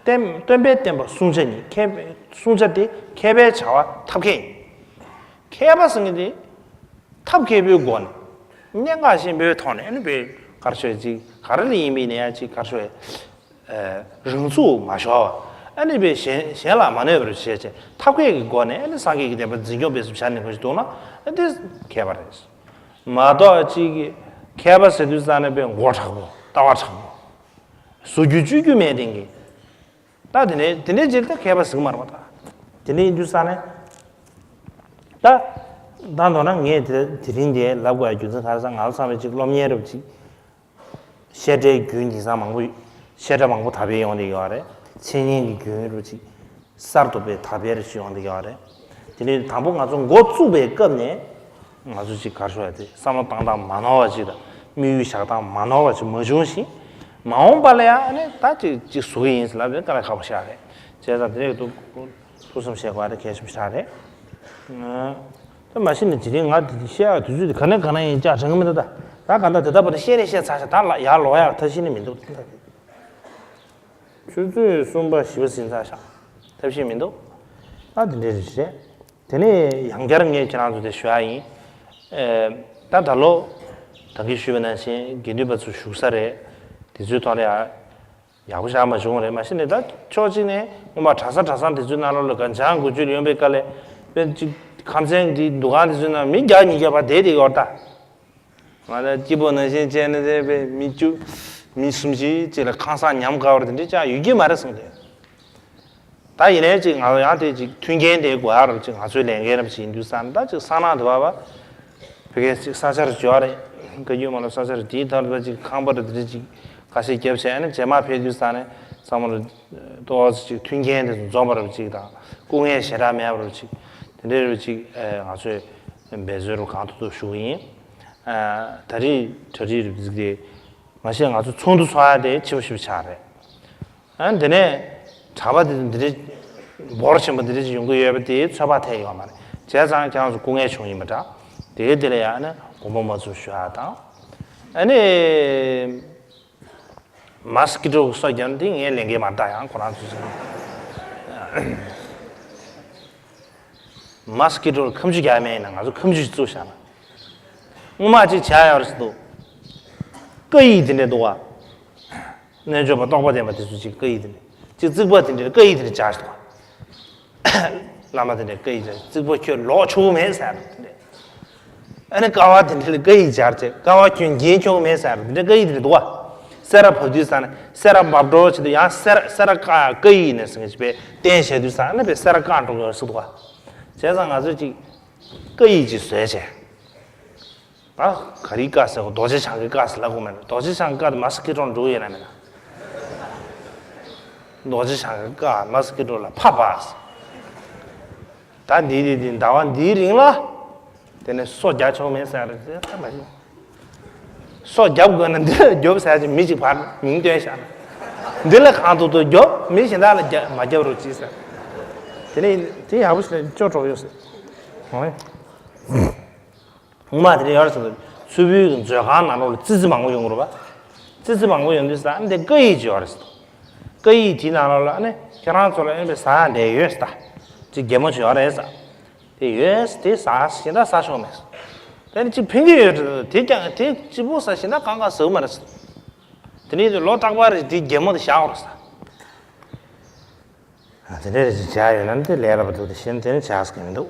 བསྟན་སྟོན་པའི་བསྟན་པ་བསྲུང་བྱ་ཉིད། མཁས་པའི་བསྲུང་བྱ་སྟེ་མཁས་པའི་བྱ་བ་ཐབས་མཁས་ཡིན། མཁས་པ་ཟེར་མཁན་དེ་ཐབས་མཁས་པོའི་སྒོ་ནས་གནད་འགག་ཆེན་པོའི་ཐོག་ནས་ཨ་ནི་པའི་གར་ཤོད་ཅིག་ག་རེ་ལ་ཡིན་པའི་ནས་ཡང་ཅིག་གར་ཤོད་རང་ཚུགས་མ་ཤོར་བ། ཨ་ནི་པའི་གཞན་གཞན་ལ་མ་གནོད་པར་བྱས་བྱས་ཐབས་མཁས་ཀྱི་སྒོ་ནས་ཨ་ནི་སངས་རྒྱས་ཀྱི་བསྟན་པ་འཛིན་སྐྱོང་སྤེལ་གསུམ་བྱ་ནས་དགོས་ཞིག་འདུག་ན་ཨ་དེ་མཁས་པ་རེད། མ་གཏོགས་ཅིག་གིས་མཁས་པ་ཟེར་དུས་ཙང་ནས་པའི་མགོ་མཁྲེགས་པོ། ལྟ་བ་མཁྲེགས་པོ། བཟོ་རྒྱུ་བཅོས་རྒྱུ་མེད་དེང་གི། ད་དེ་ནས་དེ་འདྲའི་རྗེས་ད་མཁས་པ་ཟིག་མ་རེད་པ། ད་དེ་འདྲ་ཡིན་དུས་ཙང་ནས་ད་ད་མདོར་ན་ངས་དེ་དེ་རིང་འདི་ལབ་དགོས་རྒྱུ་མཚན་ག་རེ་ཟེར། ང་ཚོ་ཚང་མས་ཅིག་སློབ་གཉེར་རབ་ཅིག་བཤད་གྲྭའི་རྒྱུན་དེང་སང་མང་པོ་བཤད་གྲྭ་མང་པོ་དར་སྤེལ་ཡོང་བསྡད་ཡོད་རེད། འཆད་ཉན་གྱི་རྒྱུན་རབ་ཅིག་གསར་དུ་དཔེ་དར་སྤེལ་རེ་ཞིག་ཡོང་བསྡད་ཡོད་རེད། དེ་ནས་དང་པོ་ང་ཚོ་འགོ་བཙུགས་པའི་སྐབས་ནས་ང་ཚོ་ཅིག་གར་ཤོར་ཡ་དེ་བསམ་བློ་བཏང་སྟངས་མ་ནོར་བ་ཅིག་དང་། དམིགས་ཡུལ་བཞག་སྟངས་མ་ནོར་བ་ཅིག་མ་བྱུང་ཞིང་། མ་འོངས་པ་ལ་ཡང་ཨ་ནི་ད་ཅིག་ཅིག་བཟོ་གི་ཡིན་ཟེར་ལབ་པའི་དཀའ་ལས་ཁག་པོ་ཞིག་རེད། བྱས་ཙང་དེ་རིགས་ཐུགས་བསམ་བཞེས་དགོས་པ་དེ་གལ་ཆེན་པོ་ཞིག་རེད། ད་མ་གཞི་ནས་དེ་རིང་ང་དེ་བཤད་ཡ་དུས་ཚོད་དེ་ག་ནས་ག་ན་ཡིན་ཅག་དྲན་གི་མི་འདུག་ད་ད་ག་ད་དེ་ལྟ་བུ་དེ་བཤད་ནས་བཤད་ཚར་ཤག་ད་ལ་ཡར་ལོག་ཡ་ཐབས་ཤེས་ནི་མི་འདུག་ཆུ་ཚོད་གསུམ་པ་བཞི་པ་ཟིན་ཚར་ཤག་ཐབས་ཤེས་མི་འདུག་ཨ་དེ་འདྲས་རེད། དེ་ནས་ཡང་བསྐྱར་ངས་ཁྱེད་རང་ཚོ་དེ་ཞུ་ཡ་ཡིན། ཨེ། ད་ད་ལོ་ད་གིན་ཞུས་པ་ནང་བཞིན་དགེ་འདུན་པ་ཚོ་བཞུགས་ས་རེད། དེ་ཚོའི་ཐོག་ལ་ཡ་ཡག་པོ་ཞེ་དྲག་མ་བྱུང་བ་རེད། མ་གཞི་ནས་ད་ཕྱོགས་གཅིག་ནས་སྔོན་མ་གྲྭ་ས་གྲྭ་ཚང་དེ་ཚོའི་ནང་ལོགས་ལ་གང་བྱུང་དགུ་བཅུ་ཡོང་པའི་སྐབས་ལ་དཔེ་ཅིག་ཁམས་ཚན་འདི་འདུ་ཁང་དེ་ཚོའི་ནང་མི་བརྒྱ་ཉིས་བརྒྱ་བར་བསྡད་དེ་ཡོད་ད། ང་ལ་སྐྱིད་པོ་ནང་བཞིན་བྱས་ནས་དེ་བས་མི་བཅུ་མི་སུམ་ཅུ་ཅིག་ལ་ཁང་གསར་ཉམས་དགའ་བར་དེ་འདྲ་ཅང་ཡོད་ཀྱི་མ་རེད་གསུངས་ཏེ། ད་ཡིན་ནའི་ཅིག་ང་ཡང་དེ་ཅིག་མཐུན་རྐྱེན་དེ་དགོས་ཡག་རབ་ཅིག་ང་ཚོའི་ལས་འགན་རབ་ཅིག་ཡིན་དུས་ཙང་ད་ཅིག་སང་ནང་དུ་བ་བ་བོད་སྐད་ཅིག་ས་ཆ་རུ་འབྱོར་རེད། བཀའ་བརྒྱུད་མ་ལ་ས་ཆ་རུ་དེའི་ཐོག་ལ་ཅིག་ཁང་པ་རུ་དེ་འདྲ་ཅིག་ཁ་ཤས་བརྒྱབ་བྱས་ནས་རྗེས་མ་ཕེབས་དུས་ཙང་ནས་ཚང་མ་ལ་ཏོག་ཙམ་ཅིག་མཐུན་རྐྱེན་དེ་ཚོ་འཛོམས་པ་རབ་ཅིག་དང་སྐུ་ངལ་ཞེ་དྲག་མེད་པ་རབ་ཅིག་དེ་འདྲ་རབ་ཅིག་ང་ཚོས་འབད་རྩོལ་རུ་གང་ཐུབ་ཐུབ་ཞུ་གི་ཡིན། ད་རེས་གྲ་སྒྲིག་རུ་གཟིགས་ཏེ་མ་གཞི་ང་ཚོ་ཚོགས་འདུ་ཚོགས་ཡ་དེ་ཕྱི་པོ་ཞིབ་ཆགས་རེད། ཨ་འདི་ནས་གྲྭ་པ་དེ་འདི་འདྲ་འབོར་ཆེན་པོ་འདི་འདྲ་ཞིག་ཡོང་གི་ཡོད་པ་དེ་ཚོད་དཔག་ཐེག་ཡོད་མ་རེད། བྱས་ཙང་ཁྱེད་རང་ཚོ་སྐུ་ངལ་བྱུང་ཡིན་པ་འདྲ། དེ་གའི་དེ་ལ་ཡང་ནི་དགོངས་པ་མ་ཚོམ་ཞུ་ཡག་དང་། ཨ་ནི། མ་སི་ཀི་ཊོ་གི་སོ་བརྒྱབ་ན་དེ་ངས་ལས་འགན་མ་བཏང་ཡང་ཁོ་རང་ཚོས་ཟེར། མ་སི་ཀི་ཊོ་ལ་ཁ་མཆུ་རྒྱག་མེད་ཡིན་ན་ང་ཚོ་ཁ་མཆུ་ཞིག་བཙུགས་བཞག་ན། སྔོན་མ་ཅིག་བྱས་ཡོད་རེད་ཟེར་འདུག་སྐ་ཡིག་དེ་འདྲས་འདུག་བ། རྣལ་འབྱོར་པ་རྟོགས་པ་ལྡན་པ་དེ་ཚོ་ཅིག་སྐ་ཡིག་དེ་འདྲས་ཅིག་རྩིག་པ་དེ་འདྲས་སྐ་ཡིག་དེ་འདྲས་སྦྱར་འདུག་བ། བླ་མ་དེ་འདྲས་སྐ་ཡིག་སྦྱར། རྩིག་པ་ཁྱོད་ལོག་ཆོག་གི་མེད་ཟེར་འདུག་དེ་འདྲས། ཨ་ནི་ཀ་བ་དེ་འདྲ་ལ་སྐ་ཡིག་སྦྱར་བྱས། ཀ་བ་ཁྱོད་འགྱེལ་ཆོག་མེད་ཟེར་དེ་འདྲ་སྐ་ཡིག་དེ་འདྲ་འདུག་བ། སེ་ར་བབས་དུས་ཙ་ན་སེ་ར་བབས་འགྲོ་བྱེད་དུས་ཡང་སེ་ར་སེ་ར་ཀ་ཀ་ཡིག་ནས་ཟིན་གྱི་བས་བསྟན་བྱས་དུས་ཙ་ན་བས་སེ་ར་ཀ་འགྲོ་དགོས་ཟེར་འདུག་བ། བྱས་ཙང་ང་ཚོས་ཅིག་སྐ་ཡིག་ཅིག་བཟོས་བྱས། ད་ག་རི་ཀ་ཟེར་གོ། རྡོ་རྗེ་འཆང་གི་ཀ་ཟེར་ལབ་དགོས་མེད་ན། རྡོ་རྗེ་འཆང་ཀ་དེ་མ་སི་ཀི་ཊོ་འགྲོ་ཡོད་ན་མེད་ན། རྡོ་རྗེ་འཆང་གི་ཀ་མ་སི་ཀི་ཊོ་ལ་ཕ་བ་ཟེར། ད་འདི་འདི་འདི་ཟླ་བ་འདིའི་རིང་ལ། དེ་ནས་སོ་རྒྱག་ཆོག་མེད་ཟེར་རེད་ད་མ་གཞི། སོ་རྒྱབ་དགོས་ན་འདི་ལ་རྒྱོབ་ཟེར་གྱི་མི་གཅིག་ཕར་མིང་བཏོན་བཞག་ན། འདི་ལ་གང་ཐུབ་ཐུབ་རྒྱོབ། མི་གཞན་དག་ལ་རྒྱ་མ་རྒྱབ་རོགས་གྱིས་ཟེར། དེ་ནས་དེ་ཡག་པོ་ཞིག་ལ་ཅོ་འགྲོ་ཡོད་ཟེར། འོ། སྔོན་མ་དེ་འདྲ་ཡོད་རེད་ཟེར། མཚུར་ཕུའི་གི་མཛོད་ཁང་ནང་ལོགས་ལ་ཙི་ཙི་མང་པོ་ཡོང་གི་རེད་པ། ཙི་ཙི་མང་པོ་ཡོང་དུས་ཙ་ན་འདི་སྐ་ཡིག་ཅིག་ཡོད་རེད་ཟེར། སྐ་ཡིག་དེའི་ནང་ལོགས་ལ་ཨ་ནི་ཁྱེད་རང་ཚོ་ལ་ཨེ་འདྲ་ཟ་ཡག་འདྲ་ཡོད་ཟེར། ད་ཅིག་གད་མོ་ཅིག་ཡོད་རེད་ཟེར། དེ་ཡོད་ཟེར། དེ་ཟ་ཟེར། གཞན་དག་ཟ་ཆོག་མེད་ཟེར། དེ་ནི་ཅིག་ཕན་གྱི་ཡོད་རེད། དེ་ཀྱང་དེ་གཅིག་པོ་ཟ། གཞན་དག་གང་ག་ཟ་གི་མ་རེད་ཟེར། དེ་ནི་ལོ་རྟག་པར་དེ་གད་མོ་དེ་བཞག་རོགས་ཟེར། དེ་འདྲ་རེ་ཞིག་བྱས་ཡོད་ན་དེ་ལས་སླ་པོ་འདུག་དེ་གཞན་དེ་ནི་བྱས་ཟེར་གི་མི་འདུག